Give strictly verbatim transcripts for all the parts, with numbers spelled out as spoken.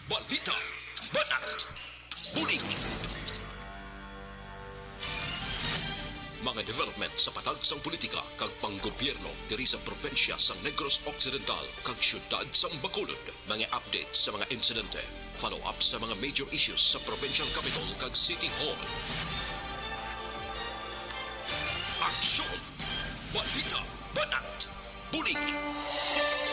Balita, banat, bulig. Mga development sa patag sang politika kag panggobyerno diri sa probinsya sang Negros Occidental kag siyudad sang Bacolod. Mga update sa mga insidente, follow-up sa mga major issues sa provincial capital kag city hall. Aksyon! Balita, banat, bulig.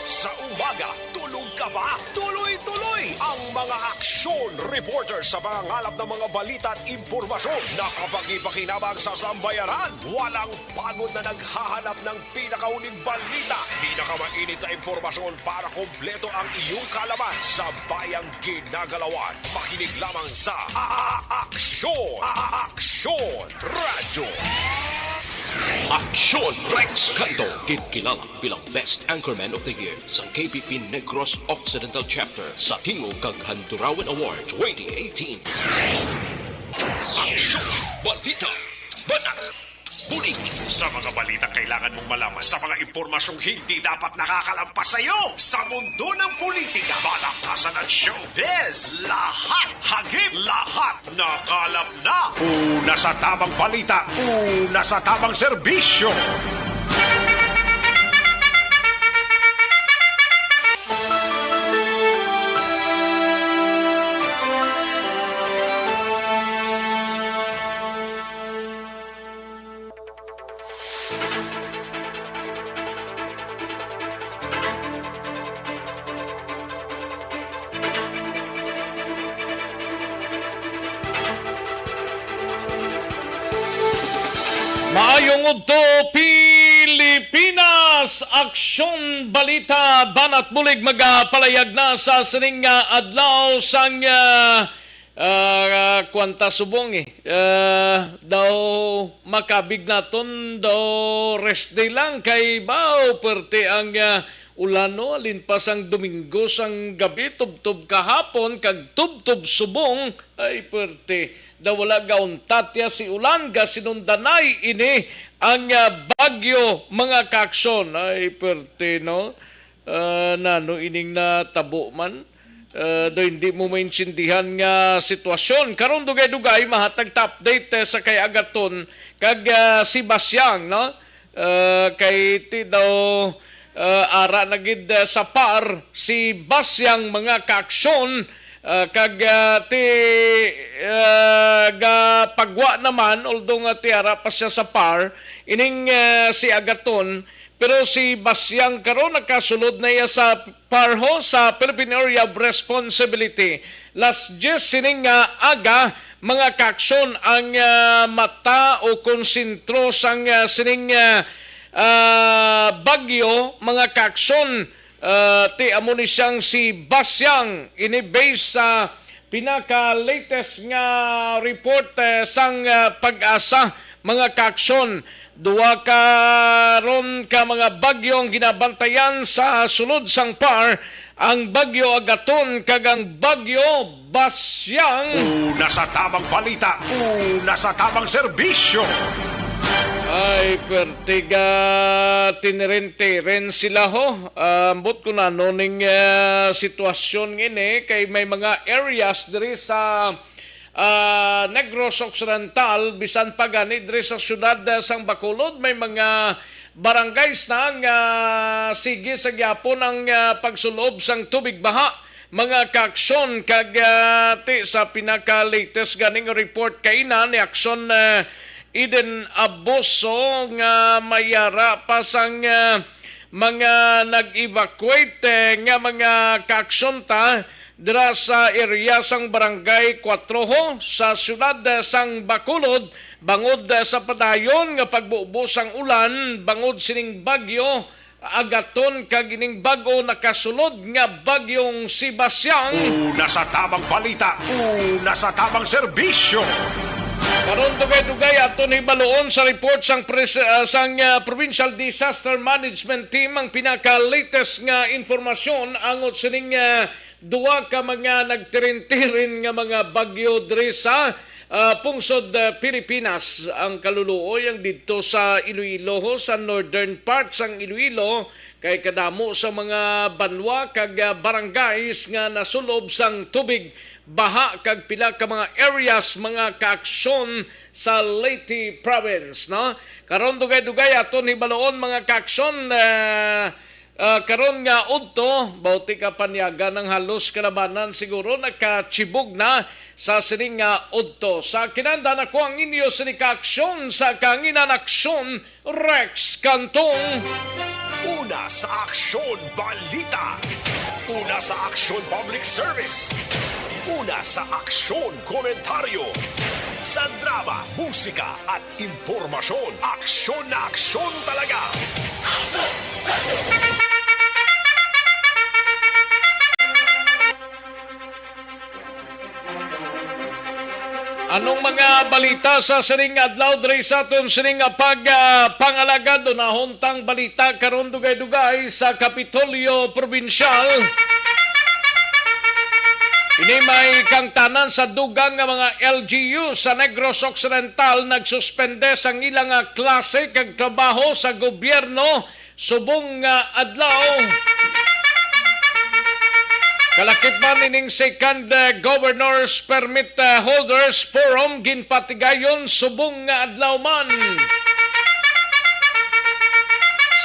Sa umaga, tulog ka ba? Tuloy-tuloy ang mga aksyon reporter sa pangangalap ng mga balita at impormasyon na kapakipakinabang sa sambayanan. Walang pagod na naghahanap ng pinakahuling balita, pinakamainit na impormasyon para kompleto ang iyong kaalaman sa bayang ginagalawan. Makinig lamang sa A-, A-, Aksyon! A-, A-, Aksyon Radyo! Aksyon Rex Canto, ginkilala bilang Best Anchorman of the Year sa K P P Negros Occidental Chapter sa Tingog kag Handurawan Award twenty eighteen. Aksyon! Balita! Banat! Bulig! Sa mga balitang kailangan mong malaman, sa mga impormasyong hindi dapat nakakalampas sa iyo, sa mundo ng politika, balakasan at showbiz, lahat hagip, lahat nakalap na. Una sa tamang balita, una sa tamang serbisyo. Maayong udto, Pilipinas! Aksyon, balita, banat bulig magapalayag na sa sining nga adlaw sang, ah, ah, kwanta subong, eh. Ah, daw makabig naton, daw rest day lang kay baw perte ang, ah, ulan, no? Alin pa sang Domingo sang gabi, tubtob kahapon, kag tubtob subong, ay perte. Daw wala gauntatya si ulan, gasinundanay ini ang, ah, bagyo, mga kaaksyon. Ay perte, no? Ah, nano ining natabo man? Ah, do hindi mo maintindihan nga sitwasyon. Karon dugay-dugay mahatag ta update, eh, sa kay Agaton kag, ah, si Basyang, no? Ah, kay ti daw, ah, ara na gid, ah, sa par si Basyang, mga kaaksyon, ah, kag, ah, ti, ah, gapagwa naman, although nga ti ara pa siya sa par, ining, ah, si Agaton, pero si Basyang karon nakasulod na iya sa par ho sa Philippine Area of Responsibility. Las diyes sining nga aga, mga kaaksyon, ang, ah, mata o konsentro sang, ah, sining, ah, ah, bagyo, mga kaaksyon, ah, ti amo ni siyang si Basyang, ini based sa pinaka-latest nga report, eh, sang, ah, PAGASA, mga kaaksyon. Duha karon ka mga bagyo ang ginabantayan sa sulod sang par, ang Bagyo Agaton kag ang Bagyo Basyang. Una sa tamang balita, una sa tamang serbisyo. Ay, pertiga, tinirintirin sila ho. Ah, ambot ko na no ning, ah, sitwasyon ngini kay may mga areas diri sa, ah, Negros Occidental, bisan pa gani diri sa siyudad, ah, sang Bacolod, may mga barangays na nga sige sa gyapon ang, ah, pagsulob sang tubig baha, mga kaaksyon, kag, ah, ti sa pinaka-latest ganing report kaina ni Aksyon, ah, Eden Abuso nga may ara pa sang, ah, mga nag-evacuate, eh, nga mga kaaksyon ta dira sa area sang Barangay Cuatro ho sa siyudad, eh, sang Bacolod, bangod, eh, sa padayon nga pagbubo sang ulan bangod sining bagyo Agaton kag ining bag-o nakasulod nga bagyong si Basyang. Una sa tamang balita, una sa tamang serbisyo. Karon dugay-dugay aton hibaluon sa report sang pres-, ah, sang, ah, Provincial Disaster Management Team ang pinaka-latest nga informasyon angot sining, ah, duha ka mga nagtirintirin nga mga bagyo diri sa, Ah, pungsod, ah, Pilipinas ang kaluluoy ang didto sa Iloilo, ho, sa northern part sang Iloilo, kay kadamo sa mga banwa kag, ah, barangays nga nasulob sang tubig baha kag pila ka mga areas, mga kaaksyon sa Leyte province, no? Karon dugay-dugay aton hibaluon mga kaaksyon, ah, ah, karon nga udto, bauti ka panyaga ng halos kalabanan siguro nakachibog na sa sining nga udto. Sa kinahanglan ako ang inyo sini ka aksyon sa kanginan aksyon, Rex Cantong. Una sa aksyon, balita. Una sa aksyon, public service. Una sa aksyon, komentaryo. Sa drama, musika, at impormasyon, aksyon na aksyon talaga. Anong mga balita sa sining adlaw diri sa aton sining nga pag, ah, pangalagad? Unahon tang balita karon dugay-dugay sa Kapitolyo Probinsyal. Ini may kangtanan sa dugang nga mga L G U sa Negros Occidental nagsuspende sang ila nga klase kag trabaho sa gobyerno subong nga adlaw. Kalakip man ining second, uh, Governor's Permit, uh, Holders Forum ginpatigayon subong nga adlaw man.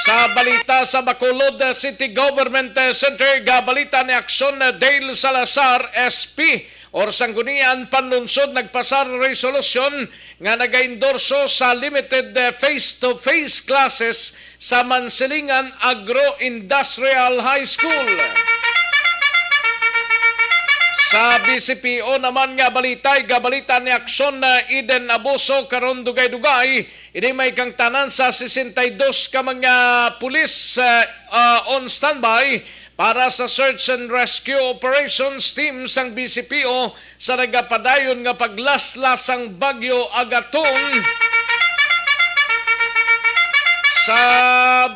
Sa balita sa Bacolod, uh, City Government, uh, Center, gabalita ni Aksyon, uh, Dale Salazar, S P, or Sanggunian Panlunsod nagpasar resolusyon nga nagaendorso sa limited, eh, face-to-face classes sa Mansilingan Agro-Industrial High School. Sa B C P O naman nga balita, gabalita ni Aksyon na Eden Abuso karon dugay-dugay, ini may kangtanan sa sesenta y dos ka mga pulis, eh, ah, on standby para sa search and rescue operations team sang B C P O sa nagapadayon nga paglaslas sang Bagyo Agaton sa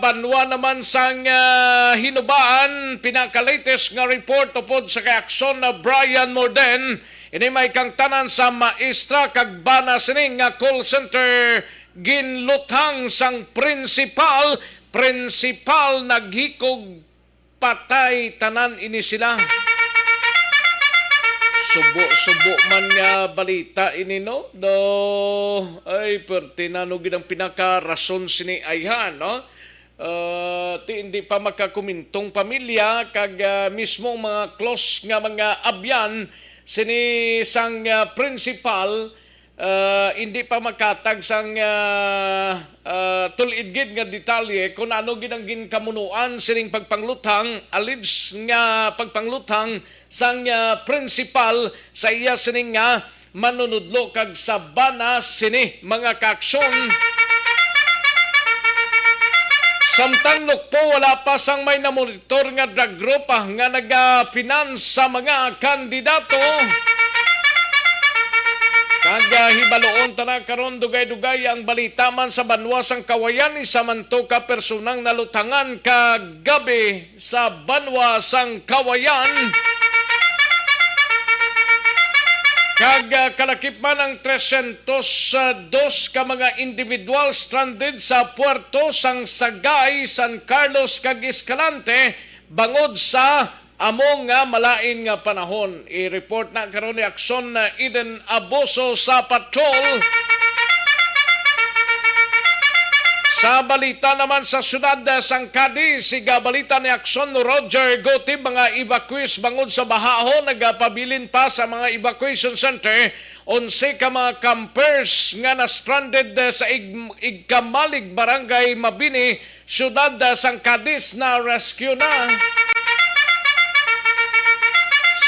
banwa naman sang, ah, Hinubaan. Pinaka-latest nga report upod sa kay Aksyon na Brian Morden, ini may kangtanan sa maestra kag bana sini nga call center ginluthang sang principal, principal naghikog patay tanan ini sila. Subo-subo man nga balita ini, no? Do, ay, perti na, no, gid ang pinakarason sini ayhan, no? Ah, ti hindi pa makakumintong pamilya kag, ah, mismo mga close nga mga abyan sini sang, ah, principal, ah, hindi pa makatag sang, ah, ah, tulid gid nga detalye kung ano gid ang ginkamunuan sining pagpangluthang, alleged nga pagpangluthang sang, ah, principal sa iya sining nga manunudlo kag sa bana sini mga kaaksyon. Samtang nukpo, wala pa sang may namonitor nga drug group, ah, nga naga-finance sa mga kandidato. Kag, ah, hibaluon ta na karon dugay-dugay ang balita man sa banwa sang Kawayan, isa man to ka personang naluthangan kagabi sa banwa sang Kawayan. Kag, ah, kalakip man ang tresyentos dos ka mga individual stranded sa puerto sang Sagay, San Carlos kag Escalante bangod sa amo nga malain nga panahon. I-report na karon ni Aksyon na Eden Abuso sa patrol. Sa balita naman sa siyudad sang Cadiz, sigabalita ni Aksyon Roger Gutib, mga evacuees bangod sa bahaho nagapabilin pa sa mga evacuation center. Onse ka mga campers nga na-stranded sa Ig-, Igkamalig, Barangay Mabini, siyudad sang Cadiz na-rescue na.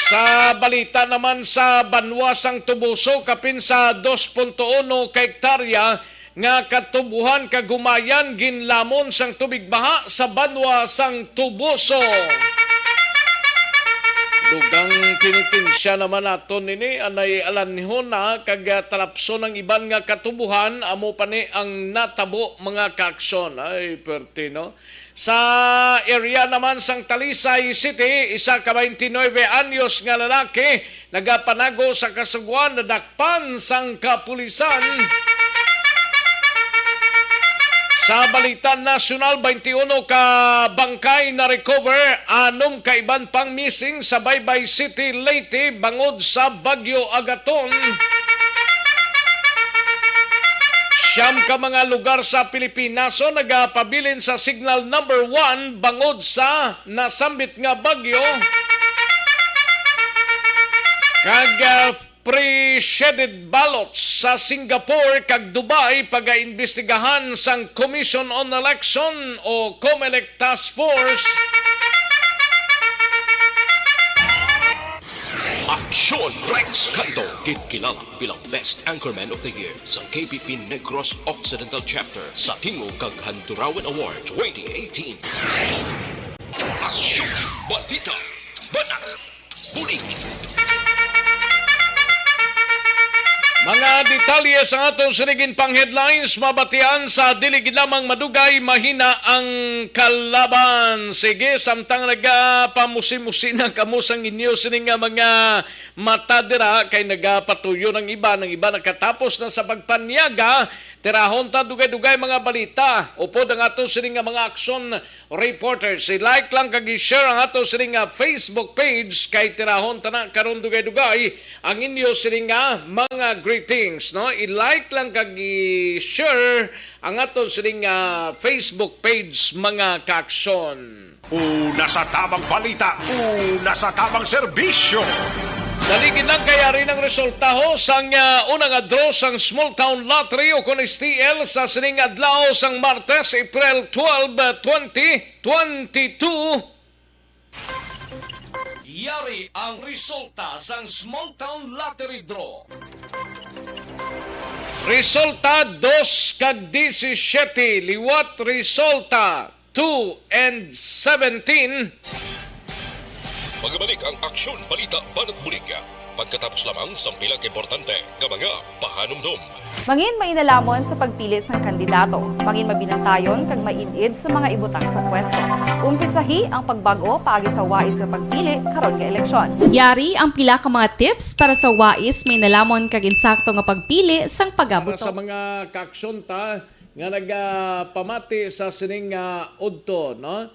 Sa balita naman sa banwa sang Toboso, kapin sa dos punto uno ka hektarya nga katubohan kag humayan ginlamon sang tubig baha sa banwa sang Toboso. Dugang penitensya naman naton ini, anay alanhon na kag, ah, talapson ang iban nga katubohan, amo pa ni ang natabo, mga kaaksyon. Ay, perte, no? Sa area naman sang Talisay City, isa ka twenty-nine anyos nga lalaki nagapanago sa kasugwan nadakpan sang kapulisan. Sa balita nasyonal, twenty-one ka bangkay na recover, anom ka iban pang missing sa Baybay City, Leyte, bangod sa Bagyo Agaton. Siyam ka mga lugar sa Pilipinas nagapabilin sa signal number one bangod sa nasambit nga bagyo. Kag, ah, pre-shaded ballots sa Singapore kag Dubai pagaimbestigahan sang Commission on Election o COMELEC Task Force. Aksyon Rex Cando, ginkilala bilang Best Anchorman of the Year sa K P P Negros Occidental Chapter sa Tingog kag Handurawan Award twenty eighteen. Aksyon, balita, banat, bulig. Mga detalye sa aton sining pang headlines, mabatian sa dili gid lamang madugay, mahina ang kalaban. Sige, samtang nagapamusi-musi na kamo sang inyo sini nga mga mata dira, kay nagapatuyo ng iba, ng iba nakatapos na sa pagpanyaga. Tirahon ta dugay-dugay mga balita. Upod ang aton sini nga mga action reporters. I-like lang kag i-share ang ato sini nga Facebook page, kay tirahon ta na karon dugay-dugay ang inyo sini nga mga greetings, no? I-like lang kag i-share ang ato sini nga Facebook page, mga kaaksyon. Una sa tamang balita, una sa tamang serbisyo. Dali gid lang kay ari ng resulta ho sang, ah, una nga draw sang Small Town Lottery o kon S T L sa sining adlaw sang Martes, April twelve, twenty twenty-two. Yari ang resulta sang Small Town Lottery Draw. Resulta dos kag disisiete, liwat resulta two and seventeen. Magbalik ang Aksyon Balita Banat Bulig pagkatapos lamang sang pila ka importante nga mga pahanumdom. Mangin mainalamon sa pagpili sang kandidato. Mangin mabinantayon kag maid-id sa mga ibutang sa pwesto. Umpisahi ang pagbag-o paagi sa wais nga pagpili karon nga eleksyon. Yari ang pila ka mga tips para sa wais, mainalamon kag insakto nga pagpili sang pagabuto. Para sa mga kaaksyon ta nga nagapamati sa sining, ah, udto, no?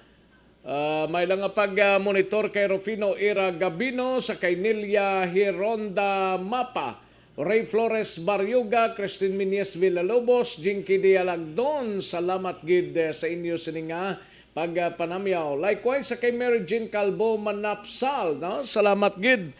Ah, may lang nga pag, ah, monitor kay Rufino Ira Gabino, sa kay Nelia Hironda Mapa, Ray Flores Barriuga, Christine Miñez Villalobos, Jinky Dialagdon. Salamat gid, eh, sa inyo sini nga pagpanamyaw. Likewise sa kay Mary Jane Calvo Manapsal, no? Salamat gid,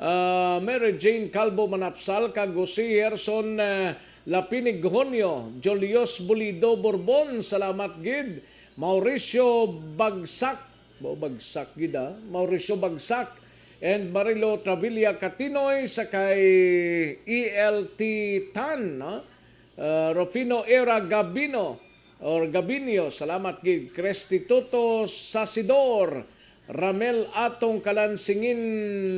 ah, Mary Jane Calvo Manapsal, kag Jose Herson, ah, Lapinig Honyo, Julius Bulido Borbon, salamat gid. Mauricio Bagsak, ba, Bagsak gid, ah. Mauricio Bagsak and Marilo Travilla Catinoy, sa kay E L T Tan, no? Ah, Rufino Era Gabino, or Gabinio, salamat gid. Crestituto Sasidor, Ramel Atong Kalansingin,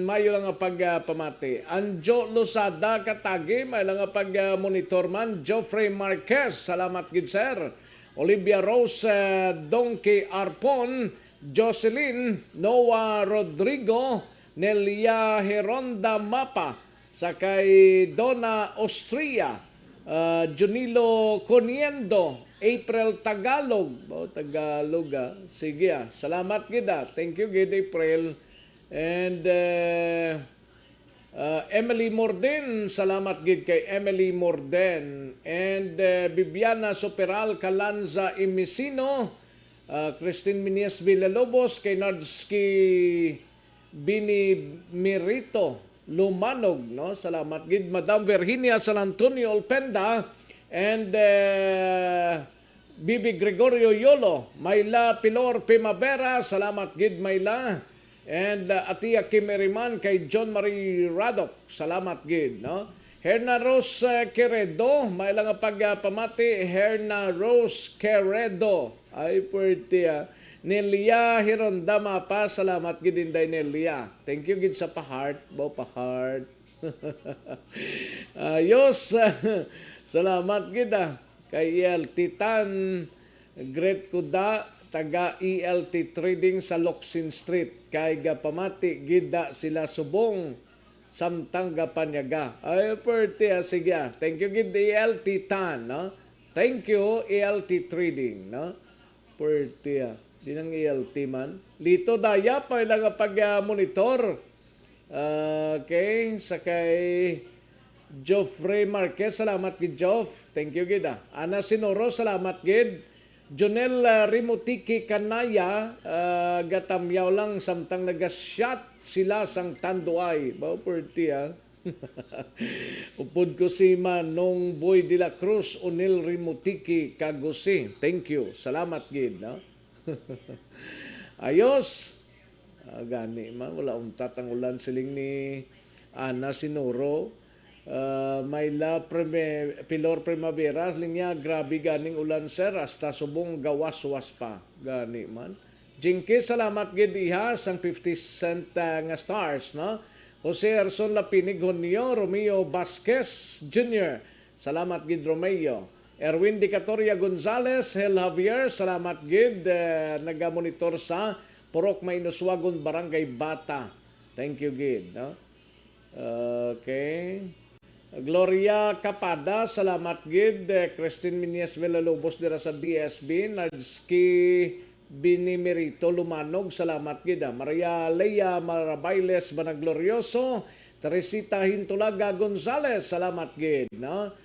mayo lang nga pagpamati. Anjo Losada Katagi, may lang nga pagmonitor man. Geoffrey Marquez, salamat gid, sir. Olivia Rose, eh, Donkey Arpon, Jocelyn, Noah Rodrigo, Nelia Heronda Mapa, sa kay Donna Austria, ah, Junilo Coniendo, April Tagalog, oh, Tagalog, ah. Sige, ah. Salamat gid, ah. Thank you gid, April. And, eh, ah, Emily Morden, salamat gid kay Emily Morden. And, eh, Bibiana Superal Calanza Imisino, ah, Christine Miñez Villalobos, kay Nardsky Bini Mirito Lumanog, no? Salamat gid, Madam Virginia San Antonio Olpenda and, eh, Bibi Gregorio Yolo, Myla Pilor Primavera, salamat gid, Myla. And, uh, Atia Kim Eriman kay John Marie Radok, salamat gid, no? Herna Rose, uh, Queredo, may lang nga pagpamati, Herna Rose Queredo. Ay, pwerte, ah. Nelia Hirondama pa, salamat gid, Inday Nelia. Thank you gid sa pa-heart, bo, pa-heart. Ayos. Salamat gid, ah. Kay L Titan, greet ko da, taga E L T Trading sa Locsin Street, kay gapamati gid da sila subong samtang gapanyaga. Ay, pwerte, ah, sige, ah. Thank you gid, E L T Tan, no? Thank you, E L T Trading, no? Pwerte, ah. Di nang E L T man. Lito Dayap, ay lang ang pag-, ah, monitor. Okay, sa kay Geoffrey Marquez, salamat gid, Geoff. Thank you gid, ah. Ana Sinoro, salamat gid. Jonel, ah, Rimotiki Kanaya, ah, gatamyaw lang samtang naga-shot sila sang Tanduay. Ba, pwerte, ah. Upod ko si Manong Boy de la Cruz, Onel Rimotiki, kag Jose. Thank you. Salamat gid, no? Ayos. Ah, gani man, wala untat ang ulan, siling ni Ana Sinoro. Ah, Myla Prime-, Pilor Primavera, siling niya, "Grabe ganing ulan, sir, hasta subong gawaswas pa." Gani man. Jinky, salamat gid, iha, sang fifty cent, ah, nga stars, no? Jose Erson Lapinig Junio, Romeo Vasquez Junior, salamat gid, Romeo. Erwin Dicatoria Gonzalez, Hel Javier, salamat gid, eh, nagamonitor sa Purok Mainuswagon, Barangay Bata. Thank you gid, no? Okay. Gloria Capada, salamat gid. Eh, Christine Miñez Villalobos dira sa D S B, Nardsky Binimerito Lumanog, salamat gid, ah. Maria Lea Marabailes Banaglorioso, Teresita Hintulaga Gonzalez, salamat gid, no?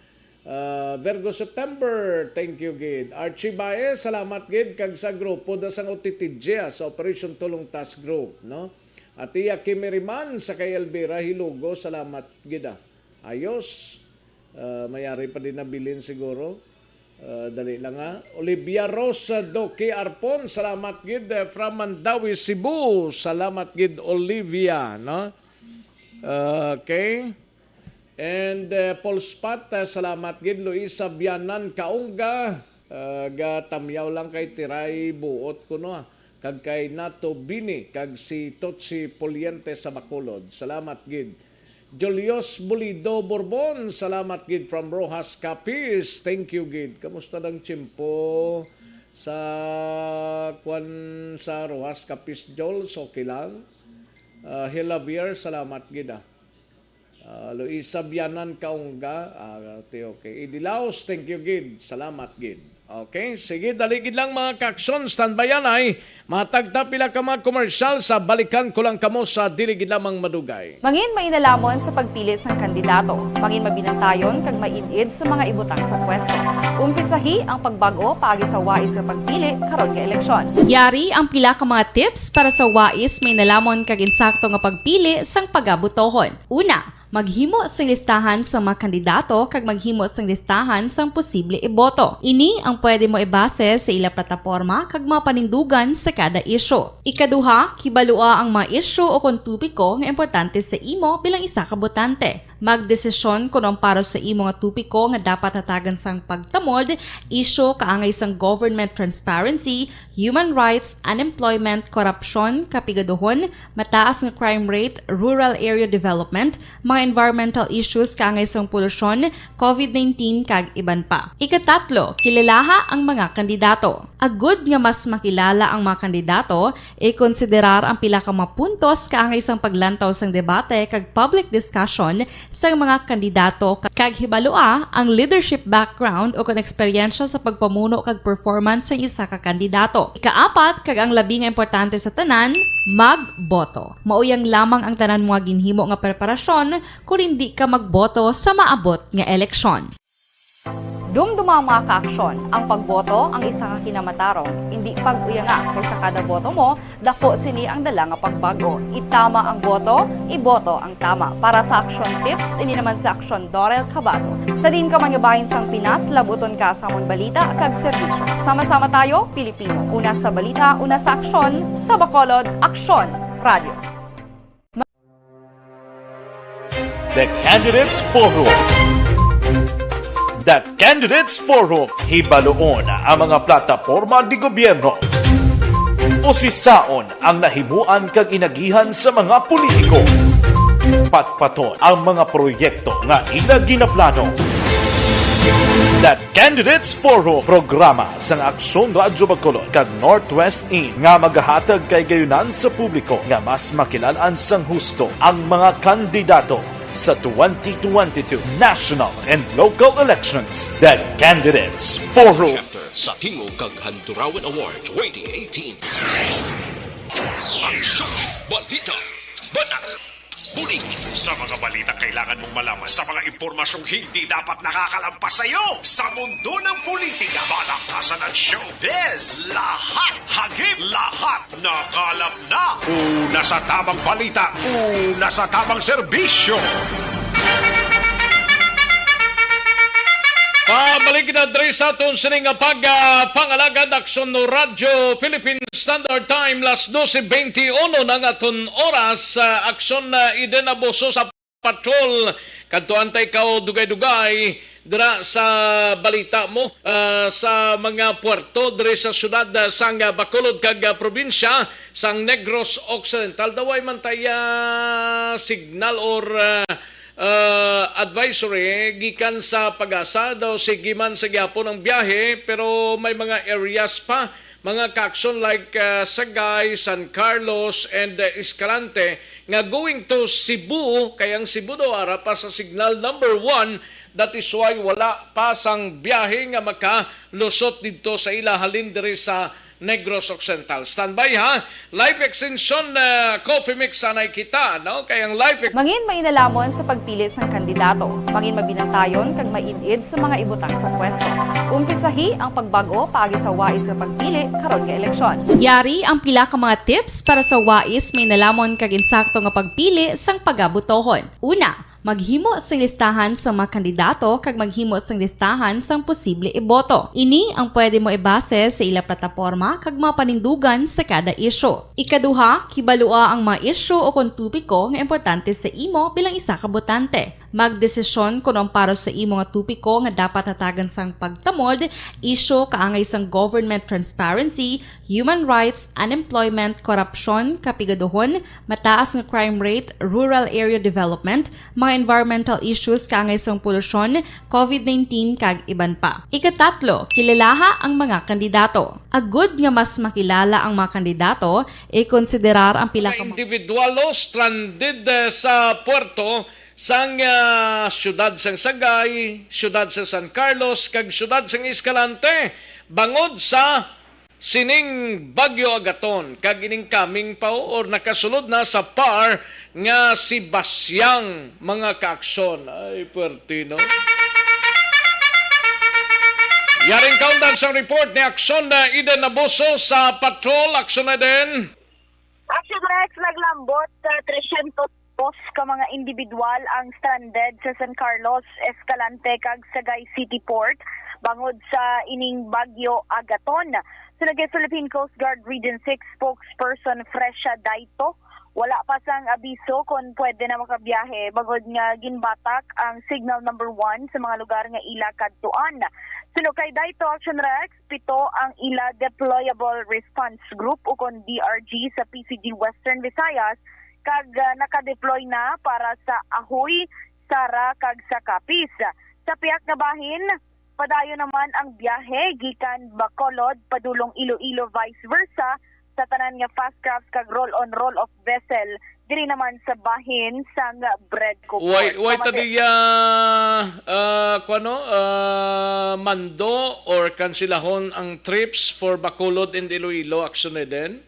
Ah, Virgo September, thank you gid. Archie Baez, salamat gid, kag sa grupo da sang O T T G, ah, sa Operation Tulong Task Group, no? Atiya Kimi Riman, sa kay Elvira Hilugo, salamat gid, ah. Ayos. Ah, may ari pa din nabilin siguro. Ah, dali lang, ha. Olivia Rose Doki Arpon, salamat gid, eh, from Mandaue, Cebu. Salamat gid, Olivia, no? Okay. And, eh, Paul Spot, eh, salamat gid. Luisa Bianan Kaungga, ah, gatamyaw lang kay Tiray Buot kuno, ah. Kag kay Nato Bini, kag si Totsi Puliente sa Bacolod. Salamat gid. Julius Bulido Borbon, salamat gid from Roxas, Capiz. Thank you gid. Kamusta ang tiyempo sa kwan sa Roxas, Capiz, Jols? Okay lang. Ah, Hilavier, salamat gid, ah. Ah, Luisa Bianan Kaungga, ah, okay, okay. Idilaos, thank you gid. Salamat gid. Okay, sige, dali gid lang, mga kaaksyon, standby anay. Matagta pila ka mga komersyal, sa balikan ko lang kamo sa dili gid lamang madugay. Mangin mainalomon sa pagpili sang kandidato. Mangin mabinantayon kag maid-id sa mga ibutang sa pwesto. Umpisahi ang pagbag-o paagi sa wais nga pagpili karon nga eleksyon. Yari ang pila ka mga tips para sa wais, mainalomon kag insakto nga pagpili sang pagabotohon. Una, maghimo sing listahan sa mga kandidato kag maghimo sing listahan sang posible iboto. Ini ang pwede mo ibase sa ila plataporma kag mga panindugan sa kada isyu. Ikaduha, kibalua ang mga isyu o kon topiko nga importante sa imo bilang isa ka botante. Magdesisyon kon ang para sa imo nga topiko nga dapat hatagan sang pagtamod, isyu kaangay sang government transparency, human rights, unemployment, korupsyon, kapigaduhon, mataas nga crime rate, rural area development, mga environmental issues kaangay sang polusyon, covid nineteen, kag iban pa. Ikatatlo, kilalaha ang mga kandidato. Agud nga mas makilala ang mga kandidato, ikonsiderar ang pila ka mga puntos kaangay sang paglantaw sang debate kag public discussion sang mga kandidato, kag hibalua ang leadership background o kon eksperyensya sa pagpamuno kag performance sang isa ka kandidato. Ikaapat, kag ang labi nga importante sa tanan, magboto. Mauyang lamang ang tanan mo nga ginhimo nga preparasyon kon indi ka magboto sa maabot nga eleksyon. Dumduma, mga kaaksyon, ang pagboto ang isa ka kinamatarong. Indi pag-uyanga, kay sa kada boto mo, dako sini ang dala nga pagbago. Itama ang boto, iboto ang tama. Para sa Aksyon Tips, ini naman si Aksyon Dorel Cabato. Sa diin ka man nga bahin sang Pinas, labuton ka sa amon balita kag serbisyo. Sama-sama tayo, Pilipino. Una sa balita, una sa aksyon, sa Bacolod, Aksyon Radio. The Candidates Forum. The Candidates Forum. Hibaluon ang mga plataporma de gobyerno. Usisaon ang nahimuan kag inagihan sa mga politiko. Patpaton ang mga proyekto nga ila ginaplano. The Candidates Forum, programa sang Aksyon Radyo Bacolod kag Northwest Inn nga magahatag kahigayonan sa publiko nga mas makilalaan sang husto ang mga kandidato sa twenty twenty-two national and local elections. The Candidates Forum. Chapter sa Tingog kag Handurawan Award twenty eighteen. Aksyon! Balita! Banat! Bulig! Sa mga balitang kailangan mong malaman, sa mga impormasyong hindi dapat nakakalampas sa iyo, sa mundo ng politika, palakasan at showbiz, lahat, hagip, lahat, nakalap na. Una sa tamang balita, una sa tamang serbisyo. Pabalik na diri sa aton sini nga pag, ah, pangalagad, Aksyon Radyo Philippine Standard Time, las doce veintiuno na ang aton oras. Ah, Aksyon, ah, Eden Abuso sa patrol. Kadtuan ta ikaw dugay-dugay dira sa balita mo, ah, sa mga puerto diri sa siyudad, ah, sang, ah, Bacolod kag, ah, probinsya sang Negros Occidental. Daw way man tay, ah, signal or, ah, ah, advisory gikan sa PAGASA. Daw sige man sa gihapon ang biyahe, pero may mga areas pa, mga kaaksyon, like, ah, Sagay, San Carlos, and, ah, Escalante, nga going to Cebu, kay ang Cebu daw ara pa sa signal number one. That is why wala pa sang biyahe nga makalusot didto sa ila halin diri sa Negros Occidental. Standby, ha. Live extension, ah, coffee mix anay kita, no? Kay ang live ex- Mangin mainalhamon sa pagpili sang kandidato. Mangin mabinantayon kag maid-id sa mga ibutang sa pwesto. Umpisahi ang pagbag-o paagi sa wais nga pagpili karon nga eleksyon. Yari ang pila ka mga tips para sa wais, mainalhamon kag insakto nga pagpili sang pagabutohon. Una, maghimo sing listahan sa mga kandidato kag maghimo sing listahan sang posible iboto. Ini ang pwede mo ibase sa ila plataporma kag mga panindugan sa kada isyu. Ikaduha, kibalua ang mga isyu o kon topiko nga importante sa imo bilang isa ka botante. Magdesisyon kon ang para sa imo nga topiko nga dapat hatagan sang pagtamod, isyu kaangay sang government transparency, human rights, unemployment, korupsyon, kapigaduhon, mataas nga crime rate, rural area development, mga environmental issues kaangay sang polusyon, covid nineteen, kag iban pa. Ikatatlo, kilalaha ang mga kandidato. Agud nga mas makilala ang mga kandidato, ikonsiderar ang pila ka mga individual, no, stranded, eh, sa puerto sang, ah, siyudad sang Sagay, siyudad sa San Carlos, kag siyudad sang Escalante, bangod sa sining Bagyo Agaton, kag ining coming pa, or nakasulod na sa par nga si Basyang, mga kaaksyon. Ay, puwerte, no? Yaring kaundan sang report ni Aksyon na Eden Abuso sa Patrol. Aksyon, Eden. Action Rex, naglambot sa tresyentos dos ka mga individual ang stranded sa San Carlos, Escalante, kag Sagay City Port bangod sa ining Bagyo Agaton. Sa nag-, Philippine Coast Guard Region six spokesperson Fresha Daito, wala pa sang abiso kon pwede na makabiyahe bangod nga ginbatak ang signal number one sa mga lugar nga ila kadtuan. Suno kay Daito, Action Rex, pito ang ila deployable response group, ukon D R G, sa P C G Western Visayas, kag, ah, nakadeploy na para sa Ajuy, Sara, kag sa Capiz. Sa pihak nga bahin, padayon naman ang biyahe gikan Bacolod padulong Iloilo, vice versa, sa tanan nga fast crafts kag roll-on, roll-off vessel diri naman sa bahin sang Bread Cooper. Why, why Mama ta Ter- diya, ah, kuwano, ah, mando or kansilahon ang trips for Bacolod and Iloilo, Action Eden?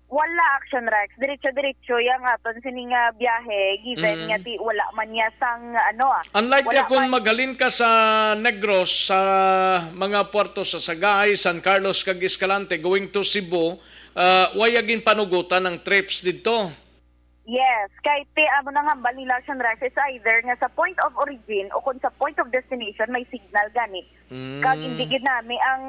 Wala, Action Rex. Diretso-diretso yang aton sini nga biyahe, given Mm. nga ti wala man niya sang, ano, ah, Unlike wala kung man maghalin ka sa Negros, sa mga puerto sa Sagay, San Carlos, kag Escalante, going to Cebu, ah, wala ginpanugutan ang trips didto. Yes, kay ti amo nang hambal nila, Action Rex, is either nga sa point of origin o kung sa point of destination may signal gani. Mm. Kag hindi gid nami ang,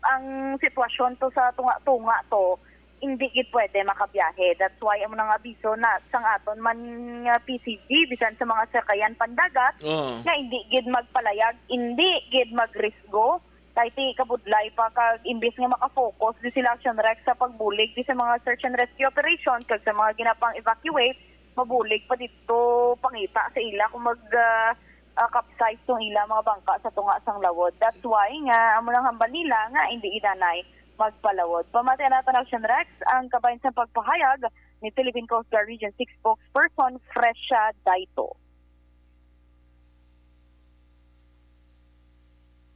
ang sitwasyon to sa tunga-tunga to, hindi gid pwede makabiyahe. That's why amo nang abiso na sang aton man nga P C G, bisan sa mga sakayan pandagat, Oo. nga hindi gid magpalayag, hindi gid magrisgo. Kay ti kabudlay pa, kag imbis nga makafocus di sila, Action Rex, sa pagbulig di sa mga search and rescue operation kag sa mga ginapang-evacuate, mabulig pa didto pangita sa ila kung mag, ah, ah, capsize tong ila mga bangka sa tunga sang lawod. That's why nga amo nang hambal nila nga hindi inanay magpalawod. Pamati nato na, Action Rex, ang kabahin sa pagpahayag ni Philippine Coast Guard Region six spokesperson Fresha Daito.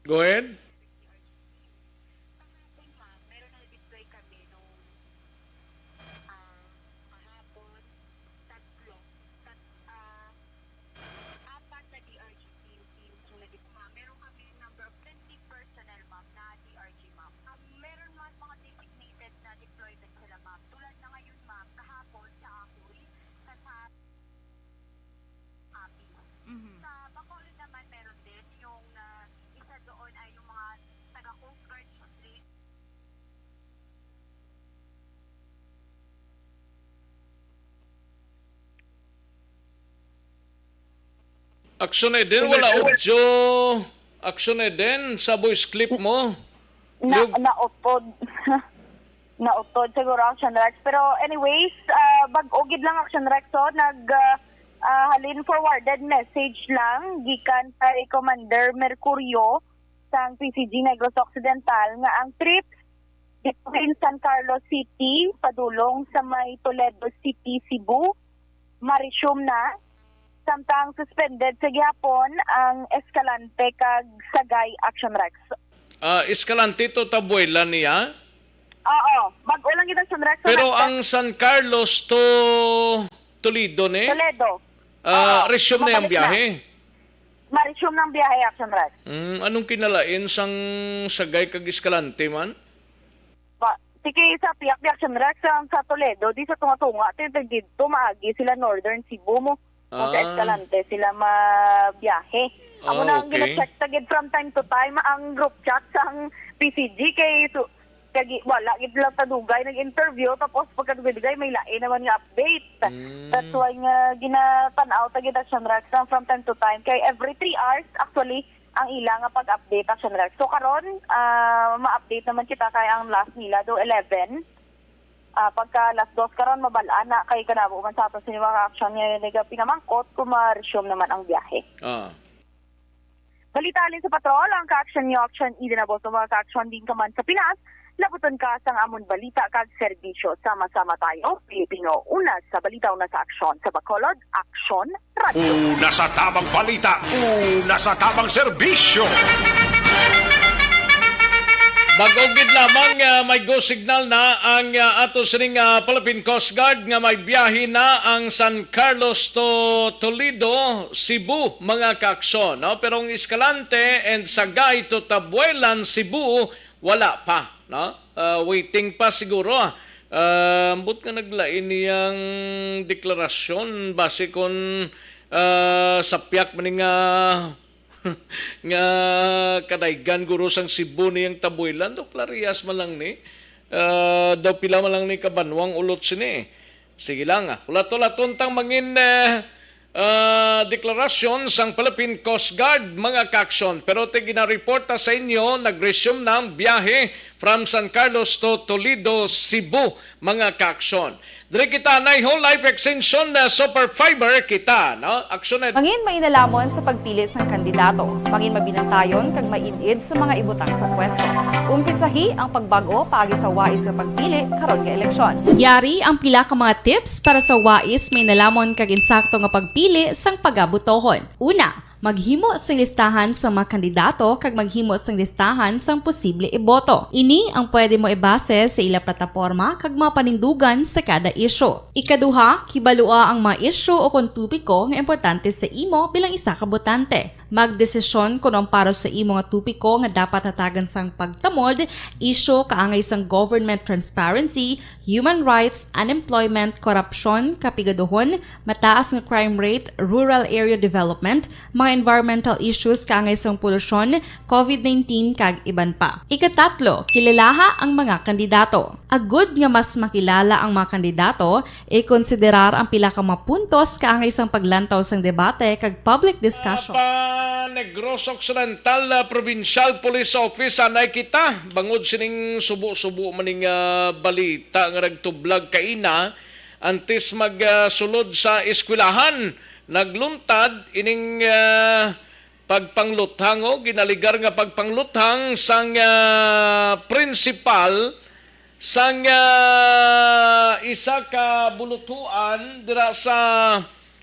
Go ahead. Kahapon, ma'am, meron na deploy kami nung ah, kahapon, tatlo, tat, ah, apat na D R G team, team yung nag-, ma'am. Meron kami number of twenty personnel, ma'am, na D R G, ma'am. Ah, meron, ma'am, mga designated na deployment sila, ma'am. Tulad na ngayon, ma'am, kahapon sa Apoy, sa, sa Api. Mhm. Sa Bacolod naman, meron din yung ah, isa doon ay yung mga taga Coast Guard District. Action Eden, wala audio. Action Eden, sa voice clip mo. Na, Yung- nautod. Nautod siguro, Action Rex. Pero anyways, ah, bag-o gid lang, Action Rex, oh, nag ah, ah, halin forwarded message lang gikan kay Commander Mercurio sang P C G Negros Occidental nga ang trip between San Carlos City padulong sa may Toledo City, Cebu, ma-resume na, samtang suspended sa gihapon ang Escalante kag Sagay, Action Rex. Ah, Escalante to Tabuela niya. Oo, bag-o lang kita, Action Rex. Pero Nag- ang San Carlos to Toledo ni, Toledo. ah, Oo, resume na yung mabalik na. Biyahe. Ma-resume ng biyahe, Action Rex. Mm, anong kinalain sang Sagay kag Escalante man? Pa, sige, sa piyak-piyak, Action Rex, ang sa Toledo, di sa tunga-tunga, ti didto maagi sila Northern Cebu mo. Kung sa Ah. Escalante sila mabiyahe. Amo Ah, na ang okay. gina-check ta gid from time to time ang group chat sang P C G kay su-, kay gi-, wala gid lang ta dugay nag-interview, tapos pagkadugay-dugay may lain naman nga update. Mm. That's why nga ginatan-aw ta gid, Action Rex, na from time to time kay every three hours actually ang ila nga pag-update, Action Rex. So karon, ah, ma-update naman kita kay ang last nila do eleven. Ah, pagka alas dos karon, mabal-an na kay kanabo man sa ato sini mga ka-action nga nagapinamangkot kung ma-resume naman ang biyahe. Ah. Balita halin sa patrol, ang ka-action niyo, Action Eden Aboso, mga ka-action din ka man sa Pinas. Labuton ka sang amon balita kag serbisyo. Sama-sama tayo, Pilipino. Una sa balita, una sa aksyon. Sa Bacolod, Aksyon Radio. Una sa tamang balita, una sa tamang serbisyo. Bag-o gid lamang, ah, may go signal na ang, ah, ato sining, ah, Philippine Coast Guard nga may biyahe na ang San Carlos to Toledo, Cebu, mga ka-action, no? Pero ang Escalante and Sagay to Tabuelan, Cebu, wala pa, no? Ah, waiting pa siguro. Ah, ambot nga naglain niyang deklarasyon base kon, ah, sa piyak man nga nga kadaygan guro sang Cebu niyang Tabuelan, daw parehas man lang ni. Ah, daw pila man lang ni kabanwang ulot sini. Sige lang, ah. Hulat-hulaton tang mangin, eh, ah, deklarasyon sang Philippine Coast Guard, mga ka-action. Pero ti ginareporta sa inyo, nag-resume na ang biyahe from San Carlos to Toledo, Cebu, mga ka-action. Diri kita, Naiho Life Extension na Super Fiber kita, no? Aksyon na. Mangin mainalamon sa pagpili sang kandidato. Mangin mabinantayon kag maid-id sa mga ibutang sa pwesto. Umpisahi ang pagbag-o paagi sa wais nga pagpili karon nga eleksyon. Yari ang pila ka mga tips para sa wais, mainalamon kag insakto nga pagpili sang pagabutohon. Una, maghimo sing listahan sa mga kandidato kag maghimo sing listahan sang posible iboto. Ini ang pwede mo ibase sa ila plataporma kag mga panindugan sa kada isyu. Ikaduha, kibalua ang mga isyu o kon topiko nga importante sa imo bilang isa ka botante. Magdesisyon kon ang para sa imo nga topiko nga dapat hatagan sang pagtamod, isyu kaangay sang government transparency, human rights, unemployment, korupsyon, kapigaduhon, mataas nga crime rate, rural area development, mga environmental issues kaangay sang polusyon, COVID nineteen, kag iban pa. Ikatatlo, kilalaha ang mga kandidato. Agud nga mas makilala ang mga kandidato, ikonsiderar ang pila ka mga puntos kaangay sang paglantaw sang debate kag public discussion. Pa Negros Occidental, ah, Provincial Police Office, anay kita bangod sining subo-subo maning, ah, balita nga nagtublag kaina antes mag, ah, sulod sa eskwelahan. Nagluntad ining, ah, pagpangluthang, o ginaligar nga pagpangluthang sang, ah, prinsipal sang, ah, isa ka bulutuan dira sa,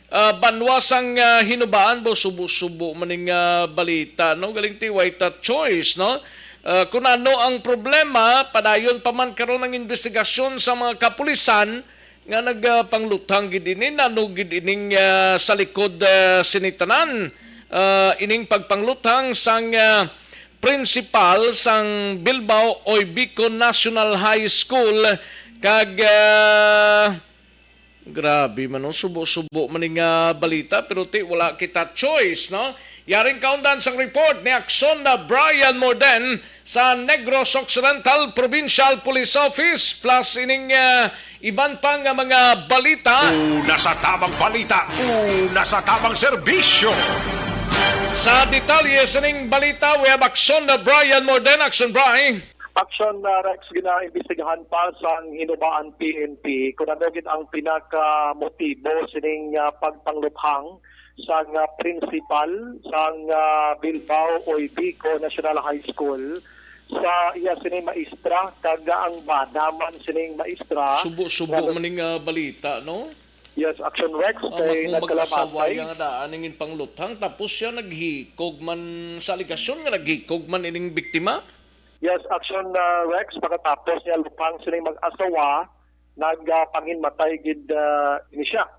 ah, banwa sang, ah, Hinubaan. Bo, subo-subo man ning, ah, balita, no? Galing ti way ta choice, no? Ah, kun ano ang problema, padayon pa man karon ang investigasyon sa mga kapulisan nga nagpangluthang gid ini, nano gid ining, ah, sa likod, ah, sini tanan, ah, ining pagpangluthang sang, ah, principal sang Bilbao Oibico National High School, kag, ah, grabe man, no? Subo-subo man ning, ah, balita, pero ti, wala kita choice, no? Yaring kaundan sang report ni Akson na Brian Morden sa Negros Occidental Provincial Police Office, plus ining, ah, iban pa nga mga balita. Una sa tamang balita, una sa tamang serbisyo. Sa detalye sining balita, we have Akson na Brian Morden. Akson, Bri. Action, uh, Rex, ginaimbestigahan pa sang Hinubaan P N P kung ano gid ang pinakamotibo sining, uh, pagpangluthang sang, uh, principal sang, uh, Bilbao Oibico National High School sa iya sini maestra kag ang bana man sining maestra. Subo-subo nga man ning, ah, balita, no? Yes, Action Rex, kay nagkalamatay. Ang mag-asawa nga daan ning pangluthang, tapos siya naghikog man, sa alegasyon nga naghikog man ining biktima. Yes, Action, ah, Rex, pagkatapos niya luthang sining mag-asawa, nag, ah, panginmatay gid, ah, ini siya.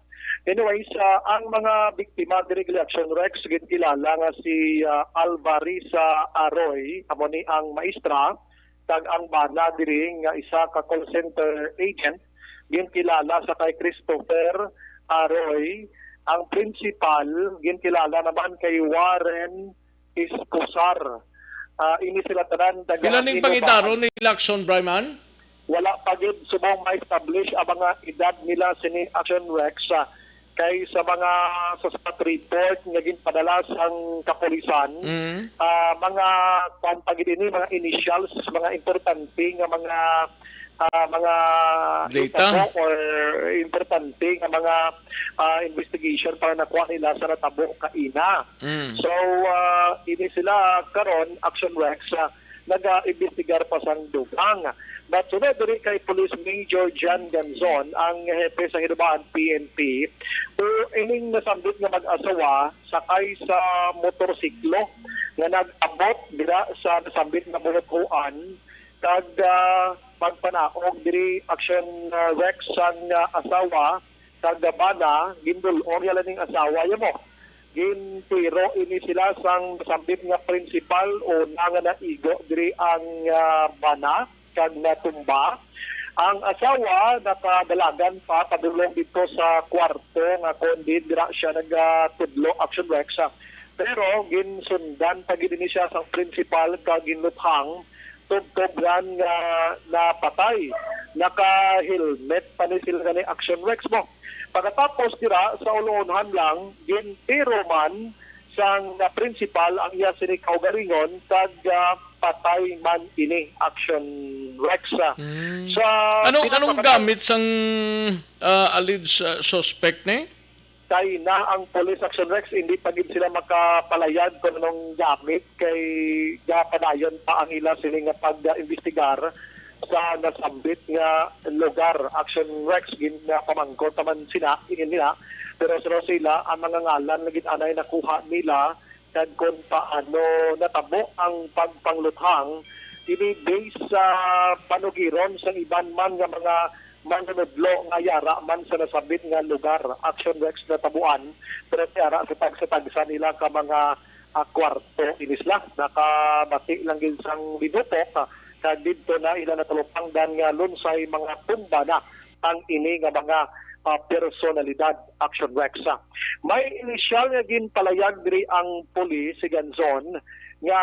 Anyways, ah, ang mga biktima diri gali, Action Rex, ginkilala nga si, ah, Alvarisa Aroy, amo ni ang maestra, kag ang bana diri nga isa ka call center agent, ginkilala sa kay Christopher Aroy. Ang principal, ginkilala naman kay Warren Esposar. Ah, ini sila tanan taga Pila ning Hinobaan. Pila pangidaron ni Lacson, Bryman? Wala pa gid subong ma-establish ang mga edad nila sini, Action Rex, ah, kay sa mga suspect report nga ginpadala sang kapulisan, Mm. ah, mga kuwan pa gid ini, mga initials, mga importante nga mga, ah, mga Data? hitabo or importante nga mga, ah, investigation para nakuha nila sa natabo kaina. Mm. So, ah, ini sila karon, Action Rex, ah, naga-imbestigar pa sang dugang. But sunod diri kay Police Major John Ganzon, ang hepe sa Hinubaan P N P, o ining nasambit nga mag-asawa sakay sa motorsiklo nga nag-abot dira sa nasambit nga bulutuan, kag, ah, pagpanaog diri, Action, ah, Rex, sang, ah, asawa kag bana, gindul-ong niya lang ning asawa niya mo. Gintiro ini sila sang sambit nga principal, una nga naigo diri ang, ah, bana kag natumba. Ang asawa nakadalagan pa padulong dito sa kwarto nga kon diin dira siya nagatudlo, Action Rex. Pero ginsundan pa gid ini siya sang principal kag ginluthang tubtob nga napatay. Naka-helmet pa ni sila gani, Action Rex mo. Pagkatapos dira, sa ulonhan lang, gintiro man sang principal ang iya sini kaugalingon kag, ah, patay man ini, Action Rex. Ah, Mm. sa Anong, anong pinakamatay- gamit sang, ah, alleged, ah, suspect ni? Kay na ang Police, Action Rex, hindi pa gid sila makapalayag kung anong gamit kay gapadayon pa ang ila sini nga pag-imbestigar sa nasambit nga lugar. Action Rex, gin-, pamangkot naman sila, ingin nila, pero sila, sila, ang mga ngalan na gid anay nakuha nila, kag kon paano natabo ang pagpangluthang, kini based sa panugiron sang iban man nga mga manunudlo nga yara man sa nasambit nga lugar. Action Rex, natabuan, pero yara sa tagsa-tagsa nila ka mga, ah, kwarto ini sila. Nakabati lang gid sang linupok, ah, kag didto na ila natalupangdan nga lunsay mga tumba na ang ini nga mga, ah, personalidad, Action Rex. May inisyal nga ginpalayag diri ang pulis, si Ganzon, nga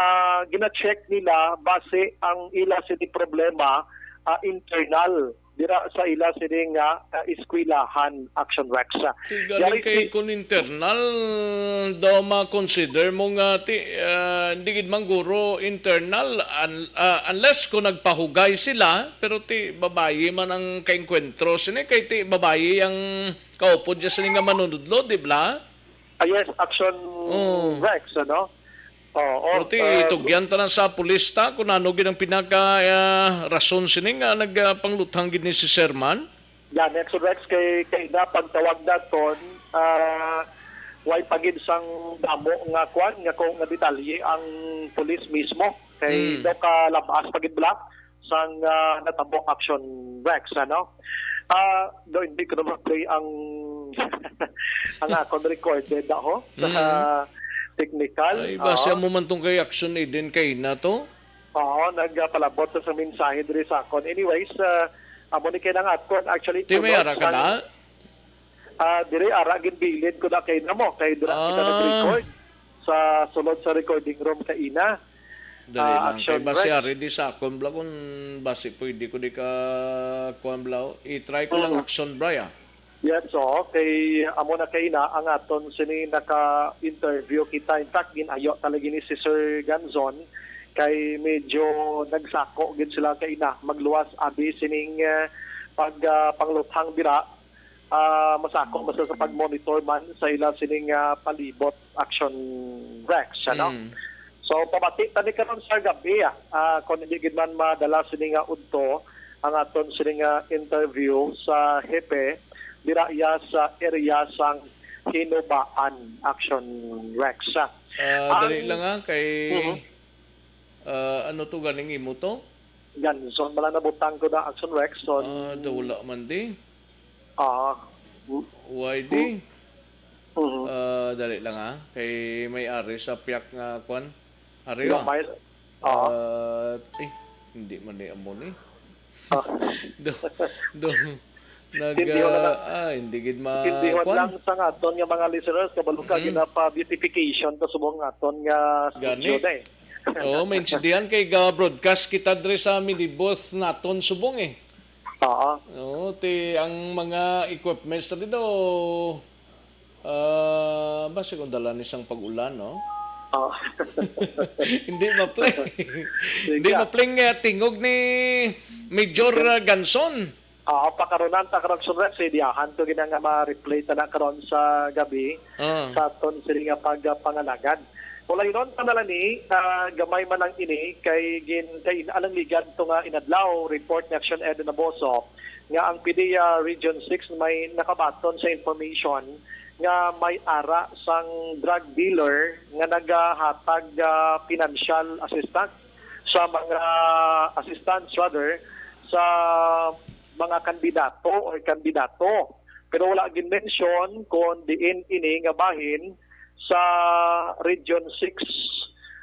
gina-check nila base ang ila sini problema, ah, internal dira sa ila sini nga, ah, eskwelahan, Action Rex. Ti galing Yari kay ti- kun internal daw ma-consider mo nga ti, ah, hindi gid man guro internal un-, ah, unless kung nagpahugay sila, pero ti babayi man ang kaengkwentro sini, kay ti babayi ang kaupod niya sini nga manunudlo, di ba? Ah, yes, Action Oh. Rex, ano? Oo, Pero ti, ah, itugyan ta na sa pulis ta kung ano gid ang pinaka, ah, rason sini nga nagpangluthang gid ni si Sir Man. Yan, Exo Rex, kay, kay na pagtawag naton, ah, way pa gid sang damo nga kwan, nga ko, nga detalye ang pulis mismo. Kay Mm. daw ka labas pa gid bala sang, ah, natabo, Action Rex, ano? Ah, do, hindi ko na ma-play ang, ang akon recorded, ako, sa Mm. technical. Ay, base Oo. mo man tong kay Action Eden kay na to? Oo, nagpalabot sa, sa mensahe diri sa akon. Anyways, ah, amo ni kay nang akon. Actually, Ti, may tulog ara ka sang na? Ah, diri, ara, ginbilin ko na kay na mo. Kay dira kita Ah. nag-record sa sulod sa recording room kaina. Dali Ah, lang. Kay Action base Rex. ari di sa akon bala kung base pwede ko di ka kuan bala. I-try ko lang Mm. Action Bray, ah. Yes, so, kay amo na kay na ang aton sini naka-interview kita. In fact, ginayo talaga ni si Sir Ganzon kay medyo nagsako gid sila kay na magluwas abi sining, eh, pag, ah, pangluthang dira. Ah, masako basta sa pag-monitor man sa ila sining, ah, palibot, Action Rex, ano? Mm. So, pamati ta ni karon sa gabi, ah. Ah, kung hindi gid man madala sini nga udto ang aton sini nga interview sa hepe dira iya sa area sang Hinubaan, Action Rex. Ah, Ang dali lang, ah, kay, Mhm. ah, ano to ganing imo to? Ganson, wala na butang ko na Action Rex, son. Ah, daw wala man di. Ah. Why di? Mhm. Ah, dali lang, ha. Kay may ari sa piyak nga kwan. Ari, Nga ah. may, ah. Ah, eh, hindi man ni amo ni. Ah. Do, do, nag, Hindi ko na ah, ah, hindi gid ma-, Hindi ko kwan. lang sa aton nga mga listeners, kabalo ka, Mm. ginapa-beautification ta subong aton nga Gani. studio na eh. Oo, maintindihan kay ga-broadcast kita dre sa mini booth naton subong eh. Oo. Oo, ti ang mga equipments na dito, ah, basi kung dala ni sang pag-ulan, no? Oo. Hindi ma-play. Sige. Hindi ma-play nga tingog ni Major, Sige. ah, Ganson. Oo, pakarunan ta karon, Sir Rex, eh, diyahan to gina nga ma-replay ta na karon sa gabi Ah. sa aton sini nga pagpangalagad. Ulayonon ta na lang ni, ah, gamay man lang ini kay gin-, kay alang ligad to nga inadlaw, report ni Action Ed Naboso nga ang PDEA Region six may nakabaton sa information nga may ara sang drug dealer nga nagahatag, ah, financial assistance sa mga assistance, rather, sa mga kandidato or kandidato. Pero wala gin-mention kung diin ini nga bahin sa Region six.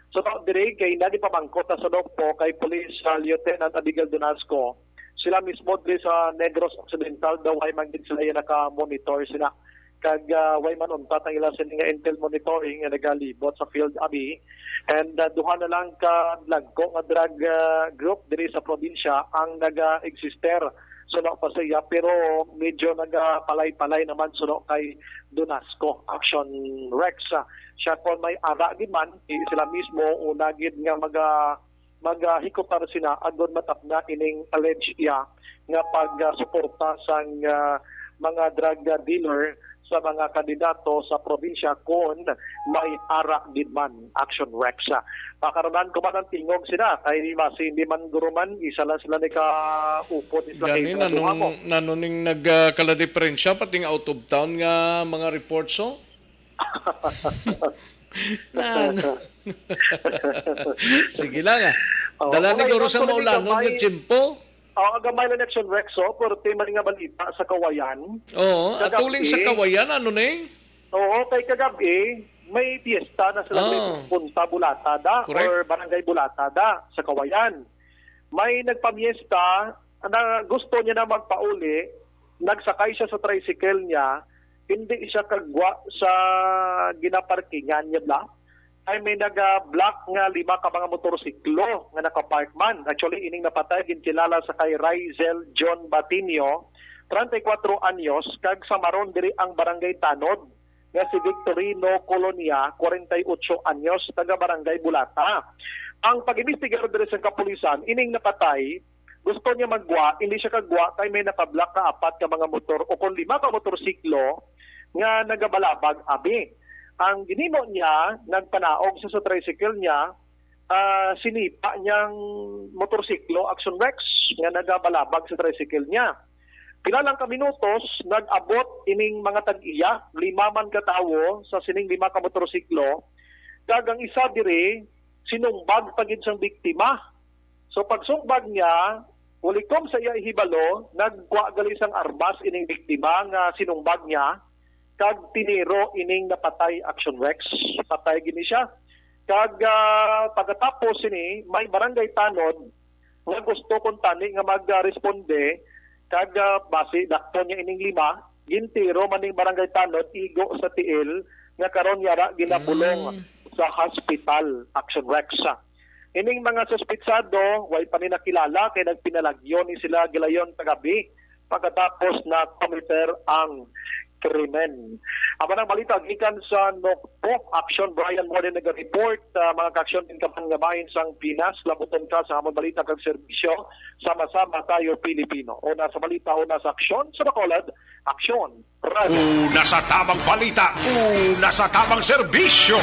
So, diri kay nagipamangkot na sa Dokpo kay Police, ah, Lieutenant Abigail Donasco. Sila mismo diri sa Negros Occidental daw ay man gid sila yung naka-monitor sila. Kag, ah, way man untat ang ila sini nga intel monitoring nga nagalibot sa field abi. And, ah, duha na lang ka dagko nga drug, ah, group diri sa probinsya ang naga-existe suno pa sa iya, pero medyo nagapalay-palay naman suno kay Donasco, Action Rex. Ah, siya kon may ara gid man, eh, sila mismo una gid nga maga-, maghikutar sina agod matapna ining alleged iya nga pagsuporta sang, ah, mga drug dealer sa mga kandidato sa probinsya kon may ara gid man, Action Rex. Pakarunan ko man ang tingog sila kay basi hindi man guro man isa lang sila ni kaupod ni sila Gani, kay nanong, duha mo. Nanong ning nagkala-diferensya pati nga out of town nga mga reports, oh? Na, na. Sige lang, ah. Oh, Dala ni okay, guro sa actually, maulanon nga gamay. Tiyempo. Oo, gamay lang, Action Rex, oh, pero tema nga balita sa Kawayan. Oo, Kagabi. Atuling sa Kawayan, ano ni? Oo, kay kagabi, may piyesta na sila Ah. Punta Bulatada Correct. Or Barangay Bulatada sa Kawayan. May nagpamiesta na gusto niya na magpauli, nagsakay siya sa tricycle niya, hindi siya kagwa sa ginaparkingan niya bla. Ay may naga-block nga lima ka mga motorsiklo nga nakapark man. Actually, ining napatay ginkilala sa kay Raizel John Batinio, treinta y cuatro anyos, kag sa Maron diri ang Barangay Tanod, nga si Victorino Colonia, kwarenta y otso anyos, taga Barangay Bulata. Ang pag-imbestigar diri sa kapulisan, ining napatay, gusto niya maggwa, hindi siya kaggwa kay may nakablock nga apat ka mga motor o kon lima ka motorsiklo nga nagabalabag abi. Ang ginhimo niya, nagpanaog sa, sa tricycle niya, ah, sinipa niyang motorsiklo, Action Rex, nga nagabalabag sa tricycle niya. Pila lang ka minutos, nag-abot ining mga tag-iya, lima man ka tawo sa sining lima ka motorsiklo, kag ang isa diri, sinumbag pa gid sang biktima. So, pagsumbag niya, ulikom sa iya ihibalo, nagkuha gali sang armas ining biktima nga sinumbag niya, kag tiniro ining napatay, Action Rex. Patay gini siya. Kag, ah, pagkatapos sini, may barangay tanod nga gusto kuntani nga magresponde, kag, ah, basi dakton niya ining lima, gintiro man ning barangay tanod, igo sa tiil, nga karon yara ginabulong Mm. sa hospital, Action Rex. Ining mga suspitsado, way pa ni nakilala kay nagpinalagyo ni sila gilayon kagabi pagkatapos na committer ang krimen. Amo nang balita gikan sa Nokpo. Aksyon, Brian Morden naga-report. Ah, mga kaaksyon, din ka man nga bahin sang Pinas, labuton ka sa among balita kag serbisyo. Sama-sama tayo, Pilipino. Una sa balita, una sa aksyon, sa Bacolod, aksyon. Radyo. Una sa tamang balita, una sa tamang serbisyo.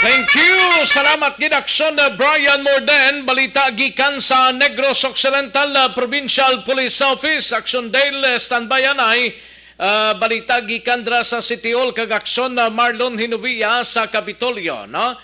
Thank you. Salamat gid, Aksyon, uh, Brian Morden. Balita gikan sa Negros Occidental, uh, Provincial Police Office. Aksyon Dale, uh, standby anay. Uh, balita gikan dira sa City Hall kag Aksyon, uh, Marlon Hinovia sa Kapitolyo, no?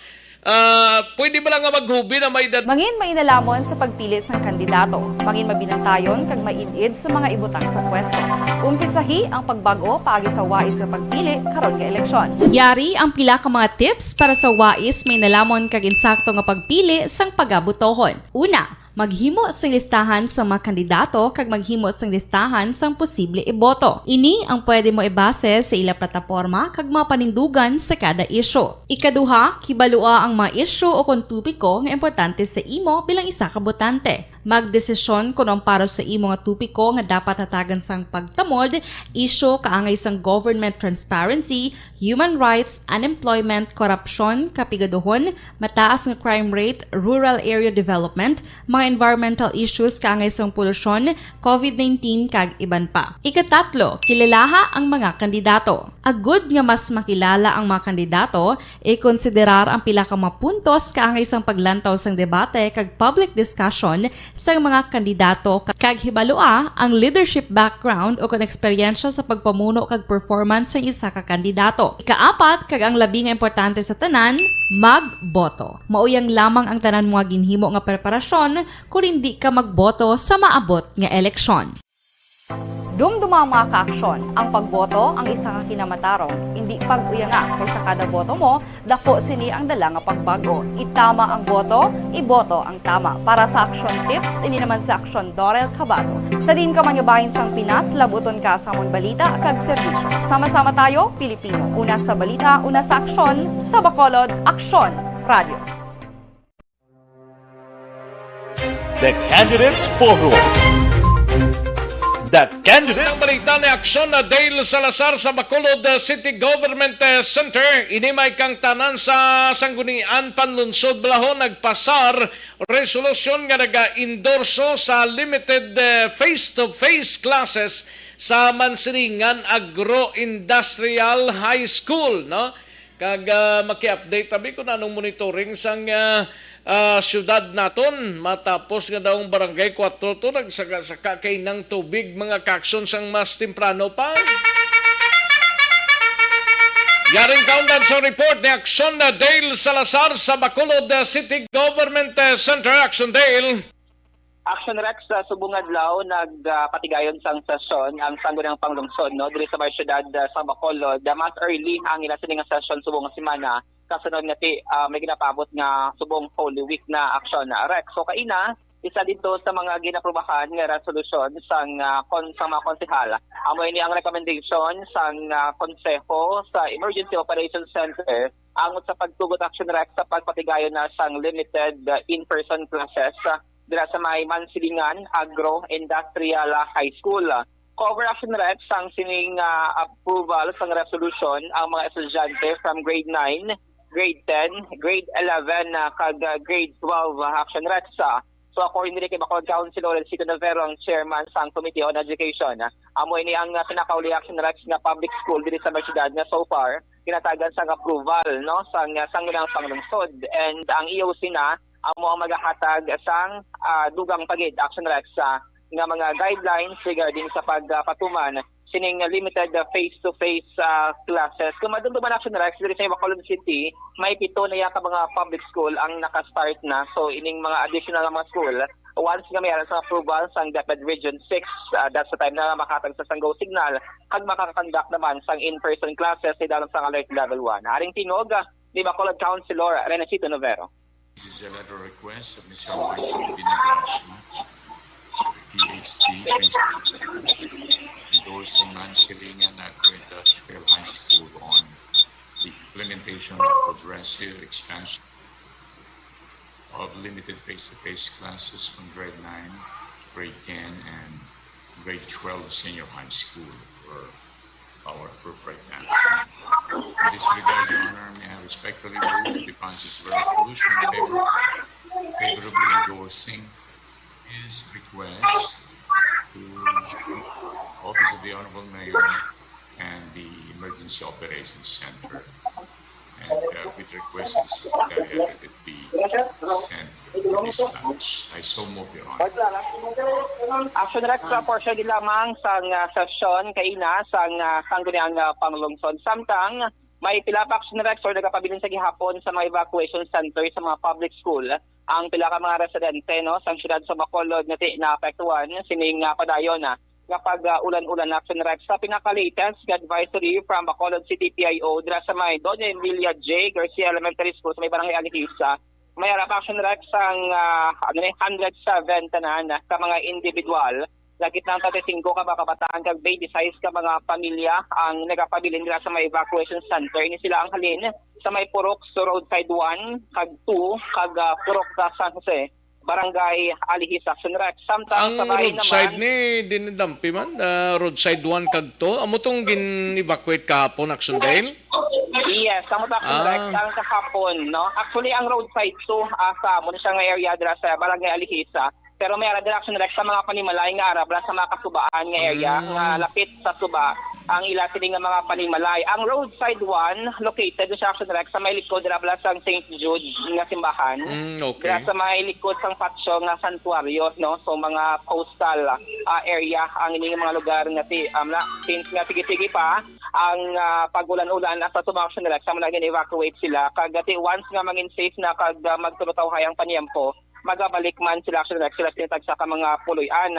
Ah, pwede ba lang nga maghubi na may edad? Mangin mainalamon sa pagpili sang kandidato. Mangin mabinantayon kag maid-id sa mga ibutang sa pwesto. Umpisahi ang pagbag-o paagi sa wais nga pagpili karon nga eleksyon. Yari ang pila ka mga tips para sa wais, mainalamon kag insakto nga pagpili sang pagabutohon. Una, maghimo sing listahan sa mga kandidato kag maghimo sing listahan sang posible iboto. Ini ang pwede mo ibase sa ila plataporma kag mga panindugan sa kada isyu. Ikaduha, kibalua ang mga isyu o kon topiko nga importante sa imo bilang isa ka botante. Magdesisyon kon ang para sa imo nga topiko nga dapat hatagan sang pagtamod, isyu kaangay sang government transparency, human rights, unemployment, korupsyon, kapigaduhon, mataas nga crime rate, rural area development, mga environmental issues kaangay sang polusyon, covid nineteen, kag iban pa. Ikatatlo, kilalaha ang mga kandidato. Agud nga mas makilala ang mga kandidato, ikonsiderar ang pila ka mga puntos kaangay sang paglantaw sang debate kag public discussion sang mga kandidato, kag hibalua ang leadership background o kon eksperyensya sa pagpamuno kag performance sang isa ka kandidato. Ikaapat, kag ang labi nga importante sa tanan, magboto. Mauyang lamang ang tanan mo nga ginhimo nga preparasyon kon indi ka magboto sa maabot nga eleksyon. Dumduma ang mga kaaksyon, ang pagboto ang isa ka kinamatarong, indi pag-uyanga, kay sa kada boto mo, dako sini ang dala nga pagbag-o. Itama ang boto, iboto ang tama. Para sa Aksyon Tips, ini naman si Aksyon Dorel Cabato. Sa diin ka man nga bahin sang Pinas, labuton ka sa amon balita kag serbisyo. Sama-sama tayo, Pilipino. Una sa balita, una sa aksyon, sa Bacolod, Aksyon Radio. The Candidates Forum. The Candidates. Ang balita ni Aksyon na Dale Salazar sa Bacolod, uh, City Government, uh, Center. Ini may kang tanan sa Sanggunian Panlunsod Balahon nagpasar resolusyon nga naga-endorso sa limited, uh, face-to-face classes sa Mansilingan Agro-Industrial High School, no? Kag, ah, maki-update tabi kung anong monitoring sang, ah, ah, syudad naton. Matapos nga daw ang Barangay Cuatro to, nagsaka-saka kay ng tubig, mga kaaksyon, sang mas temprano pa. Yaring kaundan sa report ni Aksyon na Dale Salazar sa Bacolod, ah, City Government, ah, Center. Aksyon, Dale. Action Rex, sa subong adlaw, nagpatigayon sang sesyon ang Sangguniang Panglungsod, no, diri sa may siyudad, ah, sa Bacolod. Ah, mas early ang ila sini nga sesyon subong nga semana, kasunod nga ti, ah, may ginapaabot nga subong Holy Week na aksyon, ah, Rex. So, kaina, isa dito sa mga ginaprubahan nga resolusyon sang, ah, kon-, sang mga konsehal. Amo ini ang recommendation sang, ah, Konseho sa Emergency Operations Center angot sa pagtugot, Action Rex, sa pagpatigayon na sang limited, ah, in-person classes, ah, dira sa may Mansilingan Agro-Industrial High School. Cover, Action Rex, sang sining, ah, approval sang resolusyon ang mga estudyante from grade nine, grade ten, grade eleven, ah, kag, ah, grade twelve, ah, Action Rex. Ah, so, according diri kay Bacolod Councilor Elcito Navero, ang chairman sang Committee on Education, ah, Amo ini ang, ah, pinakauli, Action Rex, nga public school diri sa may siyudad nga so far ginatagan sang approval, no, sang, ah, sangguniang panglungsod. And ang E O C na amo ang magahatag sang, ah, dugang pa gid, Action Rex, ah, nga mga guidelines regarding sa pagpatuman sining limited, ah, face-to-face, ah, classes. Kung madumduman, Action Rex, diri sa Bacolod City, may pito na ya ka mga public school ang naka-start na. So, ining mga additional nga mga school, once nga may alang sa approval sang DepEd Region six, ah, that's the time na makatag sa sang go signal kag makaka-conduct naman sang in-person classes sa idalom sang Alert Level one. Aring tingog, ah, ni Bacolod Councilor Renacito Novero. This is a letter request of Mister Michael Vinagracia, P H D, Principal, endorsing Mansilingan Agro-Industrial High School on the implementation of progressive expansion of limited face-to-face classes from grade nine, grade ten, and grade twelve senior high school for our appropriate action. In this regard, Your Honor, may I respectfully move the passage of a resolution in favor, favorably endorsing his request to Office of the Honorable Mayor and the Emergency Operations Center. And, uh, with request to the Secretariat that it be sent to dispatch. I so move, Your Honor. Action Rex, sa portion din lamang sang, ah, sesyon kaina sang, ah, sangguniang, ah, panglungsod. Samtang may pila pa, Action Rex, or nagapabilin sa gihapon sa mga evacuation center sa mga public school ang pila ka mga residente, no, sang siyudad sa Bacolod nga ti-, naapektuhan sining, ah, padayon, ah, nga pag, ah, ulan-ulan, Action Rex. Sa pinaka-latest nga advisory from Bacolod City P I O dira sa may Doña Emilia J. Garcia Elementary School sa may Barangay Alihis, may ara pa, Action Rex, ang, ah, ano ni, hundred seven tanan ka mga individual, lagit ng thirty-five ka mga kabataan kag twenty-six ka mga pamilya ang nagapabilin dira sa may evacuation center. Ini sila ang halin sa may Purok sa Roadside one kag two kag, ah, Purok sa San Jose, Barangay Alihis, Action Rex. Samtang Ang sa bahin roadside naman, ni dinidampi man, ah, roadside one kag two. Amo tong gin-evacuate kahapon, Action Dale? Yes, amo to, Action Rex, Ah. ang kahapon, no? Actually, ang roadside two, ah, sa amo na siya nga area dira sa Barangay Alihis, ah. Pero may ara dira, Action Rex, sa mga panimalay nga ara bala sa mga kasubaan nga area, Mm. nga lapit sa suba ang ila sini nga mga panimalay. Ang roadside one, located siya, Action Rex, sa may likod dira bala sang Saint Jude nga simbahan. Mm, okay. Dira sa may likod sang patio nga santuaryo, no? So, mga coastal, ah, area ang ini nga mga lugar nga ti-, um, na, since nga sige-sige pa ang, ah, pag-ulan-ulan sa suba, Action Rex, sa mga gin-evacuate sila. Kag ti once nga mangin safe na kag, ah, magtulutawhay ang paniyempo, magabalik man sila, Action Rex, sila sini tagsa ka mga puloy-an.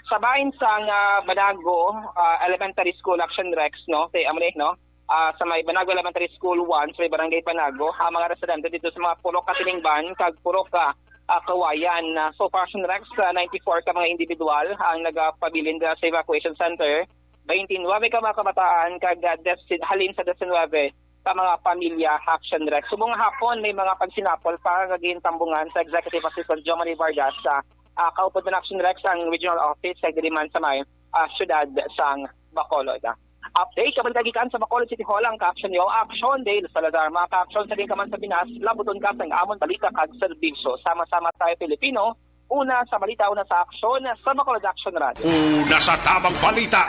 Sa bahin sang, ah, Banago, ah, Elementary School, Action Rex, no? Kay amo ni, no? Ah, sa may Banago Elementary School one, sa may Barangay Banago, ang mga residente dito sa mga purok ka tiningban kag purok ka, ah, kawayan. Ah, so far, Action Rex, ah, ninety-four ka mga individual ang nagapabilin dira sa evacuation center. Twenty-nine ka mga kabataan kag, ah, des-, halin sa diecinuebe ka mga pamilya, Action Rex. Subong nga hapon, may mga pagsinapol pa nga gintambungan sa Executive Assistant Jomari Vargas sa, ah, kaupod man, Action Rex, ang regional office kag diri man sa may, ah, siyudad sang Bacolod. Update, kabalita gikan sa Bacolod City Hall ang ka-action niyo, Action Dale Salazar. Mga ka-action, sa din ka man sa Pinas, labuton ka sang amon balita kag serbisyo. Sama-sama tayo, Pilipino. Una sa balita, una sa aksyon, sa Bacolod Action Radio. Una sa tamang balita,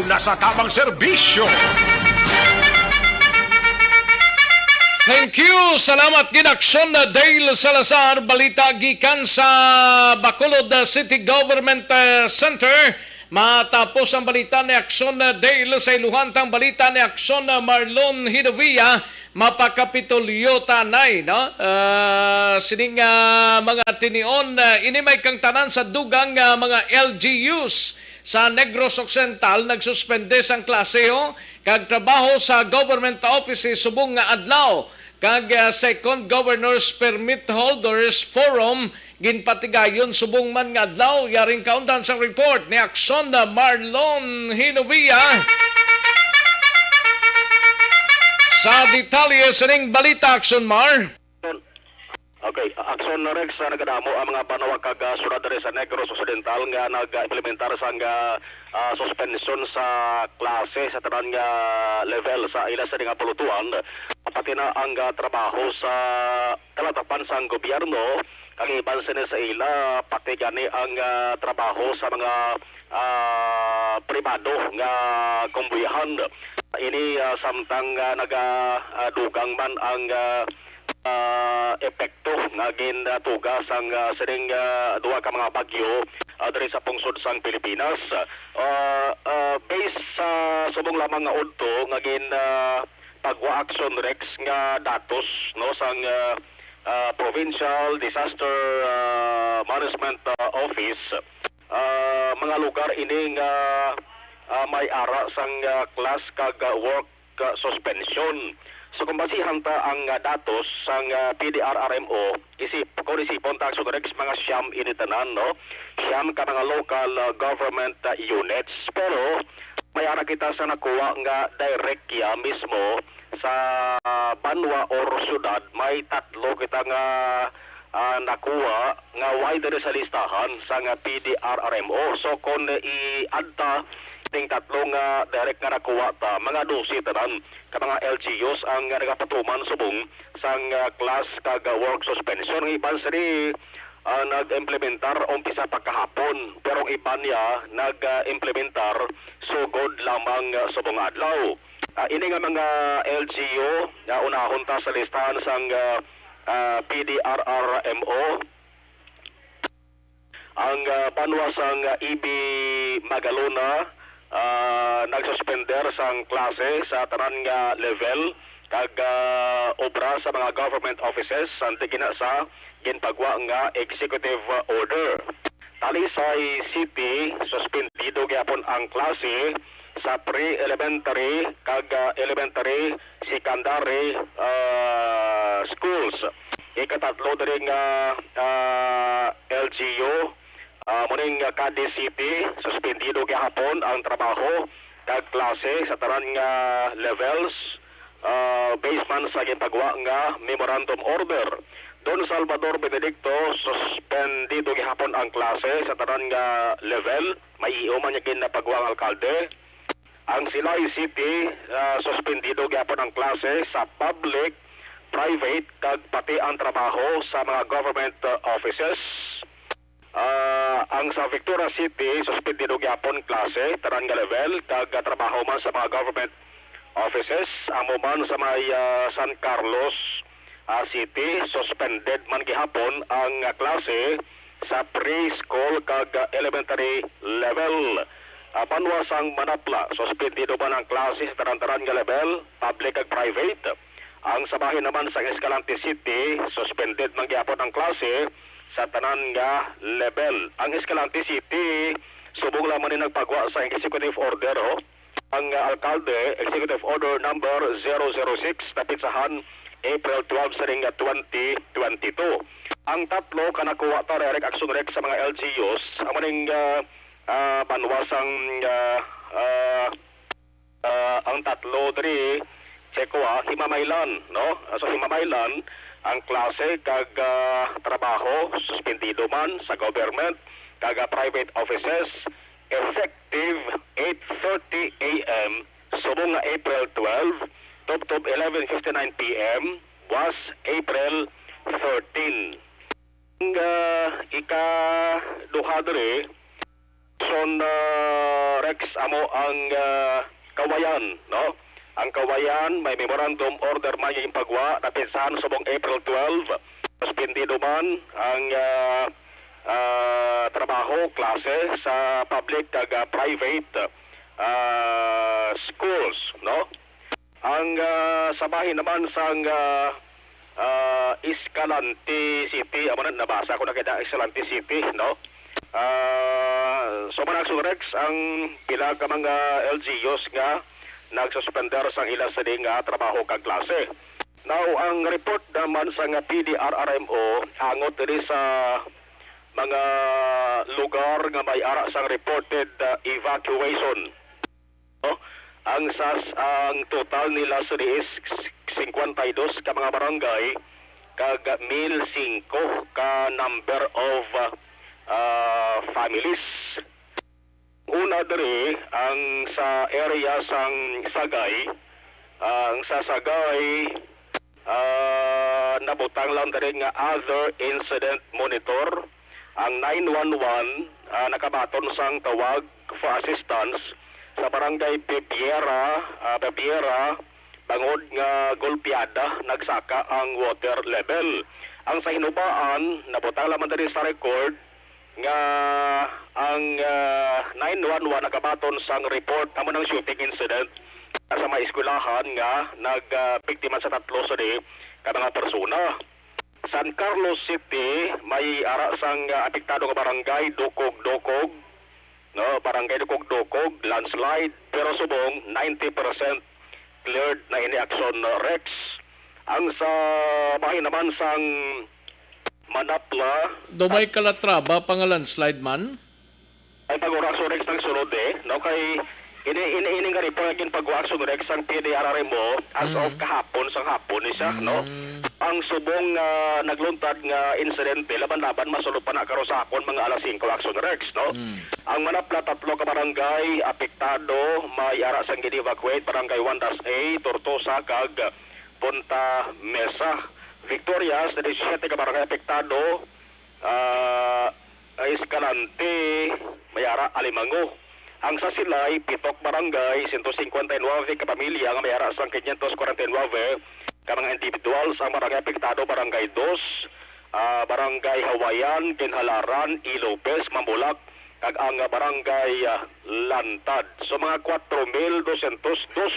una sa tamang serbisyo. Thank you. Salamat gid, Action Dale Salazar. Balita gikan sa Bacolod City Government, eh, Center. Matapos ang balita ni Action Dale, sa iluhan tang balita ni Action Marlon Hidovia, mapakapitulyo tanay, no? Ah, sining, ah, mga tinion, ah, ini may kang tanan sa dugang, ah, mga L G Us sa Negros Occidental nagsuspende sang klase, oh, kag trabaho sa government offices subong nga adlaw, kag, ah, Second Governor's Permit Holders Forum ginpatigayon subong man nga adlaw. Yaring kaundan sang report ni Action Marlon Hinovia. Sa detalye sining balita, Action Mar. Okay, Action Rex, ah, nagadamo ang mga banwa kag, ah, syudad diri sa Negros Occidental nga nag-implementar sang, ah, ah, suspension sa klase sa tanan nga level sa ila sini nga pulutuan, pati na ang, ah, trabaho sa kalatapan sang gobyerno, kag iban sini sa ila, pati gani ang, ah, trabaho sa mga, ah, pribado nga kumbuyahan. Ini, ah, samtang, ah, naga, ah, dugang man ang, ah, ah, epekto nga gintuga sang, ah, sining, ah, duha ka mga bagyo, ah, diri sa pungsod sang Pilipinas. Ah, ah, based sa subong lamang nga udto nga gin, ah, pagwa Action Rex nga datos, no, sang, ah, ah, Provincial Disaster, ah, Management, ah, Office, ah, mga lugar ini nga, ah, may ara sang, ah, class kag, ah, work, ah, suspension. So, kung basihan ta ang, ah, datos sang, ah, P D R R M O, isip, kung isipon ta, so, next mga siyam ini tanan, no? Siyam ka mga local, ah, government, ah, units. Pero, may ara kita sa nakuha nga direct ya mismo sa banwa or syudad, may tatlo kita nga, ah, nakuha nga way diri sa listahan sang P D R R M O. So, kung i-add ta ning tatlo nga direct nga nakuha ta, mga dose tanan ka mga L G Us ang nagapatuman subong sang, ah, class kag, ah, work suspension. Ang iban sini, ah, nag-implementar umpisa pa kahapon, pero ang iban niya nag-implementar sugod lamang, ah, subong adlaw. Ah, ini nga mga L G U, ah, unahon ta sa listahan sang, ah, ah, P D R R M O. Ang, ah, banwa sang, ah, E B Magalona, ah, nagsuspender sang klase sa tanan nga level kag, ah, obra sa mga government offices, sandig ina sa ginpagwa nga executive order. Talisay City, suspendido gyapon ang klase sa pre-elementary kag, ah, elementary, secondary, ah, schools. Ikatatlo diri nga, ah, L G U, ah, muning, ah, Cadiz City, suspendido gihapon ang trabaho kag klase sa tanan nga levels, ah, based man sa ginpagwa nga memorandum order. Don Salvador Benedicto, suspendido gihapon ang klase sa tanan nga level. May iyo man niya ginapagwa ang alkalde. Ang Silay City, ah, suspendido gyapon ang klase sa public, private, kag pati ang trabaho sa mga government, ah, offices. Ah, ang sa Victoria City, suspendido gyapon klase, tanan nga level, kag, ah, trabaho man sa mga government offices. Amo man sa may, ah, San Carlos, ah, City, suspended man gihapon ang, ah, klase sa preschool kag, ah, elementary level. Ah, banwa sang Manapla, suspendido man ang klase sa tanan-tanan nga level, public kag private. Ang sa bahin naman sang Escalante City, suspended man gihapon ang klase sa tanan nga level. Ang Escalante City, subong lamang ni nagpagwa sa executive order, ho. Ang, ah, alkalde, Executive Order Number zero zero six, napetsahan April twelve sa ring, ah, twenty twenty-two. Ang tatlo ka nakuha ta direct action direct sa mga L G Us, amo ning, ah, ah, banwa sang, ah, ah, ah, ang tatlo diri, check ko, ah, Himamaylan, no? Ah, so, Himamaylan, ang klase kag, ah, trabaho, suspendido man sa government kag, ah, private offices, effective eight thirty A M, subong nga April twelve, tubtob eleven fifty-nine P M, was April thirteen. Ang, ah, ikaduha diri, Son, ah, Rex, amo ang, ah, Kawayan, no? Ang Kawayan, may memorandum order man yung pagwa, napetsahan subong April twelve. Suspendido man ang, ah, ah, trabaho, klase sa public kag, ah, private, ah, schools, no? Ang, ah, sa bahin naman sang, ah, ah, Escalante City, amo na, nabasa ko na kita, Escalante City, no? Ah, so, man, Action Rex, ang pila ka mga L G Us nga nagsuspender sang ila sini nga trabaho kag klase. Now, ang report naman sang P D R R M O, angot diri sa mga lugar nga may ara sang reported, ah, evacuation. No? Ang sas-, ang total nila sini is singkwenta y dos ka mga barangay kag mil singko ka number of, ah, families. Una diri ang sa area sang Sagay, ang sa Sagay, ah, nabutang lang diri nga other incident monitor. Ang nine one one, ah, nakabaton sang tawag for assistance Sa barangay Pepiera, ah, Pepiera, bangod nga golpeada, nagsaka ang water level. Ang sa Hinubaan, nabutang lamang diri sa record nga ang, ah, nine one one nagabaton sang report amo ng shooting incident sa mga eskwelahan nga nagbiktima sa tatlo sa di ka mga persona. San Carlos City, may ara sang, ah, apektado nga barangay, Dukog-Dukog, no? Barangay Dukog-Dukog, landslide, pero subong ninety percent cleared na ini, Aksyon, uh, Rex. Ang sa bahin naman sang Manapla, Dumay Calatrava pa nga landslide man? Ay pag-ura, Aksyon Rex, nagsulod, eh, no? Kay ini, ini, ini nga report nga ginpag-Aksyon Rex ang P D R R M O as of Mm. kahapon sang hapon ni siya, no? Mm. Ang subong nga nagluntad nga insidente, laban-laban, masulod pa na karon sa hapon, mga alas singko, Aksyon Rex, no? Mm. Ang Manapla, tatlo ka barangay apektado, may ara sang gin-evacuate, Barangay one dash A, Tortosa, kag Punta Mesa. Victorias, disisiyete ka barangay apektado, ah, Escalante, may ara Alimango. Ang sa Silay, pitok barangay, sento singkwenta y nuwebe ka pamilya nga may ara sang quinientos kwarenta y nuwebe ka mga individuals. Ang barangay apektado, Barangay Dos, ah, Barangay Hawayan, Kinhalaran, E. Lopez, Mambulak, kag ang Barangay, ah, Lantad. So, mga kwatro mil dosyentos dos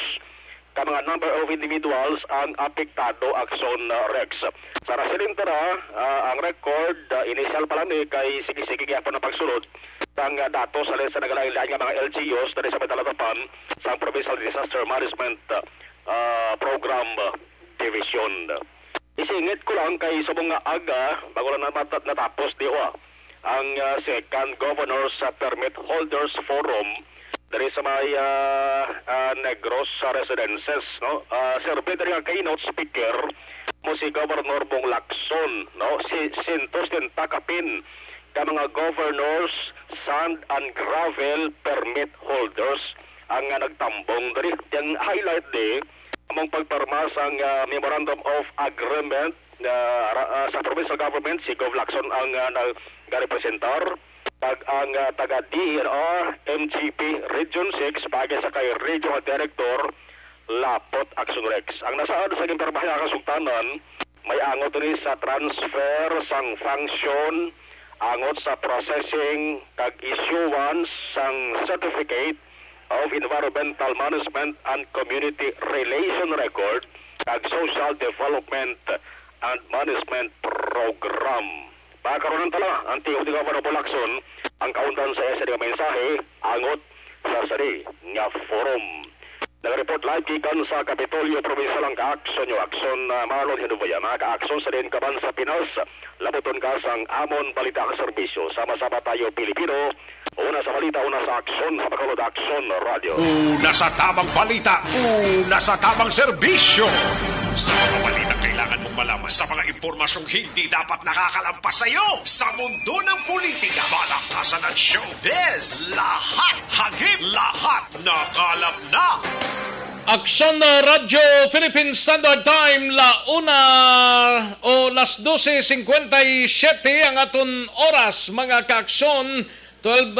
ka mga number of individuals ang apektado, Aksyon, uh, Rex. Sa residente ra, uh, ang record, uh, initial pa lang ni kay sige-sige gyapon ang pagsulod sang, uh, datos halin sa nagalain-lain nga mga L G Us diri sa may talatapan sang Provincial Disaster Management, uh, uh, Program, uh, Division. Isingit ko lang kay subong nga aga, bago lang namat-, natapos diho, ah, ang, ah, second Governor's, ah, Permit Holders Forum diri sa may, ah, ah, Negros, ah, Residences, no? Ah, serve diri nga keynote speaker mo si Governor Bong Lacson, no? Si sento setenta kapin ka mga governors, sand and gravel permit holders ang, ah, nagtambong diri. Ang highlight di, among pagpirma sang, ah, Memorandum of Agreement, ah, ra-, ah, sa provincial government, si Gov Lacson ang, ah, nagarepresentar, kag ang, ah, taga D E N R, M G P Region six, paagi sa kay Regional Director Lapot, Aksyon Rex. Ang nasaad sa ginpirmahan nga kasugtanan, may angot diri sa transfer sang function, angot sa processing kag issuance sang Certificate of Environmental Management and Community Relation Record kag Social Development and Management Program. Pagkaron tala ang tingog ni Governor Bong Lacson, ang kaundan sa iya sini nga mensahe, angot sa sini nga forum. Nagareport live gikan sa Kapitolyo Provincial ang ka-Aksyon, Aksyon, ah, Marlon Hinubaya. Mga ka-Aksyon, sa diin ka man sa Pinas, labuton ka sang amon balita ang serbisyo. Sama-sama tayo, Pilipino. Una sa balita, una sa aksyon, sa Bacolod Aksyon Radyo. Una sa tamang balita, una sa tamang serbisyo. Sa mga balita kailangan mong malaman, sa mga impormasyong hindi dapat nakakalampas sa iyo, sa mundo ng politika, balakasan at showbiz, lahat hagip, lahat nakalap na. Aksyon na Radyo Philippine Standard Time, la una o las doce cincuenta y siete ang aton oras, mga kaaksyon. Twelve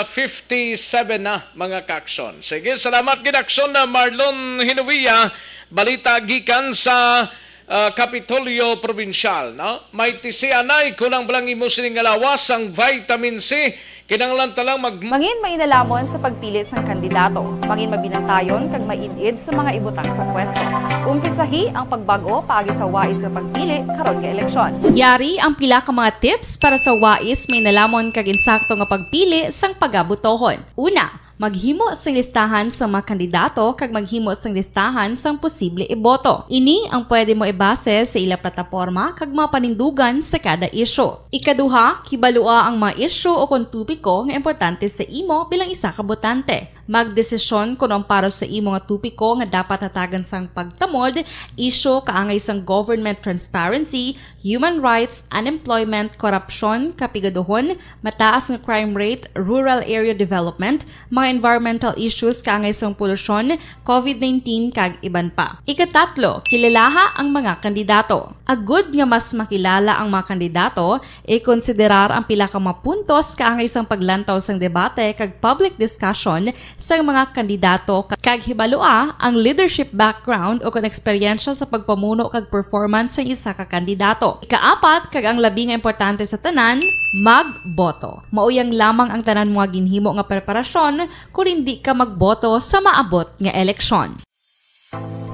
fifty-seven na, mga kaaksyon. Sige, salamat gid, Aksyon na Marlon Hinuia. Balita gikan sa, ah, Kapitolyo Probinsyal, no? May tisianay, kulang ba lang imo sining nga lawas, ang vitamin C. Kinahanglan ta lang mag- Mangin mainalhamon sa pagpili sang kandidato. Mangin mabinantayon kag maid-id sa mga ibutang sa pwesto. Umpisahi ang pagbag-o paagi sa wais nga pagpili karon nga eleksyon. Yari ang pila ka mga tips para sa wais, mainalamon kag insakto nga pagpili sang pagabotohon. Una, maghimo sing listahan sa mga kandidato kag maghimo sing listahan sang posible iboto. Ini ang pwede mo ibase sa ila plataporma kag mga panindugan sa kada isyu. Ikaduha, kibalua ang mga isyu o kon topiko nga importante sa imo bilang isa ka botante. Magdesisyon kon ang para sa imo nga topiko nga dapat hatagan sang pagtamod, isyu kaangay sang government transparency, human rights, unemployment, korupsyon, kapigaduhon, mataas nga crime rate, rural area development, mga environmental issues kaangay sang polusyon, covid nineteen, kag iban pa. Ikatatlo, kilalaha ang mga kandidato. Agud nga mas makilala ang mga kandidato, ikonsiderar ang pila ka mga puntos kaangay sang paglantaw sang debate kag public discussion sang mga kandidato, kag hibalua ang leadership background o kon eksperyensya sa pagpamuno kag performance sang isa ka kandidato. Ikaapat, kag ang labi nga importante sa tanan, magboto. Mao yang lamang ang tanan mo nga ginhimo nga preparasyon kon indi ka magboto sa maabot nga eleksyon.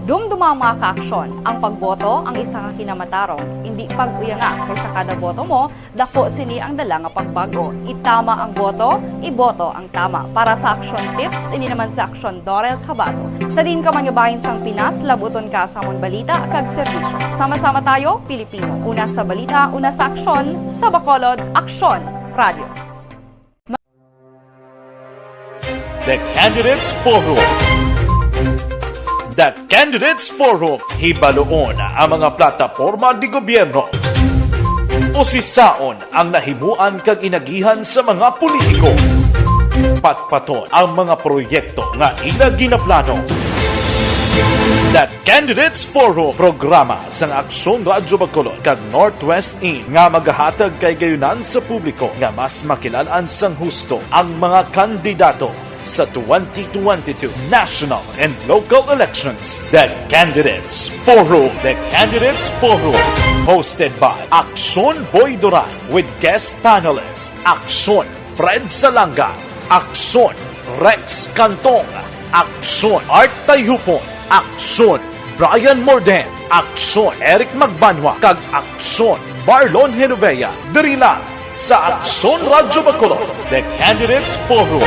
Dumduma ang mga kaaksyon. Ang pagboto ang isa ka kinamatarong. Indi pag-uyanga, kay sa kada boto mo, dako sini ang dala nga pagbago. Itama ang boto, iboto ang tama. Para sa Aksyon Tips, ini naman si Aksyon Dorel Cabato. Sa diin ka man nga bahin sang Pinas, labuton ka sa amon balita kag serbisyo. Sama-sama tayo, Pilipino. Una sa balita, una sa aksyon, sa Bacolod, Aksyon Radio. The Candidates Forum. The Candidates Forum, hibaluon ang mga plataporma di gobyerno. Usisaon ang nahimuan kag inagihan sa mga politiko. Patpaton ang mga proyekto nga ila ginaplano. The Candidates Forum, programa sang Aksyon Radyo Bacolod kag Northwest In nga magahatag kahigayunan sa publiko nga mas makilal-an sang husto ang mga kandidato sa twenty twenty-two national and local elections. The Candidates Forum, The Candidates Forum, hosted by Aksyon Boy Duran with guest panelist Aksyon Fred Salanga, Aksyon Rex Cantong, Aksyon Art Tayhupon, Aksyon Brian Morden, Aksyon Eric Magbanwa, kag Aksyon Marlon Genovea, diri lang sa Aksyon Radyo Bacolod, The Candidates Forum.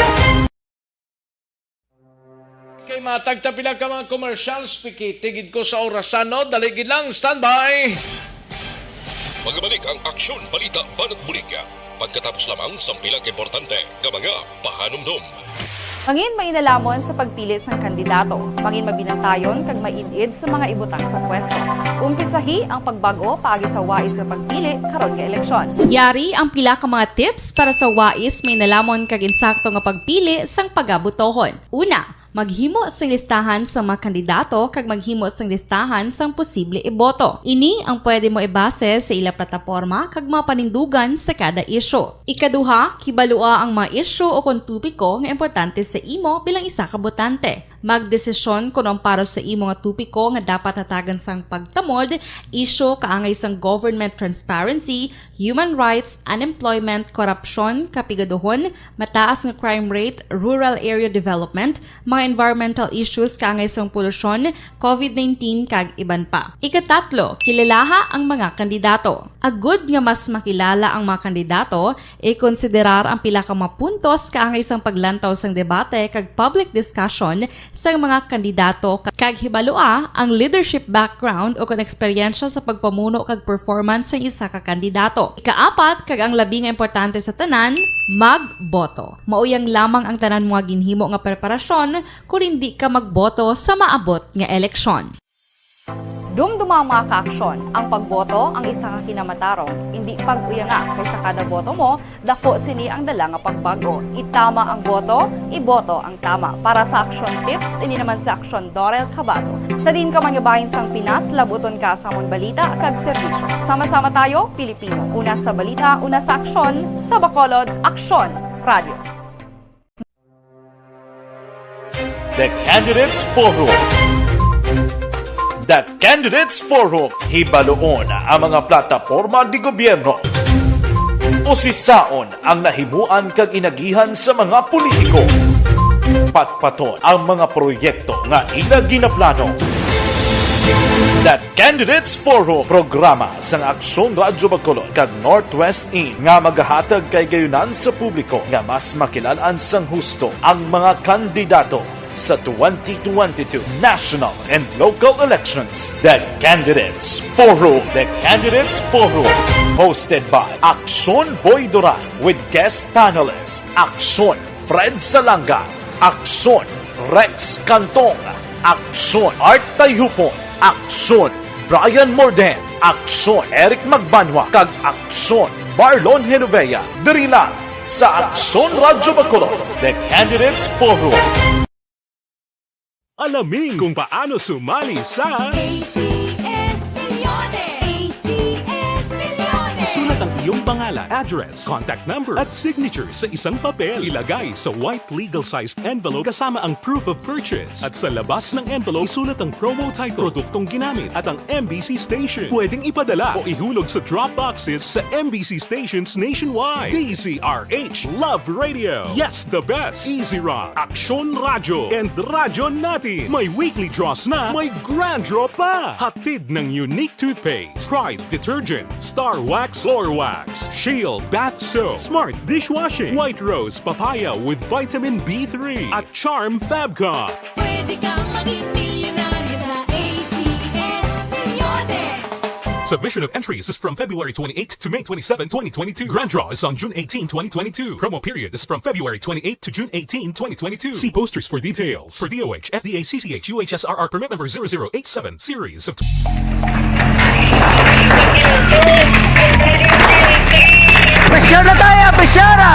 Kay matag ta pila ka mga commercials, pikitigid ko sa orasan, no? Dali gid lang, standby! Magabalik ang Aksyon Balita Banat Bulig pagkatapos lamang sang pila ka importante nga mga pahanumdom. Mangin mainalamon sa pagpili sang kandidato. Mangin mabinantayon kag maid-id sa mga ibutang sa pwesto. Umpisahi ang pagbag-o paagi sa wais nga pagpili karon nga eleksyon. Yari ang pila ka mga tips para sa wais, mainalamon kag insakto nga pagpili sang pagabutohon. Una, maghimo sing listahan sa mga kandidato kag maghimo sing listahan sang posible iboto. Ini ang pwede mo ibase sa ila plataporma kag mga panindugan sa kada isyu. Ikaduha, kibalua ang mga isyu o kon topiko nga importante sa imo bilang isa ka botante. Magdesisyon kon ang para sa imo nga topiko nga dapat hatagan sang pagtamod, isyu kaangay sang government transparency, human rights, unemployment, korupsyon, kapigaduhon, mataas nga crime rate, rural area development, mga environmental issues kaangay sang polusyon, covid nineteen, kag iban pa. Ikatatlo, kilalaha ang mga kandidato. Agud nga mas makilala ang mga kandidato, ikonsiderar ang pila ka mga puntos kaangay sang paglantaw sang debate kag public discussion sang mga kandidato, kag hibalua ang leadership background o kon eksperyensya sa pagpamuno kag performance sang isa ka kandidato. Ikaapat, kag ang labi nga importante sa tanan, magboto. Mao yang lamang ang tanan mo nga ginhimo nga preparasyon kon indi ka magboto sa maabot nga eleksyon. Dumduma ang mga kaaksyon. Ang pagboto ang isa ka kinamatarong. Indi pag-uyanga, kay sa kada boto mo, dako sini ang dala nga pagbago. Itama ang boto, iboto ang tama. Para sa Aksyon Tips, ini naman si Aksyon Dorel Cabato. Sa diin ka man nga bahin sang Pinas, labuton ka sa amon balita kag serbisyo. Sama-sama tayo, Pilipino. Una sa balita, una sa aksyon, sa Bacolod, Aksyon Radio. The Candidates Forum. The Candidates Forum, hibaluon ang mga plataporma di gobyerno. Usisaon ang nahimuan kag inagihan sa mga politiko. Patpaton ang mga proyekto nga ila ginaplano. The Candidates Forum, programa sang Aksyon Radyo Bacolod kag Northwest In nga magahatag kahigayunan sa publiko nga mas makilal-an sang husto ang mga kandidato sa twenty twenty-two national and local elections. The Candidates Forum. The Candidates Forum, hosted by Aksyon Boy Duran with guest panelist Aksyon Fred Salanga, Aksyon Rex Cantong, Aksyon Art Tayhupon, Aksyon Brian Morden, Aksyon Eric Magbanwa, kag Aksyon Marlon Genovea, diri lang sa Aksyon Radyo Bacolod, The Candidates Forum. Alamin kung paano sumali sa A C S Milyones! A C S Milyones! Sulat ang iyong pangalan, address, contact number, at signature sa isang papel. Ilagay sa white legal-sized envelope kasama ang proof of purchase. At sa labas ng envelope, isulat ang promo title, produktong ginamit, at ang M B C station. Pwedeng ipadala o ihulog sa drop boxes sa M B C stations nationwide. D Z R H Love Radio. Yes, the best. Easy Rock, Aksyon Radyo, and Radyo Natin. May weekly draws na, may grand draw pa. Hatid ng Unique Toothpaste, Pride Detergent, Star Wax, Floor Wax, Shield Bath Soap, Smart Dishwashing, White Rose Papaya with Vitamin B three, at Charm Fabcon. Pwede kang maging milyonaryo sa A C S Milyones. Submission of entries is from February twenty-eighth to May twenty-seven, twenty twenty-two. Grand draw is on June eighteen, twenty twenty-two. Promo period is from February twenty-eighth to June eighteen, twenty twenty-two. See posters for details. For D O H, F D A, C C H, U H S R R permit number zero zero eight seven, series of Pressure na tayo! Pressure na!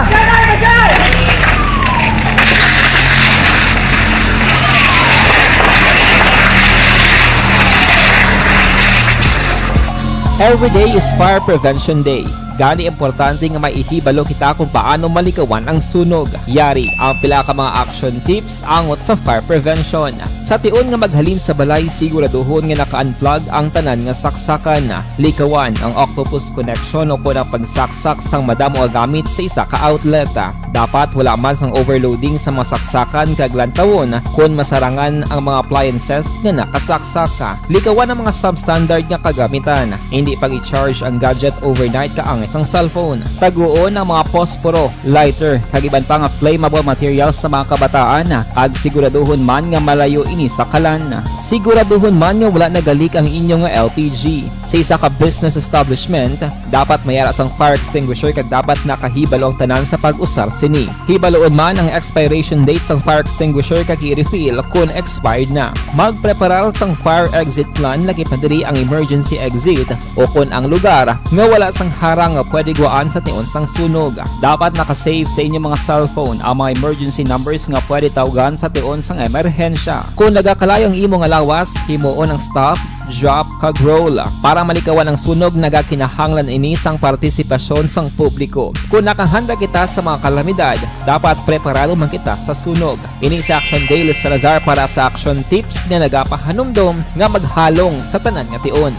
Every day is Fire Prevention Day. Gani, importante nga may ihibalo kita kung paano malikawan ang sunog. Yari ang pila ka mga action tips angot sa fire prevention. Sa tion nga maghalin sa balay, siguraduhon nga naka-unplug ang tanan nga saksakan. Likawan ang octopus connection o kon ang pagsaksak sang madamo nga gamit sa isa ka outlet. Dapat wala man sang overloading sa mga saksakan kag lantawon kon masarangan ang mga appliances nga nakasaksak. Likawan ang mga substandard nga kagamitan. Indi pag-i-charge ang gadget overnight kaangay sang cellphone. Taguon ang mga posporo, lighter, kag iban pa nga flammable materials sa mga kabataan, kag siguraduhon man nga malayo ini sa kalan. Siguraduhon man nga wala nagalik ang inyo nga L P G. Sa isa ka business establishment, dapat may ara sang fire extinguisher kag dapat nakahibalo ang tanan sa pag-usar sini. Hibaluon man ang expiration date sang fire extinguisher kag i-refill kon expired na. Magpreparar sang fire exit plan, lakip na diri ang emergency exit o kon ang lugar nga wala sang harang nga pwede gwaan sa tion sang sunog. Dapat naka-save sa inyo mga cellphone ang mga emergency numbers nga pwede tawgan sa tion sang emerhensya. Kon nagakalayo ang imo nga lawas, himuon ang stop, drop, kag roll. Para malikawan ang sunog, nagakinahanglan ini sang partisipasyon sang publiko. Kon nakahanda kita sa mga kalamidad, dapat preparado man kita sa sunog. Ini si Action Dale Salazar para sa Action Tips nga nagapahanumdom nga maghalong sa tanan nga tion.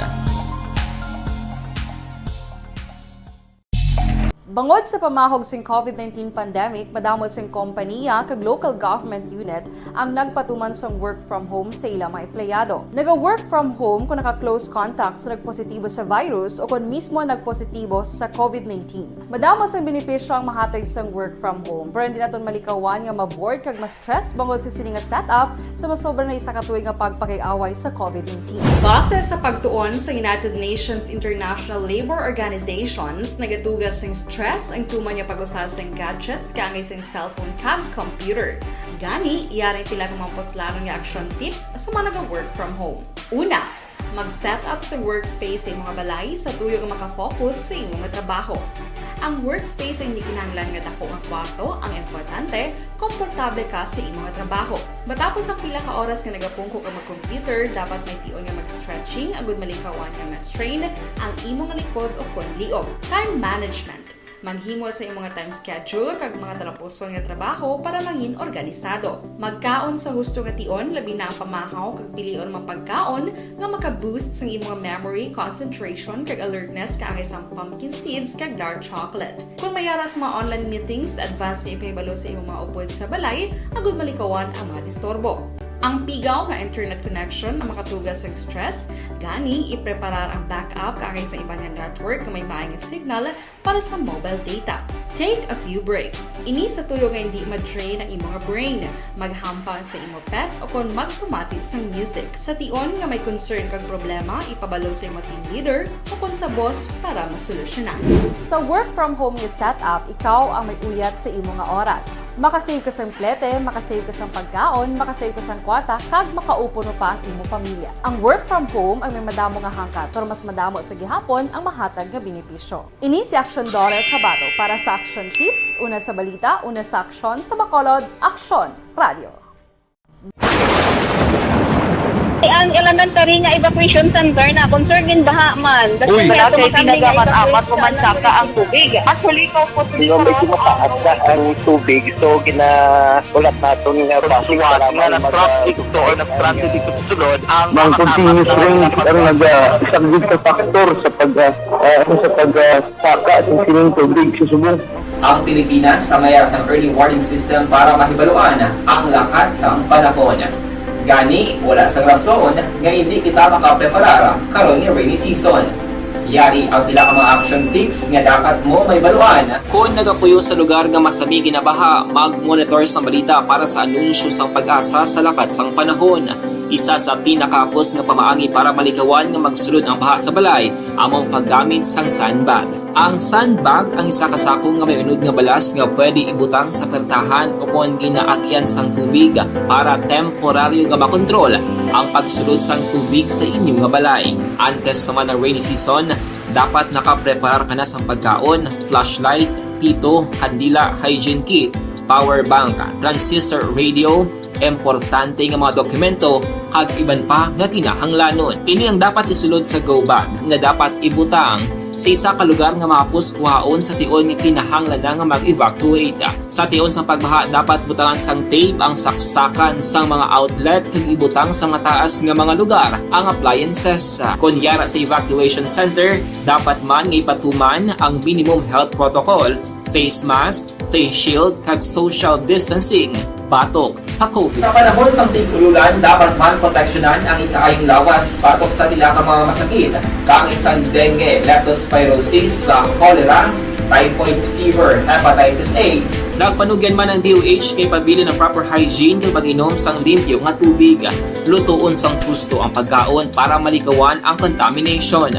Bangod sa pamahog sing COVID nineteen pandemic, madamo sing kompanya kag local government unit ang nagpatuman sang work from home sa ila mga empleyado. Naga-work from home kon naka-close contact sa nagpositibo sa virus o kon mismo nagpositibo sa COVID nineteen. Madamo sang benepisyo ang mahatag sang work from home, pero hindi naton malikawan nga ma-bored kag ma-stress bangod sa sini nga setup sa masobra na isa ka tuig nga pagpakig-away sa COVID nineteen. Base sa pagtuon sa United Nations International Labour Organizations, nagatuga sing stress ang tuman nga pag-usar sing gadgets kaangay sing cellphone kag computer. Gani, yari ang pila ka mga puslanon nga action tips sa mga naga-work from home. Una, mag-set up sa workspace sa imo nga balay sa tuyo nga makafocus sa imo nga trabaho. Ang workspace ang hindi kinahanglan nga dako nga kwarto, ang importante, komportable ka sa imo nga trabaho. Matapos ang pila ka oras nga nagapungko ka mag-computer, dapat may tion nga mag-stretching agud malikawan nga ma-strain ang imo nga likod o kon liog. Time management. Maghimo sa imo nga time schedule kag mga talapuson nga trabaho para mangin organisado. Magkaon sa husto nga tion, labi na ang pamahaw kag pilion mga pagkaon nga maka-boost sang imo nga memory, concentration, kag alertness kaangay sang pumpkin seeds kag dark chocolate. Kon may ara sa mga online meetings, advance nga ipahibalo sa imo mga upod sa balay agud malikawan ang mga disturbo. Ang pigaw nga internet connection ang makatuga sang stress, gani ipreparar ang backup kaangay sa iban nga network nga may maayo nga signal para sa mobile data. Take a few breaks. Ini sa tuyo nga hindi ma-drain ang imo nga brain. Maghampang sa imo pet o kon magpamati sang music. Sa tion nga may concern kag problema, ipabalo sa imo team leader o kon sa boss para masolusyonan. Sa work from home nga setup, ikaw ang may uyat sa imo nga oras. Makasave ka sang plete, makasave ka sang pagkaon, makasave ka sang kwarta, kag makaupuno pa ang imo pamilya. Ang work from home ang may madamo nga hangkat, pero mas madamo sa gihapon ang mahatag nga benepisyo. Ini si Action Daughter Kabato para sa Action Tips, una sa balita, una sa aksyon, sa Bacolod, Aksyon Radio. Ay, Ang elementary nga evacuation center na concern din baha man. Uy. Wala kay pinagaman amat ko man saka ang tubig. Actually, ko po. Di ba, medyo mataas na ang tubig, so ginahulat naton nga basi nga nag-traffic to or nag-transit dito sa sulod ang mga continuous rain ang nag-, ah, isang good factor sa pag, ah, ah, sa pag, ah, saka sa sining tubig sa subong. Ang Pilipinas sa mayar sang early warning system para mahibaluan ang lakat sang panahon. Gani, wala sang rason nga indi kita makapreparar karon nga rainy season. Yari ang pila ka mga action tips nga dapat mo mahibaluan. Kon nagapuyo sa lugar nga masami ginabaha, mag-monitor sang balita para sa anunsyo sang PAGASA sa lakat sang panahon. Isa sa pinakahapos nga pamaagi para malikawan nga magsulod ang baha sa balay amo ang paggamit sang sandbag. Ang sandbag ang isa ka sako nga may unod nga balas nga pwede ibutang sa pertahan o kon ginaagyan sang tubig para temporaryo nga makontrol ang pagsulod sang tubig sa inyo nga balay. Antes pa man ang rainy season, dapat nakapreparar ka na sang pagkaon, flashlight, pito, kandila, hygiene kit, power bank, transistor radio, importante nga mga dokumento, kag iban pa nga kinahanglanon. Ini ang dapat isulod sa go bag nga dapat ibutang sa isa ka lugar nga mahapos kuhaon sa tion nga kinahanglan na nga mag-evacuate. Sa tion sang pagbaha, dapat butangan sang tape ang saksakan sang mga outlet kag ibutang sa mataas nga mga lugar ang appliances. Kon yara sa evacuation center, dapat man nga ipatuman ang minimum health protocol, face mask, face shield, kag social distancing batok sa COVID. Sa panahon sang tig-ululan, dapat man proteksyonan ang ikaayong lawas batok sa pila ka mga masakit, kaangay sang dengue, leptospirosis, sa cholera, typhoid fever, hepatitis A. Nagpanugyan man ang D O H nga ipabilin ang proper hygiene kag pag-inom sang limpyo nga tubig. Lutoon sang husto ang pagkaon para malikawan ang contamination.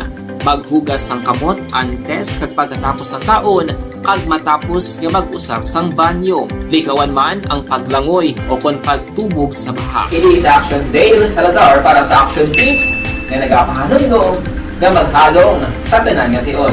Maghugas sang kamot antes kag pagkatapos sang kaon, kag matapos nga mag-usar sang banyo. Likawan man ang paglangoy o kon pagtubog sa baha. Kini sa Action Dale Salazar para sa Action Tips nga nagapahanumdom nga maghalong sa tanan nga tion.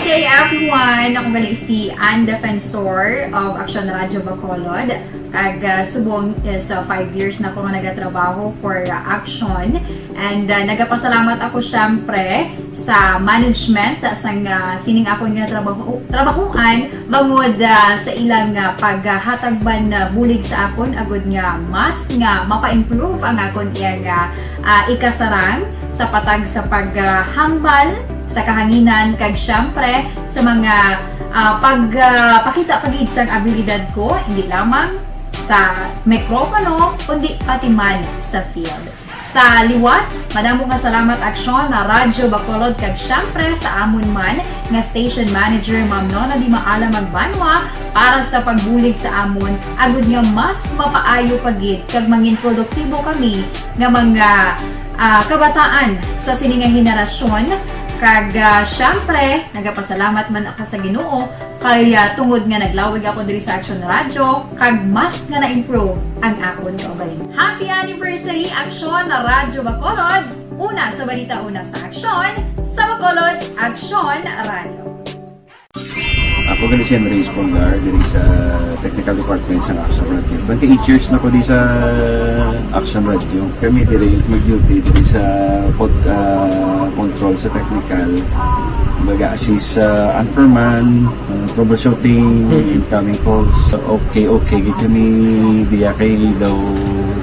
Good day, everyone! Ako gali si Ann Defensor of Action Radio Bacolod. Kag, ah, subong is, ah, five years na ako nga nagatrabaho for, ah, Action. And, ah, nagapasalamat ako, syempre, sa management, ah, sang, ah, sining akon nga trabaho, trabahuan, bangod, ah, sa ilang, ah, paghatag man, ah, bulig sa akon, agud nga mas nga mapa-improve ang akon iyang, ah, ah, ikasarang sa patag sa paghambal sa kahanginan, kag, syempre, sa mga, ah, pag, ah, pakita pa gid sang abilidad ko, hindi lamang sa mikropono, kundi pati man sa field. Sa liwat, madamo nga salamat, Aksyon, na Radyo Bacolod, kag, syempre, sa amon man nga station manager, Ma'am Nona Di Maala Magbanwa, para sa pagbulig sa amon, agud nga mas mapaayo pa gid kag mangin produktibo kami nga mga, ah, kabataan sa sini nga henerasyon. Kag, ah, syempre, nagapasalamat man ako sa Ginoo kay, ah, tungod nga naglawig ako diri sa Action Radio, kag mas nga na-improve ang akon kaugalingon. Happy anniversary, Action Radyo Bacolod! Una sa balita, una sa aksyon, sa Bacolod, Action Radio. Ako gali si Henry Espolgar, diri sa technical department sa Action Radio. Twenty-eight years na ko di sa Action Radio. Kami diri mag-duty diri sa pod-, ah, control sa technical. Mag-assist sa anchorman, ah, troubleshooting, incoming calls. Okay, okay, gid kami diya kay daw,